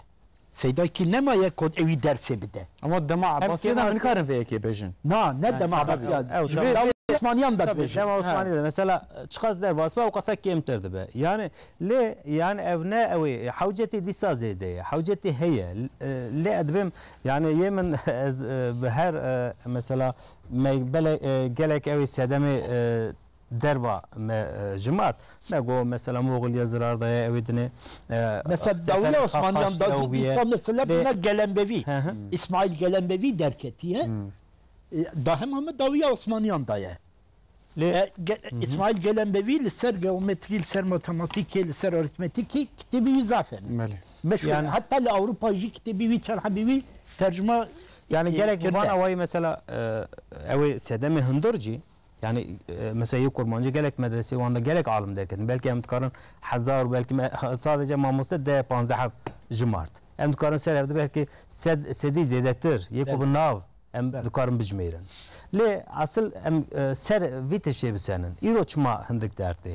Seydakî nemaye ku ewî dersê bide. Ama dema Ebasiyê de kêmasî- min karin vê yekê bêjin. Na, ne dema Ebasiyê. Ew, Ji tabii. Dema Osmaniyan da Tabii, dibêjin. Dema Osmaniye de. Mesela, çiqas derbas be, ew qasa kêmtir dibe. Yani, lê, yani, ev ne ew ê, hewcetê dîsa zêde ye. Hewcetê heye. L-, e, lê ez dibêm, yani, yê min, ez, e, bi her, e, mesela, me, bele, e, gelek ew ê sedemê, e, derva me, e, jimart. Me got, mesela, Moxoliya zirar daye, ew ê dinê, e, Mesela, sefer dawiya Osmaniyan xaş da ew jî bîye. Dîsa mesela Lê buna Gelembevî. Hı hı. İsmail Gelembevî derketiye. E, da hema me dawiya Osmaniyan daye. Lê E, ge-, Hı hı. İsmail Gelembevî li ser geometrî, li ser matematîkê, li ser arîtmetîkê kitêbî wî zaf hene. Belê. Meşhur. Yani Heta li Ewropa jî kitêbî wî, çar hebî wî tercuma Yani e, gelek kirine. Van awayî mesela, e, ew ê sedemê hundir jî, yani, e, mesela yê kurmancî gelek medresê wan de gelek alim derketin. Belkî em dikarin hezar, belkî me, sadece mamoste deh panzdeh heb jimart. Em dikarin ser ev de belkî sed, sedî zêdetir, yê ku Belê. Bi nav em Belê. Dikarin bijmêrin. Lê esil em, e, ser vî tiştê bisenin. Îro çima hindik dertê?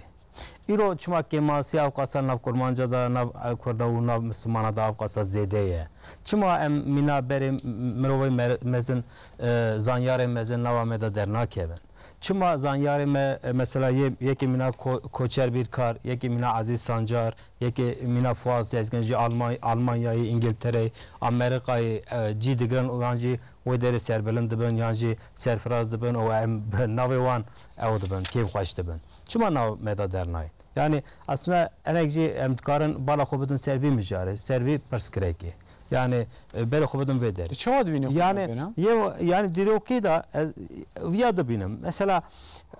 Îro çima kêmasiya ew qasa nav kurmanca de, nav, e, kurda û nav misilmana de ew qasa zêde ye? Çima em mîna berê m-, mirovê mer-, mezin, e, zanyarê mezin nava me de dernakevin? Çima zanyarê me, e, mesela yê, yekê mîna Ko-, Koçer Bîrkar, yekê mîna Ezîz Sancar, yekê mîna Fuat Sezgin ji Almay-, Almanyayê, Îngiltereyê, Amerîkayê, e, cî digirin û yan jî wê derê serbilind dibin, yan jî serfiraz dibin û em bi navê wan ew dibin, kêfxweş dibin. Çima nav me de dernayê? Yani aslında enek jî em dikarin bala xwe bidin ser vî mijarê, ser vî pirsgirêkê. Yani, e, berê xwe bidin vê derê. Tu çawa dibînî xwe Yani, bêna? Yê, yani dîrokî de, e, viya dibînim. Mesela,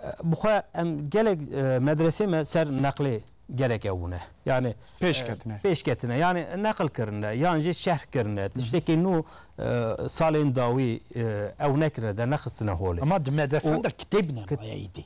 e, bi xwe em gelek, e, medresê me ser neqlê gerek ew bûne. Yani, Pêş e, ketine. Pêş ketine. Yani neql kirine, yan jî şerh kirine. Tiştekî nû, e, salên dawî, e, ew nekirine, de nexistine holê. Ama di medresan Û de kitêb kit- nemaye îdî.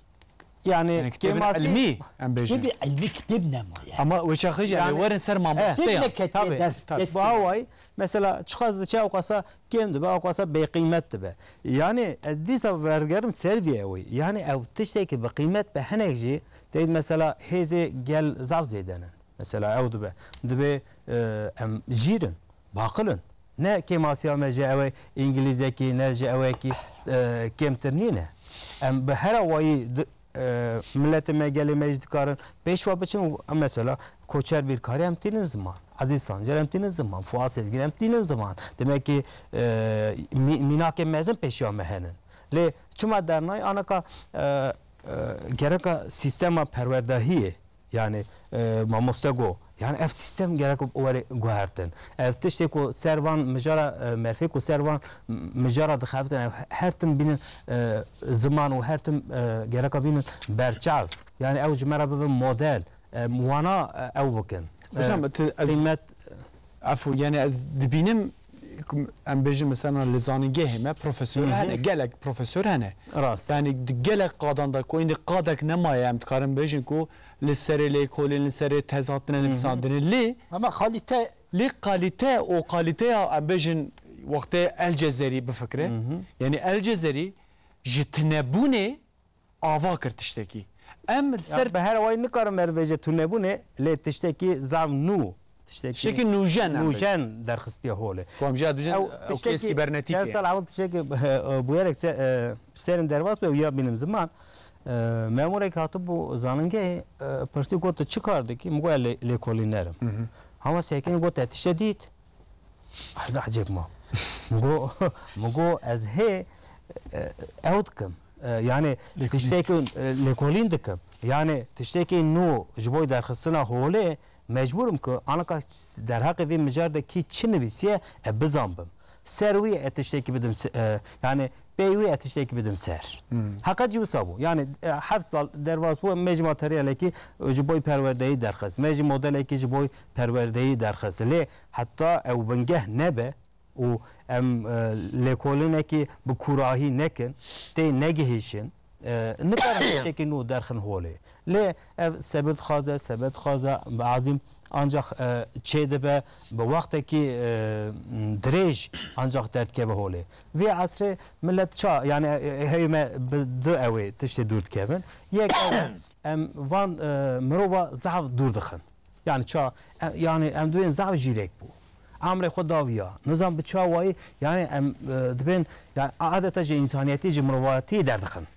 Yani Yani kitêbên kêmasî ilmî, em bêjin. Kitêbê ilmî kitêb nema yani. Ama wê çaxê jî Yani, werin ser eh, mamosteyan. Kitêb neketiye Tabii, ders, tabii. ders Bu havayı mesela çiqas diçe ew qasa kêm dibe, ew qasa bêqîmet dibe. Yani ez dîsa vergerim ser vî ew ê. Yani ew tiştekî bi qîmet be hinek jî teyid mesela hêzê gel zaf zêdenin. Mesela ew dibe. Dibe, e, em jîrin. Baqil in. Ne kêmasiya me ji ew ê Îngilîzekî, ne ji ew ê kî, e, kêmtir nîne. Em bi her awayî di-, e, miletê me, gelê me jî dikarin pêşwa biçin û em mesela Koçer Bîrkarî em tînin ziman. Ezîz Sancar em tînin ziman. Fuat Sezgin em tînin ziman. Demek ki, e, mî-, mînakê mezin pêşiya me henin. Lê çima dernayê anaka, e, e, gereka sîstema perwerdehiyê Yani, e, mamoste got, yani ev sîstem gerek were guhertin. Ev tiştê ku ser van mijara, e, merfê ku ser van m-, mijara dixebitin, ev her tim bînin, e, ziman û her tim, e, gereka bînin berçav. Yani ew ji me re bibin model, e, wana, e, ew bikin. Hocam, E, tu, ez qîmet Efû, yani ez dibînim, em bêjin mesela li zanîngehê me profesor Hı hı. hene, gelek profesor hene. Rast. Yani di gelek qadan da ku îndî qadek nemaye, em dikarin bêjin ku li serê lêkolîn, li serê tezatine Hı hı. nivîsandinê. Lê Ama kalite lê kalite û kaliteya em bêjin wextê El Cezerî bifikre. Hı hı. Yani El Cezerî ji tinebûnê ava kir tiştekî. Em li ser Ya, bi her awayî nikarim merivêje tunebûnê, lê tiştekî zaf nû, tiştekî Tiştekî nûjen em nûjen derxistiye holê. Ku em jî dibêjin, Ew okê, tiştekî sîbernetîk çend e. Sal ewil tiştekî, e, bûyerek se-, e, serên derbas be, ya bînim ziman. E, memurek hatibû zanîngehê, e, pirsî got, "Tu çi kar dikî?" Min got, "Ez lê-, lêkolîner im." Hı hı. Hema sekinî got, "Te tişte dît?" Ez ecêb mam. Min got, min got, "Ez hê, e, ew dikim. E, yani Lêkolîn. Tiştekî, e, lêkolîn dikim. Yani tiştekî nû ji bo derxistina holê mecbûr im ku anaka derheqê vê mijar de kî çi nivîsiye, e, bizanbim. Ser wî e tiştekî bidim se-, e, yani pey wî e tiştekî bidim ser." Hmm. Heqet jî wisa bû. Yani, e, heft sal derbas bû, me jî materyalekî ji bo perwerdeyî derxist. Me jî modelekî ji bo perwerdeyî derxist. Lê heta ew bingeh nebe û em, e, lêkolînekî bi kûrahî nekin, tê negihîşin, e, nikarin tiştekî nû derxin holê. Lê ev sebir dixwaze, sebir dixwaze, bi ezîm ancak, e, çêdibe, bi wextekî, e, dirêj ancak derdikeve holê. Vê esrê millet ça, yani, e, heyê me bi du ew ê tiştê dûr dikevin. Yek ew, em van, e, mirova zaf dûr dixin. Yani ça, e, yani em dibên zaf jîrek bû. emrê xwe dawiya. Nizam bi çawayî, yani em, e, dibên, yani adeta ji însaniyetî, ji mirovayetiyê derdixin.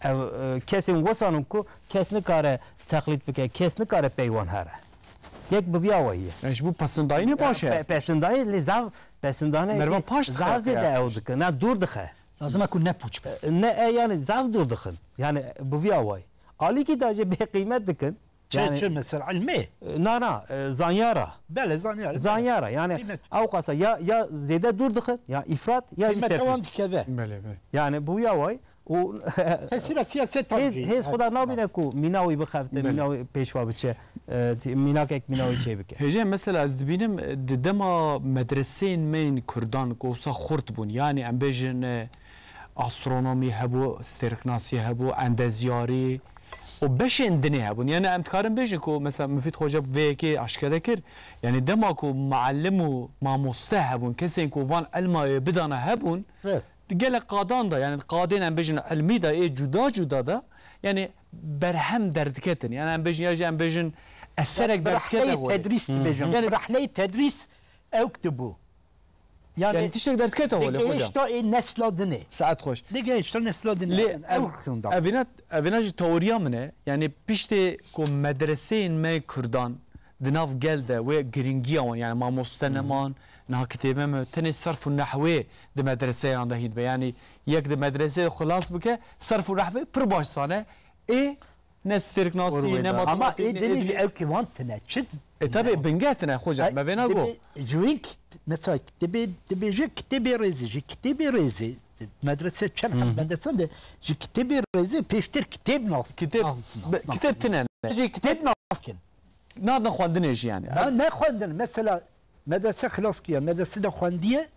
Ev, e, kesên wesanin ku kes nikare teqlîd bike, kes nikare peywan here. Yek bi vî awayî ye. Yani ji bo pesindayînê baş e. Pe-, pesindayî lê zav, pesindane Mervan paş dixe zaf zêde ya. Ew dike. Na dûr dixe. Lazim e ku ne pûç be. E, ne, e, yani zaf dûr dixin. Yani bi vî awayî. Alîkî da jê bêqîmet dikin. Çi, yani, çi mesela? Ilmê? E, na, na, e, zanyara. Belê, zanyara. Zanyara, yani, qîmet, ew qasa ya, ya zêde dûr dixin, ya îfrat, ya jî tefrît. Qîmeta wan dikeve. Belê, belê. Yani, bi wî awayî û tesîra siyaset hêz, hêz xwe da nabîne ku mîna wî bixebite, belê, mîna wî pêşva biçe, e, mînakek mîna wî çêbike. Hêje, mesela ez dibînim, e, di dema medreseyên me yên Kurdan ku wisa xurt bûn, yani em bêjin, e, astronomî hebû, stêrknasî hebû, endezyarî û beşên dinê hebûn. Yani em dikarin bêjin ku mesela Mufîd Xoca vê yekê aşkere kir. Yani dema ku muallim û mamoste hebûn, kesên ku van ilmayê bidana hebûn, evet, di gelek qadan da, yani qadên em bêjin ilmî da, ê cuda cuda da, yani berhem derdiketin. Yani em bêjin, ya jî em bêjin eserek derdikete holê. Rehleyê tedrîs dibêjin. Yani rehleyê tedrîs ew kitibû. Yani, yani tiştek derdikete holê, digihişta ê nesla dinê. Saet xweş. Digihişta nesla dinê. Lê yani, ev, ew rixinda. Evîna, evîna jî teoriya min e. Yani piştê ku medreseyên me Kurdan di nav gel de wê giringiya wan, yani mamoste neman, niha kitêbe me, tenê serf û nehwê di medreseyan de hîn be. Yani yek di medreseyê xilas bike, serf û nehwê pir baş zane. Ê Ne stêrknasî, ne matematik, ama ê dinê jî ew kî wan tine. Çi? E, tabi, bingeh tine, xoca, me vêna got. Ji wî kit-, mesela, dibê, dibêje kitêbê rêzê, ji kitêbê rêzê, medrese, çend heb medrese de, ji kitêbê rêzê pêştir kitêb nas-, kitêb, nas-, be-, nas-, kitêb tine. Jî kitêb nas kin. Nadin xwendinê jî yani. Na, ne xwendin. Mesela, medrese xilas kiye, medrese de xwendiye,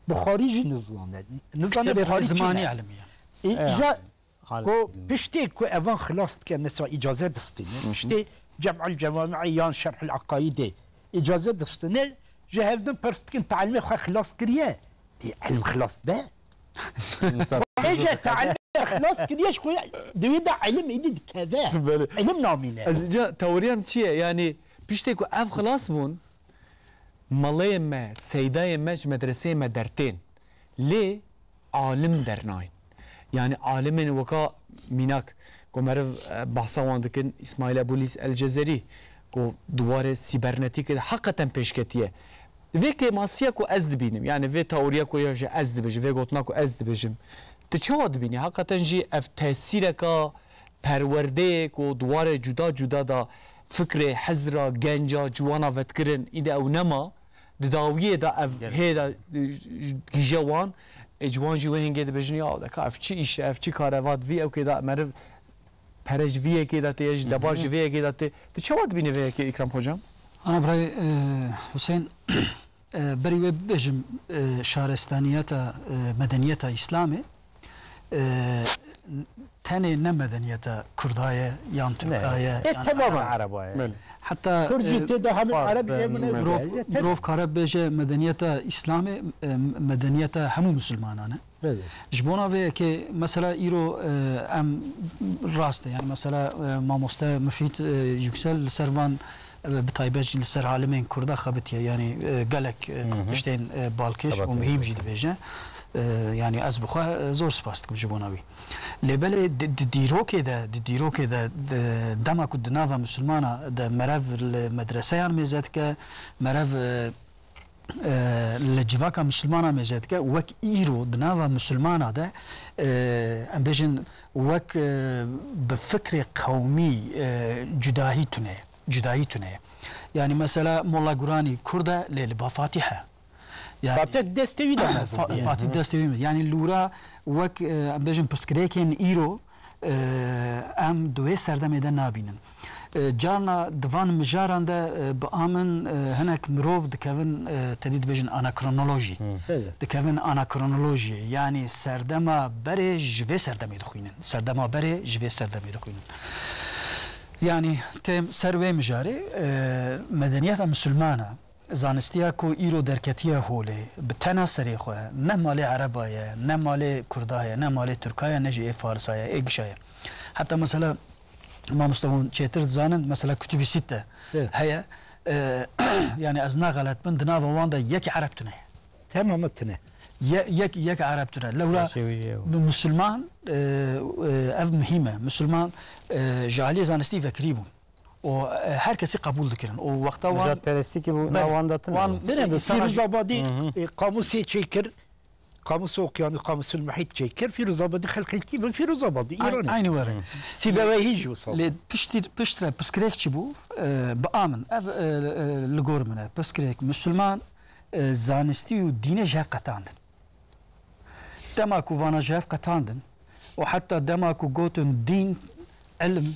Buxarî jî nizane. Nizane Buxarî çi ne? Zimanî elimiye. E, îca Ku piştê ku evan xilas dike, mesela îcaze distîne, piştê Cem'ul Cewami'ê yan Şerhul Aqaidê îcaze distîne, ji hevdin pirs dikin, te ilmê xwe xilas kiriye? Ê, ilm xilas be. Bêje te ilmê xilas kiriye, ji xwe di wî de ilim îdî dikeve. Belê. Ilim namîne. Ez ca teoriyam çi ye? Yani piştê ku ev xilas bûn, Maleyê me, seydayê me ji medreseyê me dertên. Lê alim dernayên. Yani alimên weka mînak, ku meriv, e, behsa wan dikin, Îsmaîl Ebûlîs El Cezerî, ku di warê sîbernetîkê de heqeten pêşketiye. Vê kêmasiya ku ez dibînim, yani vê teoriya ku ya ji ez dibêjim, vê gotina ku ez dibêjim, tu çawa dibînî? Heqeten jî ev tesîreka perwerdeyê ku di warê cuda cuda de fikrê hizra, genca, ciwana vetkirin, îde ew nema, di dawiyê de ev hê de, e, gîje wan, ê, ciwan jî wê hingê dibêjin, ya, de ka ev çi îş e, ev çi kar e, va di vî ewkê de meriv pere ji vî yekê de tê, ji deba ji vê yekê de tê. Tu çawa dibînî vê yekê, Îkram Xoca? Ana birayê, e, Husên, E, berî wê bibêjim, e, şarestaniyeta, e, medeniyeta Îslamê, e, tenê ne medeniyeta Kurda ye, yan Tirka ye, yan Ereba ye. Belê. Heta, Kurd jî e, tê de hemî Ereb jê min e. Mirov, mirov kare bibêje medeniyeta Îslamê, e, medeniyeta hemû misilmanan e. Belê. Ji bona vê yekê, mesela, îro, e, em rast e, yani, mesela, e, mamoste Mufîd, e, Yüksel li ser van, e, bi taybet jî li ser alimên Kurda xebitiye, yani, e, gelek, e, tiştên, e, balkêş û muhîm jî dibêje. E, yani, ez bi xwe, e, zor spas dikim ji bona wî. Lê belê di, di dîrokê de, di dîrokê de, di, dema ku di nava misilmana de merev li medreseyan mêze dike, merev, e, e, li civaka misilmana mêze dike, wek îro di nava misilmana de, e, em bêjin wek, e, bi fikrê qewmî, e, cudahî tune, cudayî tune ye. Yani mesela Molla Guranî Kurd e, lê li ba Fatîh e. Yani Fatîh destê wî de mezin Fa-, bûye. Fatîh destê wî mezin. Yani lûra wek, e, em bêjin pirsgirêkên îro, e, em di wê serdemê de nabînin. E, carna di van mijaran de, e, bi amin, e, hinek mirov dikevin, e, tedî dibêjin anakronolojî. Hı. Evet. Dikevin anakronolojiyê. Yani serdema berê ji vê serdemê dixwînin. Serdema berê ji vê serdemê dixwînin. Yani têm ser wê mijarê, e, medeniyeta misilmana, zanistiya ku îro derketiye holê, bi tena serê xwe, ne malê Ereba ye, ne malê Kurda ye, ne malê Tirka ye, ne jî ê Farisa ye, ê gişa ye. Heta mesela, mamoste hûn çêtir dizanin, mesela Kutubî Sitte heye, E, yani ez naxelet bin, di nava wan de yek Ereb tune. Tamam, tune. Ye-, yek, yek Ereb tune. Lewra Başê wî ye. Musulman, e, e, ev muhîm e. Musulman, e, ji aliyê zanistî vekirî bûn. Û, e, her kesî qebûl dikirin. Û wexta wan Nijadperestî ki bû, Belê. Nav wan de tune. Wan Tine bi insana Fîrozabadî, Hı hı. e, qamûsê çêkir, Qamûs Okyanî, Qamûsul Muhît çêkir, Fîrozabadî xelkekî bi Fîrozabadî, Ay-, Îranê. Aynı were. Sîbeweyî jî wisa. Lê piştî, piştre pirsgirêk çi bû? E, bi amin. Ev, e, e, li gor min e. Pirsgirêk Musulman, e, zanistî û dînê ji hev qetandin. Dema ku vana ji hev qetandin û heta dema ku gotin dîn, ilm,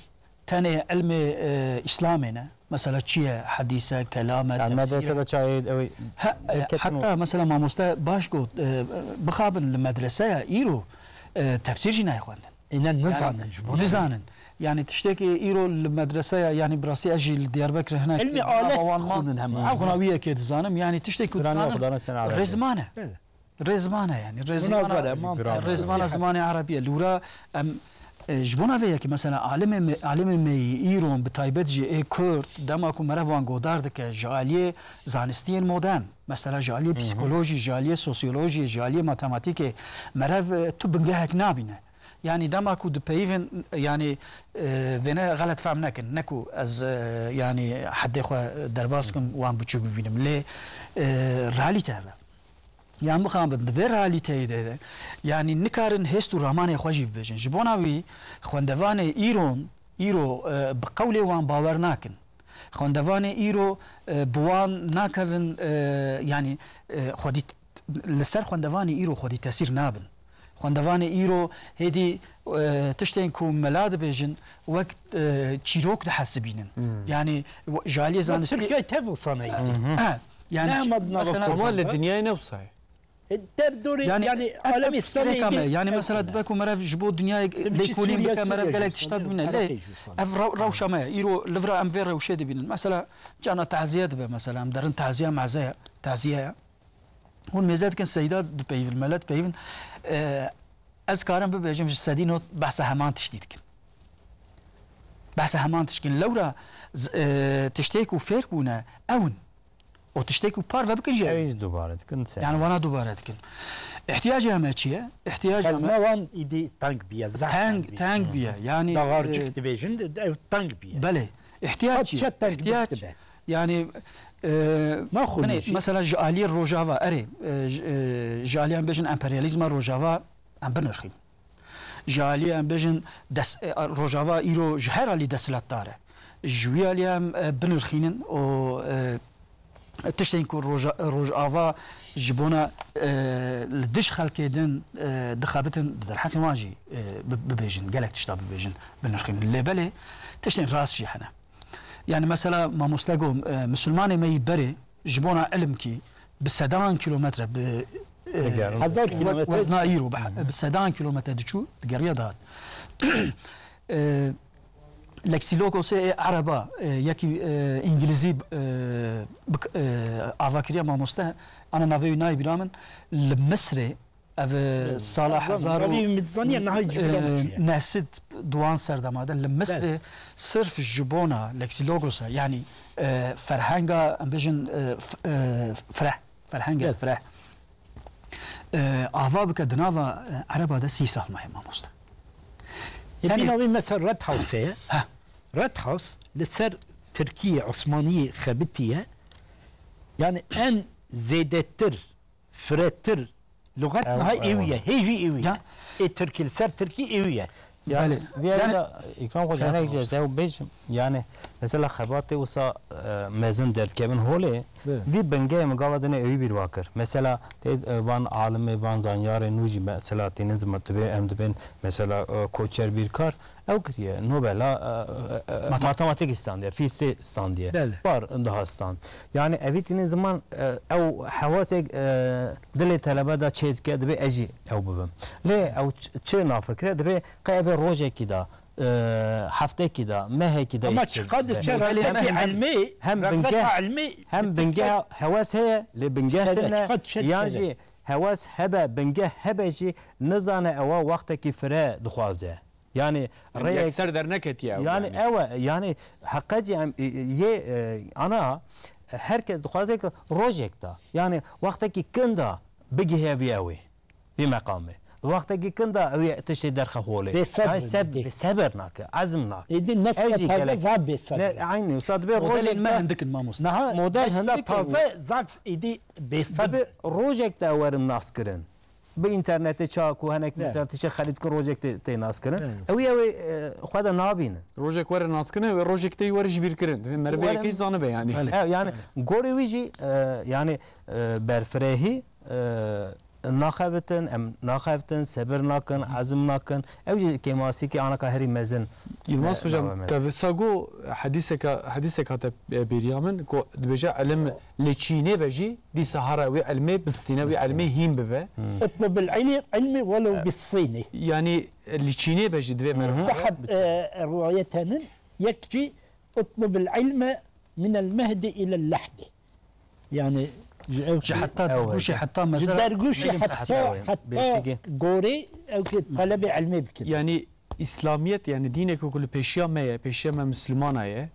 tenê ilmê, e, Îslamê ne. Mesela çi ye? Hedîs e, kelam e, Yani tefsîr e. Medresede çayê ew Ha, e, ketin û heta mesela mamoste baş got, e, bixabin li medreseya îro, e, tefsîr jî nayê xwendin. Îne Yani nizanin ji bo nizanin. Yani tiştekî îro li medreseya, yani bi rastî ez jî li Diyarbekir hinek Ilmê alet nava wan ma dixwînin hema. Xwina wî yekê dizanim. Yani tiştekî ku Kur'an dizanim, xwedana sen Ereb. Rêzman e. Evet. Rêzman e yani. Rêzmana, Munazara, mantık. Rêzmana zimanê Ereb e. Li wira em, e, ji bona vê yekê mesela alimê me, alimê me yî îron bi taybet jî ê Kurd dema ku meriv wan godar dike ji aliyê zanistiyên modern, mesela ji aliyê Hı hı. psîkolojî, ji aliyê sosyolojiyê, ji aliyê matematîkê meriv, e, tu bingehek nabîne. Yani dema ku dipeyivin, yani, e, vêne xelet fehm nekin. Ne ku ez, e, yani heddê xwe derbas kim, wan biçûk bibînim. Lê, e, realîte ev e. Yan bixabin di vê realîteyê de, de, yanî nikarin hêst û ramanê xwe jî bibêjin. Ji bona wî xwendevanê îron, îro, e, bi qewlê wan bawer nakin. Xwendevanê îro, e, bi wan nakevin, e, yanî, e, xwedî t-, li ser xwendevanê îro xwedî tesîr nabin. Xwendevanê îro hêdî, e, tiştên ku mela dibêjin wek, e, çîrok dihesibînin. Hmm. Yanî, w-, ji aliyê zanistî Tirkiye tev wisa neyî. Hı hı. He, yani Ne hema di nava mesela Kurdan Ama li de. dinyayê ne wisa ye? E, der dorê, Yani, yani, ev alem tişt İslam'e girêka me. ilgili Yani, ev mesela, konu. dibe ku merev ji bo dinyayê Di lêkolîn Sûriye, bike, merev Sûriye gelek jî tişta sanırım, bibîne. Lê Karaköy'ü jî sanırım. ev rew-, rewşa me ye. Îro li vir em vê rewşê dibînin. Mesela, cana taziye dibe, mesela, em derin taziye meze, taziye ye. Hûn mêze dikin Seyda dipeyivin, mele dipeyivin. E, ez karim bibêjim ji sedî not behsa heman tiştî dikin. Behsa heman tişt dikin. Lewra z-, e, tiştê ku fêr bûne, ew in. O tiştê ku parve bikin jî ew in. Ew jî dubare dikin, se. Yani wana dubare dikin. Îhtiyacê me çi ye? Îhtiyacê me Xezna wan îdî teng biye, zehf teng, teng biye. Teng biye. Yani, Daxarcik e, dibêjin, ew teng biye. Belê. Îhtiyac çi ye? Îhtiyac, yani, e, Naxwe min ê, jî. Mesela ji aliyê Rojava, erê, e, ji, e, ji aliyê em bêjin emperyalîzma Rojava em binirxîn. Ji aliyê em bêjin des-, e, Rojava îro ji her alî desthilatdar e. Ji wî aliyê em, e, binirxînin û, e, tiştên ku Roja-, Rojava ji bona, e, li dij xelkê din, e, dixebitin, di derheqê wan jî, e, bi-, bibêjin, gelek tişta bibêjin, binirxînin. Lê belê tiştên rast jî hene. Yani mesela mamoste got, e, Musulmanê me yî berê ji bona ilimkî bi sedan kilometre bi, e, Digerin. Hezar we-, kilometre. wezna îro, bi, Hı hı. bi sedan kilometre diçû, digeriya dihat. E, Lexîlogosê ê Ereba, e, yekî, e, Îngilîzî, e, bik-, e, ava kiriye mamoste, ana navê wî nayê bîra min, li Misrê, ev, e, Hı. sala Zan-, hezar û, navê wî min dizaniye, niha ji bîra min e, çûye. neh sed duwan serdema de li Misrê Belê. sirf ji bona Lexîlogosa, yanî, e, ferhenga, em bêjin, e, f-, e, fireh, ferhenga Belê. fireh, e, ava bike di nava, e, Ereba de sî sal maye mamoste. Ê, Yani bîna wî mesela Red House heye. Heh. Red House li ser Tirkiyê, Osmaniyê xebitiye. Yani en zêdetir, firetir luxet Ew, niha ew. êwî ye. Hê jî êwî ye. Ya. Ê Tirkî li ser Tirkî êwî ye. Ya, Belê. vê Kerem. yayla, Îkram Xweş, Kerem hinek jî olsun. ez ew bêjim. Yani, mesela xebatê wisa, e, mezin derdikevin holê, Evet. vî bingehê min gava dinê ewî bîr wa kir. Mesela, tê, e, van alimê, van zanyarê nû jî mesela tînin ziman dibê, em dibên, mesela, e, Koçer Bîrkar, ew kiriye, Nobela, e, e, e, Matematik. matematik standiye, fîzîk standiye. Belê. Bar daha stand. Yani, evî tînin ziman, e, ew hewasek, e, dilê telebe de çê dike, dibê ez jî ew bibim. Lê ew ç-, çi nafikire, dibê qey ev ê rojekî de, e, heftekî de, mehekî de Ama yek çiqad çêdibe. çe Modelê rexnetî me hem, ilmî, hem rexneta bingeh, ilmî hem dikkat bingeh hewes heye, lê bingeh Çede, tine, çiqad çe yan çede. jî hewes hebe, bingeh hebe jî nizane ewa wextekî fire dixwaze. Yani, yani rêyek yekser derneketiye ew, yani, yani ew e, yani heqe cî em, e, e, yê, e, ana, e, her kes dixwaze ku rojek da. Yani wextekî kin da bigihê vî ew ê, vî meqamê. Wextekî kin da ew ê tiştê derxe holê. Bêsebr Yani seb-, bê. Sebir nake, ezm nake. Êdî neska Ew jî taze gelek. Zaf bêsebr Ne, e. Eynî, wisa dibe Modelên rojek me da hindik in, mamoste. Niha Model neska hindik e taze û zaf êdî bêsebr. Dibe rojek de ew werin nas kirin. Bi înternetê ça ku henek Evet. mesela tiştê xelît ki rojek tê, tê nas kirin. Evet. Ew ê ew ê, e, xwe de nabînin. Rojek were nas kirin, wê rojek tê were ji bîr kirin. Divê meriv Were yekê zanibe yani. Belê. Ew yani gorê wî jî, e, yani, e, berfirehî, e, naxebitin, em naxebitin, sebir nakin, ezm nakin. Ew jî kêmasîkê anaka herî mezin, Yilmaz e, hocam, nava me. Te visa go hedîseka, hedîsek hate, e, bêriya min, ku dibêje elim Li çînê be jî, dîsa hara wê ilmê bistîne, wê Bistîne. ilmê hîn bive. Hmm. اطلب العلم، علم ولو بالصين. Yani, li çînê be jî divê meriv Hı hı. Deheb, e, rivayet henin, yek jî اطلب العلم من المهد إلى اللحد. Yani, ji ew Ji ki heta Ew dergûşê, heta. heta Ji mezra dergûşê Meryem heta, Tehsîl ew ê. heta Beşikê. gorê ew ki talebê ilmê bikin. Yani, Îslamiyet, yani dînek ku li pêşiya me ye, pêşiya me Mislimana ye,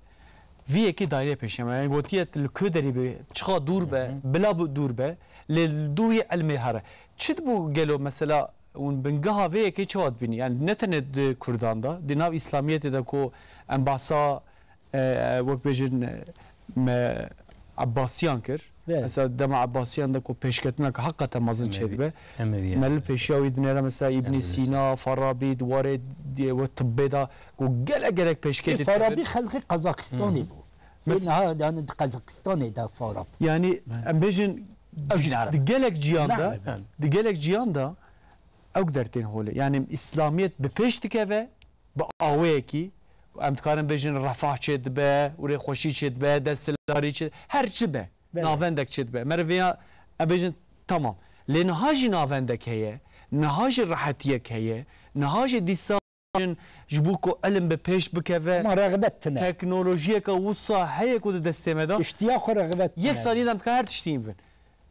vî yekê daîre pêşiya me. Yani gotiye li ku derî be, çiqa dûr be, Hı hı. bila bi dûr be, lê li dû wî ilmê here. Çi dibû gelo mesela hûn bingeha vê yekê çawa dibînî? Yani ne tenê di Kurdan de, di nav Îslamiyetê de ku em behsa e, wek bêjin, e, me Ebbasiyan kir. Evet. Mesela dema Ebbasiyan de ku pêşketineke heqeten mezin Emevi. çêdibe. Emeviyan. Me li pêşiya wî dinêre mesela Îbnî Emevi. Sîna, Farabî, di warê di-, we tibbê de ku gelek gelek pêşketî Ê, Farabî dikevin. xelkê Qazaxistanê Hı hı. bû. Mes- Ê, niha, yani, di Qazaxistanê de Farab. Yani, em bêjin, Ew jî ne Ereb. di gelek ciyan de, Ne Ereb. di gelek ciyan de ew der tên holê. Yani, Îslamiyet bi pêş dikeve, bi aweyekî, em dikarin bêjin refah çêdibe, û rêxweşî çêdibe, desthilatdarî çê, her çi be, Belê. navendek çêdibe. Meriv vêya, em bêjin, tamam. Lê niha jî navendek heye, niha jî rehetiyek heye, niha jî dîsa ji bo ku ilim bi pêş bikeve, Ama rexbet tine. teknolojiyeke wisa heye ku di destê me de. Îştiya xwe rexbet Yek tine. saniyê de em dikarin her tiştî hîn bibin.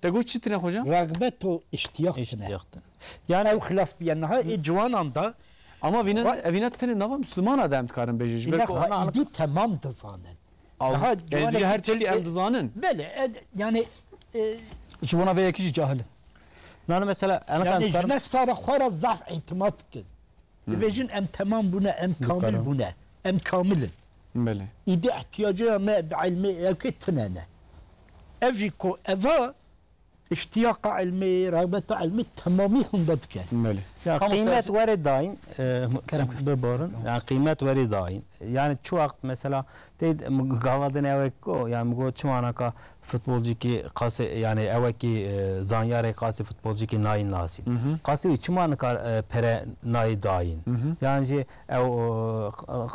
Te got çi tine hocam? Rexbet û îştiyak tine. Îştiyak tine. Yani Ew xilas biye niha ê ciwanan da. Ama vîne, Wa- evîne tenê nava Müslümana da em dikarin bêjin. Ji ber Îne ku ona ha îdî temam dizanin. Al- Daha Yani ciwanekî her tiştî Tirkî em dizanin. Belê, e, yani, e, Ji bona vê yekî jî cahil in. Nane mesela, ena Yani kan ji nefsa re xwe re zaf îtimat dikin. Dibêjin em temam bûne, em kamil Dikarin. bûne, em kamil in. Belê. Îdî ihtiyacê me bi ilmê ewkê tine ne. Ev jî ku eva iştiyaqa ilmê, rağbeta ilmê temamî hunda dike. Belê. Ya Mamoste, qîmet ez were dayîn, e, Kerem kir. biborin. Tamam. Yani qîmet were dayîn. Yani çi wext mesela tê gava din ew ê ku, yani go çima naka futbolcîkî qasê, yani ewekî, e, zanyarê qasê futbolcîkî nayî nasîn. Hı hı. Qasê wî çima nikar, e, pere nayî dayîn? Hı hı. Yan jî ew, e,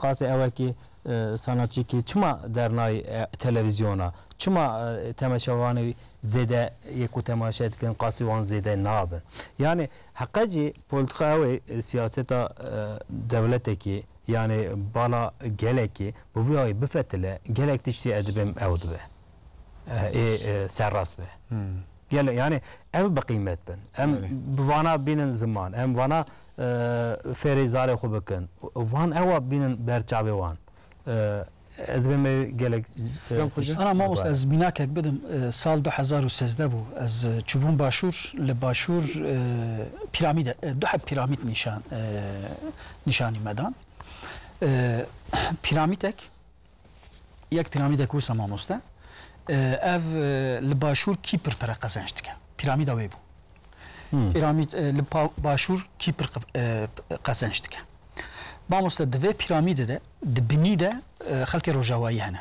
qasê ewekî, e, sanatçîkî çima dernayî, e, televîzyona? Çima, e, temaşevanê wî zêde yê ku temaşe dikin, qasî wan zêde nabin? Yani heqe jî polîtika ew ê, e, siyaseta, e, dewletekî, yani bala gelekî bi vî awî bifetile, gelek tiştî ez dibêm ew dibe. E, ê, e, serrast be. Hmm. Gele-, yani ev bi qîmet bin. Em Belê. bi vana bînin ziman, em vana, e, fêrê zarê xwe bikin. Van ewa bînin ber çavê wan. E, ez dibêm ew gelek, e, Hocam, tişt- Ana mamoste, ez mînakek bidim, e, sal du hezar û sêzdeh bû. Ez, e, çûbûm başûr, li başûr, e, pîramîde, e, du heb pîramîd nîşan, e, nîşanî me dan. E, pîramîdek, yek pîramîdek wisa mamoste. E, ev, e, li başûr Kîpr pere qezenc dike. Pîramîda wê bû. Hmm. Pîramîd, e, li pa-, başûr Kîpr qe-, e, qezenc dike. Mamoste, di vê pîramîdê de, di binî de, e, xelkê rojavayî hene.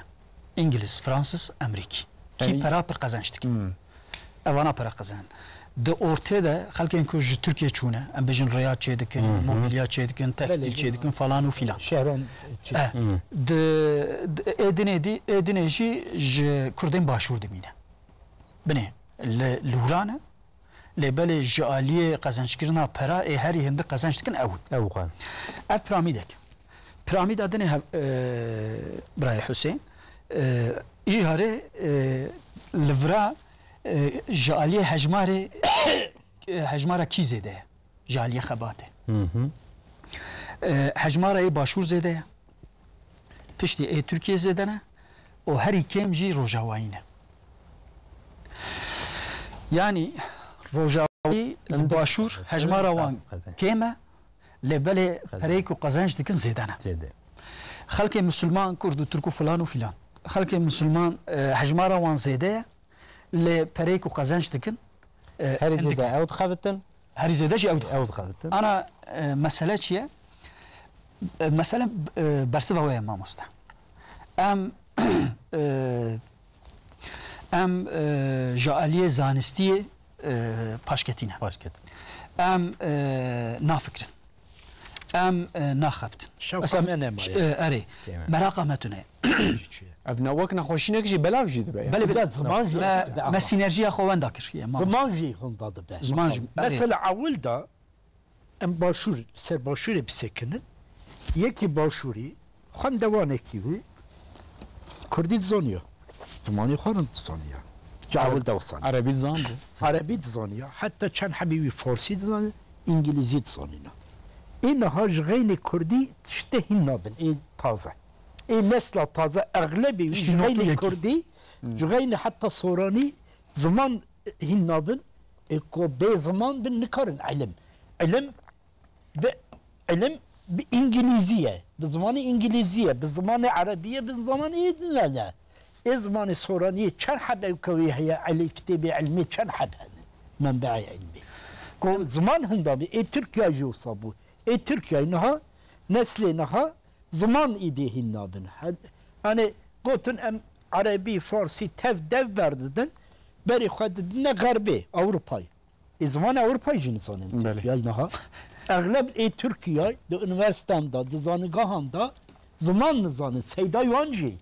Îngiliz, Fransız, Emerîkî. Kî Emerîkî. pera pir qezenc dike. Hmm. Evana pera qezenin. Di ortê de xelkên ku ji Tirkiye çûne, em bêjin rêya çêdikin, Hı hı. mobilya çêdikin, tekstîl Belê, çêdikin falan û filan. Şehran çê- Eh, Hı. di, di, ê dinê dî, ê dinê jî ji Kurdên başûr dimîne. Binê li, li wira ne, lê belê ji aliyê qezenckirina pera ê herî hindik qezenc dikin ew in. Ew xwe. Ev piramîdek. Piramîda dinê hev-, e, birayê Husên, e, îjarê, e, li vira, e, ji aliyê hejmarê, e, hejmara kî zêde ye? Ji aliyê xebatê. Hı hı. E, hejmara yê başûr zêde ye. Piştî ê Tirkiyê zêde ne û herî kêm jî rojawayî ne. Yanî rojawayî li başûr hejmara wan kêm e, lê belê pereyê ku qezenc dikin zêde ne. Zêde. Xelkê misilman, kurd û tirk û filan û filan. Xelkê misilman, e, hejmara wan zêde ye, lê pereyê ku qezenc dikin, e, Herî hin zêde dikin. Ew dixebitin. Herî zêde jî ew dixebitin. Ew dixebitin. Ana, e, mesele çi ye? E, mesele, e, bersiva we ye mamoste. Em, e, em, e, ji aliyê zanistiyê, e, paşketî ne. Paşket. Em, e, nafikirin. Em, e, naxebitin. Şewqa Mesela, me nemaye. e, erê, Tême. Meraqa me tune. Ev ne wek nexweşînek jî belav jî dibe ya. Belê, belê. Ziman jî Me, dibe me ama. Sînerjiya xwe wenda kir. Ye, mamoste. Ziman jî hinda dibe. Ziman jî, erê. Mesela ewil de em başûr, ser başûrê bisekinin, yekî başûrî, xwendevanekî wî, kurdî dizaniya. Zimanê xwe rin dizaniya. Cawil dewsan. Erebî dizanibû. Erebî dizaniya. Heta çend hebî wî farsî dizaniya, îngilîzî dizanîna. Ê niha ji xeynê kurdî tiştê hîn nabin. Ê taze. Ê nesla taze, exlebê wî Tiştî ji not û xeynê yekî. kurdî, Hmm. ji xeynê heta soranî ziman hîn nabin. Ê ku bê ziman bin nikarin ilim. Ilim Bi ilim, bi îngilîzî ye, bi zimanê îngilîzî ye, bi zimanê erebî ye, bi zimanê ne ne. Ê zimanê soraniyê çend heb ew kewî heye, elê kitêbê ilmê çend heb hene, menbeê ilmê. Ku ziman hinda bî, ê Tirkiye jî wisa bû. Ê Tirkiye niha, neslê niha ziman îdê hîn nabin. He-, hani gotin em erebî, farsî tev dev berdidin, berê xwe didine xerbê, Ewropayê. Ê zimanê Ewropayê jî nizanin Belê. Tirkiyeyê niha. Exleb ê Tirkiyeyê di unîversîteyan de, di zanigehan de ziman nizanin. Seydayê wan jî,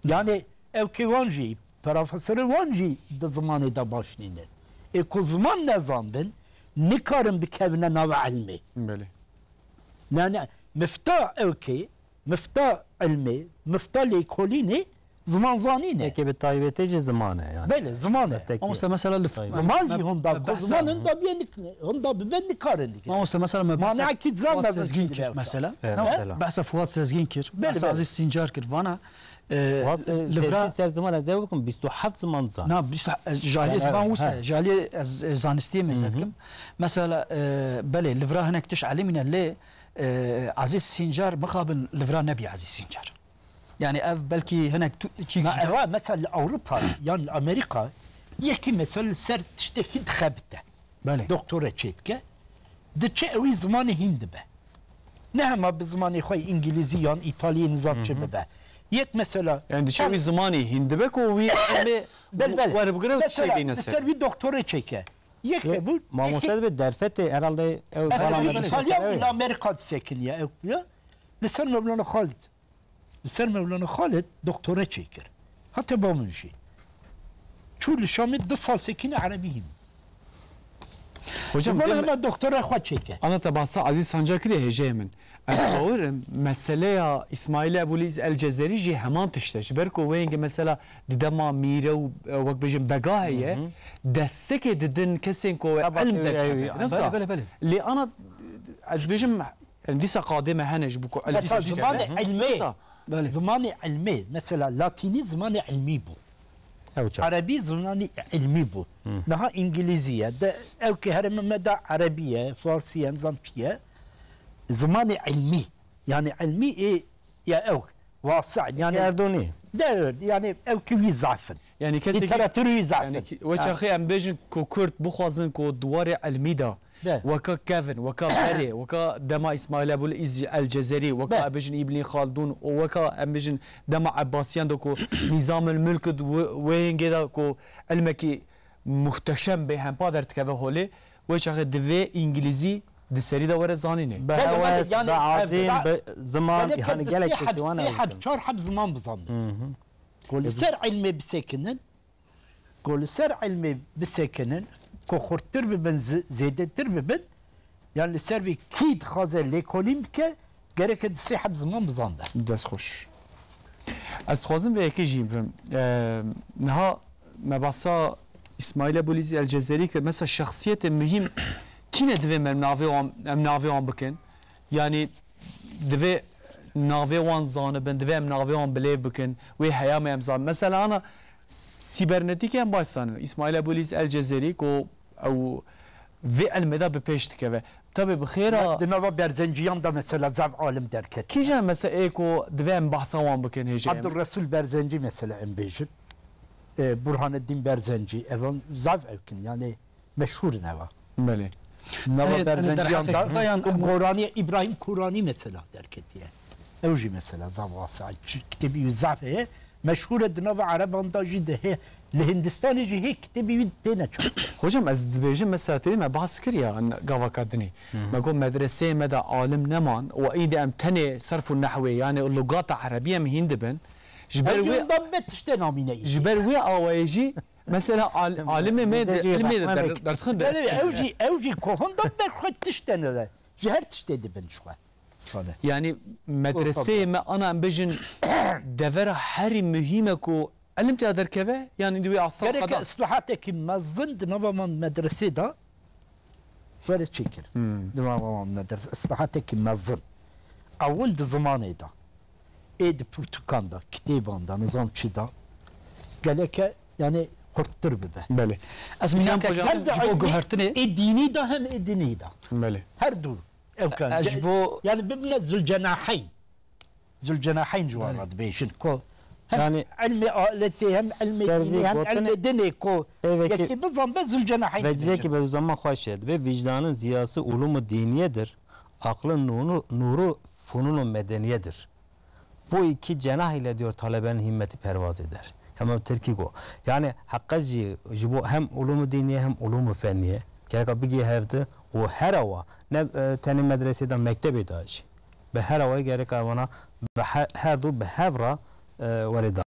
yanî ewkê wan jî, profesorê wan jî di zimanê de baş nînin. Ê ku ziman nezanbin, nikarin bikevine nav ilmê. Belê. Ne, ne, mifta ewkê, mifta ilmê, mifta lêkolînê zimanzanîn e. Peki bi taybetî jî ziman e yani. Belê, ziman e. Meftekî Mamoste, mesela li taybet. Ziman jî hunda, me ku behsa ziman hinda biye nik-, hinda bibe nikarin dike. Mamoste, mesela me behsa Manekî zan Fuat mezin Sezgîn kir kir bile. Mesela. Evet, Ne? mesela. Behsa Fuat Sezgîn kir, Belê, behsa belê. Aziz Sincar kir. Vana, e, Fuat, e, li vira Sezgîn ser ziman ez ê bikim, bîst û heft ziman zan. Na, bîst û heft, e, ji aliyê Yani, ziman wisa, he. ji aliyê ez, e, zanistiyê mêze Hı hı. dikim. Mesela, e, belê, li vira hinek tişt elimîne lê, e, Aziz Sincar mixabin li vira nebî Aziz Sincar. Yani ev belkî hinek tu, çî Na, jî de. Eva mesela li Ewropa, yan li Amerîka, yekî mesela li ser tiştekî dixebite. Belê. Doktore çêdike, diçe ewî zimanê hîn dibe. Ne hema bi zimanê xwe îngilîzî yan îtalî nizam çi Hı hı. bibe. Yek mesela Yani diçe çend wî zimanê hîn dibe ku wî ilmê Bel, bel. werbigire û Mesela, tiştê bîne li ser ser. wî doktore çêke. Yek Yo, hebû, mamoste yekî dibe derfetê herhalde ew Mesela Belê, bana belê. Îtalya mesela û ew. li Amerîka disekiniye ew ya. Li ser Mevlana Xalid. Li ser Mevlana Xalid doktore çêkir. Hate ba min jî. Çû li Şamê du sal sekine erebî hîn. Hocam, Bana deme- hema doktora xwe çêke. Ana te basa Aziz Sancar kiriye hêjeyê min. Ez bawer im, meseleya Îsmaîl Ebûlîz El Cezerî jî heman tişt e. Ji ber ku wê yengê mesela di dema mîre û, e, wek bêjin bega heye, Hı hı. destekê didin kesên ku Tabii, ilm evet, derkeve. evet. Wisa, Belê, belê, belê. lê ana, ez bêjim, yani dîsa qadê me hene ji bo ku ilm Mesela Hı hı. zimanê ilmê, Wisa, Belê. zimanê ilmê, mesela latînî zimanê ilmî bû. Ew çax. Erebî zimanê ilmî bû. Hı. Niha îngilîzî ye. De, ew ki herêmê me de erebî ye, farsî ye, nizam çi ye. Zimanê ilmî. Yani ilmî ê, ya ew, wasi, yani Gerdûnî. Der, yani ew ki wî zaf in. Yani kesê ki Lîteratûrî wî zaf yani in. ki, we Ha. çaxê em bêjin ku Kurd bixwazin ku di warê ilmî de Be. weka Kevin, weka Berê, weka dema Îsmaîl Ebûl Îz El Cezerî, weka Be. em bêjin Îbnî Xaldûn û weka em bêjin dema Ebbasiyan de ku Nîzamul Mulk û wê, wê yengê de ku ilmekî muhteşem bê hempa derdikeve holê, wê çaxê divê îngilîzî di serî de were zanînê. Bi Belê, belê, hewes, yani, bi azîn, ev, bi ziman, gelek hani di gelek sê heb, tiştî wan sê ew heb, dikin. çar heb ziman bizanbin. Hı hı. Ku li ser ilmê bisekinin, ku li ser ilmê bisekinin, ku xurttir bibin, zi-, zêdetir bibin, yan li ser vê kî dixwaze lêkolîn bike, gereke di sê heb ziman bizanbe. Dest xweş. Ez dixwazim vê yekê jî bim. Eee, niha me basa Îsmaîl Ebûlîzî El Cezerî kir. Mesela şexsiyetê muhîm kî ne divê em navê wan, em navê wan bikin? Yanî divê navê wan zanibin, divê em navê wan bilêv bikin. Wê heya me em zan. Mesela ana sîbernetîkê em baş zanin. Îsmaîl Ebûlîs El Cezerî ku ew vê ilmê de bi pêş dikeve. Tabî bi xêra Di nava Berzenciyan de mesela zaf alim derket. Kîjan mesela ê ku divê em behsa wan bikin hêjê em? Abdulresul Berzenci mesela em bêjin. E, Burhaneddin Berzenci, evan zaf ewkin, yani meşhur in eva. Belê. Nava Hani, hani Berzenciyan derheqê da, Kurda yan û em Goranî, Îbrahîm Kuranî mesela derketiye. Ew jî mesela zaf wasa. Çi-, kitêbî wî zaf heye. Meşhur e di nava Ereban da jî de heye. Li Hindistanê jî hê kitêbî wî têne çap. Hocam, ez dibêjim mesela têdî me bahs kir ya n-, gavaka dinê. Hı hı. Me got medreseyê me de alim neman û îdî em tenê serf û nehwê, yani lugata erebî em hîn dibin. Ji ber Ew jî wê, ondan be tiştê namîne îdî. Ji ber wê awayê jî mesela al-, alimê me de ilmê de der-, derdixin de. Belê, ew jî, ew jî kohan da ber xwe tiştene ve. Ji her tiştê dibin ji xwe. Sane. Yani medreseyê me ana em bêjin devera herî muhîm e ku ilim tê derkeve, yani di wê asta Gerek qada. Islahatekî mezin di nava man medresê de were çêkir. Hmm. Di nava man medrese islahatekî mezin. Ewil di zimanê de. Ê di pirtûkan de, kitêban de, nizam çi de. Geleke yani xurttir bibe. Belê. Ez mînak Hem de hocam, hem de ji bo ilmî guhertinê. Ê dînî de hem ê dinê de. Belê. Her du. Ew kan. E, ji bo Yani bibine Zülcenaheyn. Zülcenaheyn ji wan Belê. Re dibêjin ku hem Yani ilmê aletê hem ilmê servê dînê hem gotinê ilmê dinê ku peyvekê yekî bizan be Zülcenaheyn dibêjin. Vecdekî be zaman xweş e. Dibe vicdanın ziyası ulûm-u diniyedir. Aklın nûnû, nûrû funûn-u medeniyedir. Bu iki cenah ile diyor talebelerin himmeti pervaz eder. Hema tirkî got. Yani heqet jî ji bo hem ulûm-u dînî ye hem ulûm-u fennî ye. Gereka bigihê hevdi û her awa ne, e, tenê medresê de mektebê de jî. Bi her awayî gereka wana bi he-, her du bi hev re, e, were da.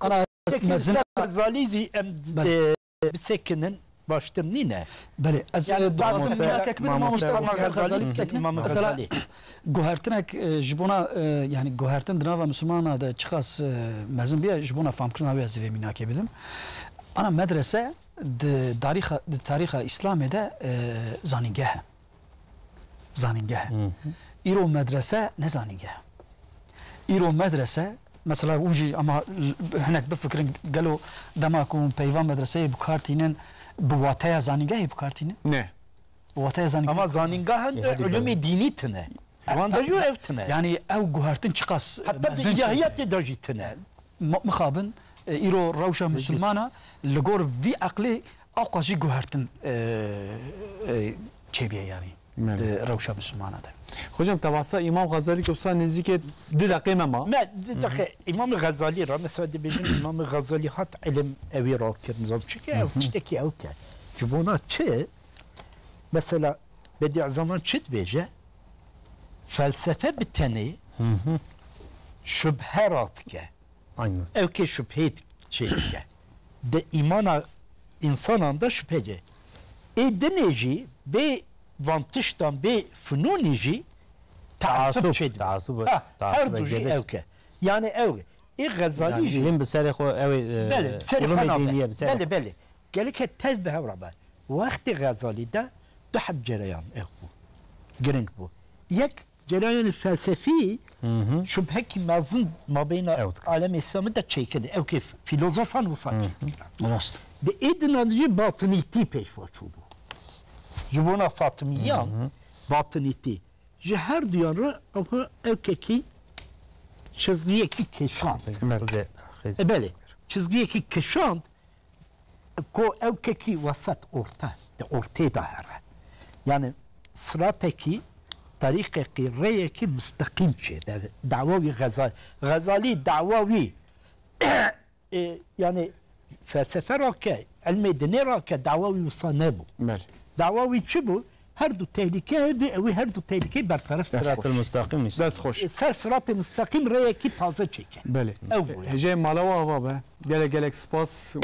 Ana mezin Xezalî zî em, Belê. e, bisekinin baştir nîne. Belê, ez, Yani e, zaten dixwazim mesela mînakek bidim, Mamoste mamoste Xezalî Xezalî, bisekinin. Mamoste Mesela, Xezalî. guhertinek, e, ji bona, e, yani guhertin di nava Mislimana de çiqas, e, mezin bûye, ji bona famkirina wê ez divê mînakê bidim. Ana medrese di tarîxa, di tarîxa Îslamê de, e, zanîngeh e. Zanîngeh e. Hı hı. Îro medrese ne zanîngeh e. Îro medrese, mesela hûn jî ama l-, hinek bifikirin, gelo dema ku hûn peyva medreseyê bi kar tînin, bi wateya zanîngehê bi kar tînin? Ne. Bi wateya zanîngehê Ama zanîngehan de Hadi ulûmê gel. dînî tine. Wan de jî ev tine. Yani ew guhertin çiqas Heta di mezin ilahiyatê de jî tine. Ma-, mixabin, e, îro rewşa Peki, Musulmana s- li gor vî eqlê ewqas jî guhertin, e, e, çêbûye yani. Belê. Di rewşa Musulmana de. Hocam, tevasa Îmam Xezalî ke wisa nêzîkê du deqê me ma. Me, du deqê Îmam Xezalî re, mesela dibêjin Îmam Xezalî hat ilim ewî rakir, nizam çike ew Hı hı. tiştekî ew ke. Ji bona çi? Mesela Bediüzzaman çi dibêje? Felsefe bi tenê Hı hı. şubhe radike. Aynen. Ew kê şubhê çêdike. Di îmana însanan de şubhe ce. Ê dinê jî bê van tiştan, bê funûnî jî teasub Teasub, çêdibe. teasub, Ha, teasub her du jî gelek. ew ke. Yani ew. Ê Xezalî Yani jî. ilim bi serê xwe ew ê, e, Belê, bi serê xwe ulûmê nabe. dînî ye, bi serê Belê, xwe. belê. Gelek he tev bi hev rabe. Wextê Xezalî de du heb cereyan ew bû. Giring bû. Yek Cereyanê felsefî Hı hı. şubhekî mezin mabeyna Ew dikir. alemê Îslamî de çêkirî. Ew kê filozofan wisa Hı hı. çêdikir. Rast. Di ê dinan jî batinîtî pêşva çûbû. Ji bona Fatimiyan Hı hı. batinîtî. Ji her duyan re ew, ew kekî çizgiyekî kêşand. Xizê, xizê. E, belê. Çizgiyekî kêşand. Ku ew kekî wesat orte, di ortê de here. Yani siratekî, terîqekî, rêyekî musteqîm çêde. Dawa wî Xezal-, Xezalî dawa wî, e, yani felsefe rake, ilmê dinê rake, dawa wî wisa nebû. Belê. Dawa wî çi bû? Her du tehlike hebe, ew ê her du tehlike berteref Dest kira. xweş. Siratel mustaqîm nîşan. Dest xweş. Ser siratê mustaqîm rêyekî taze çêke. Belê. Ew bû. Hêjayê mala we ava be. Gelek gelek spas.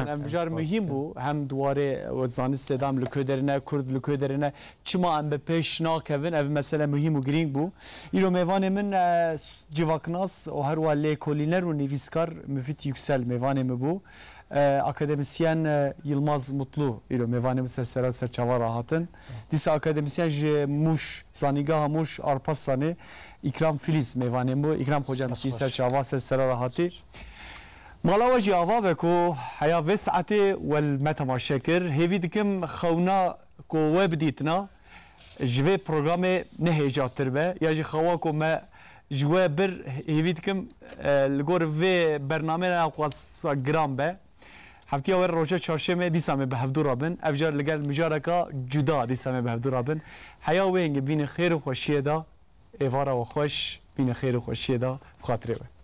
Em bijar muhîm bû. Hem di warê zanistê de em li ku derine, Kurd li ku derine. Çima em bi pêş nakevin? Ev mesele muhîm û girîng bû. Îro mêvanê min, e, civaknas û herwa lêkolîner û nivîskar Müfit Yüksel mêvanê min bû. E, akademisyen, e, Yilmaz Mutlu îro mêvanê min ser sera ser çava re hatin. Dîsa akademisyen ji Mûş, Zanîngeha Mûş Arpasanê, Îkram Filiz mêvanê min bû. Îkram hocam, Spas jî ser baş. Çava ser sera re hatî. Mala we jî ava be ku heya vê saetê we li me temaşe kir. Hêvî dikim xewna ku we bidîtina ji vê programê nehêjatir be. Ya jî xewa ku me ji we bir, hêvî dikim, e, li gor vê bernameyê ne naqas giran be. Heftiya we roja çarşemê dîsa me bi hevdû re bin. Ev car li gel mijareka cuda dîsa me bi hevdû re bin. Heya wê hingê bîne xêr û xweşiyê de, êvara we xweş, bîne xêr û xweşiyê de, bi xatirê we.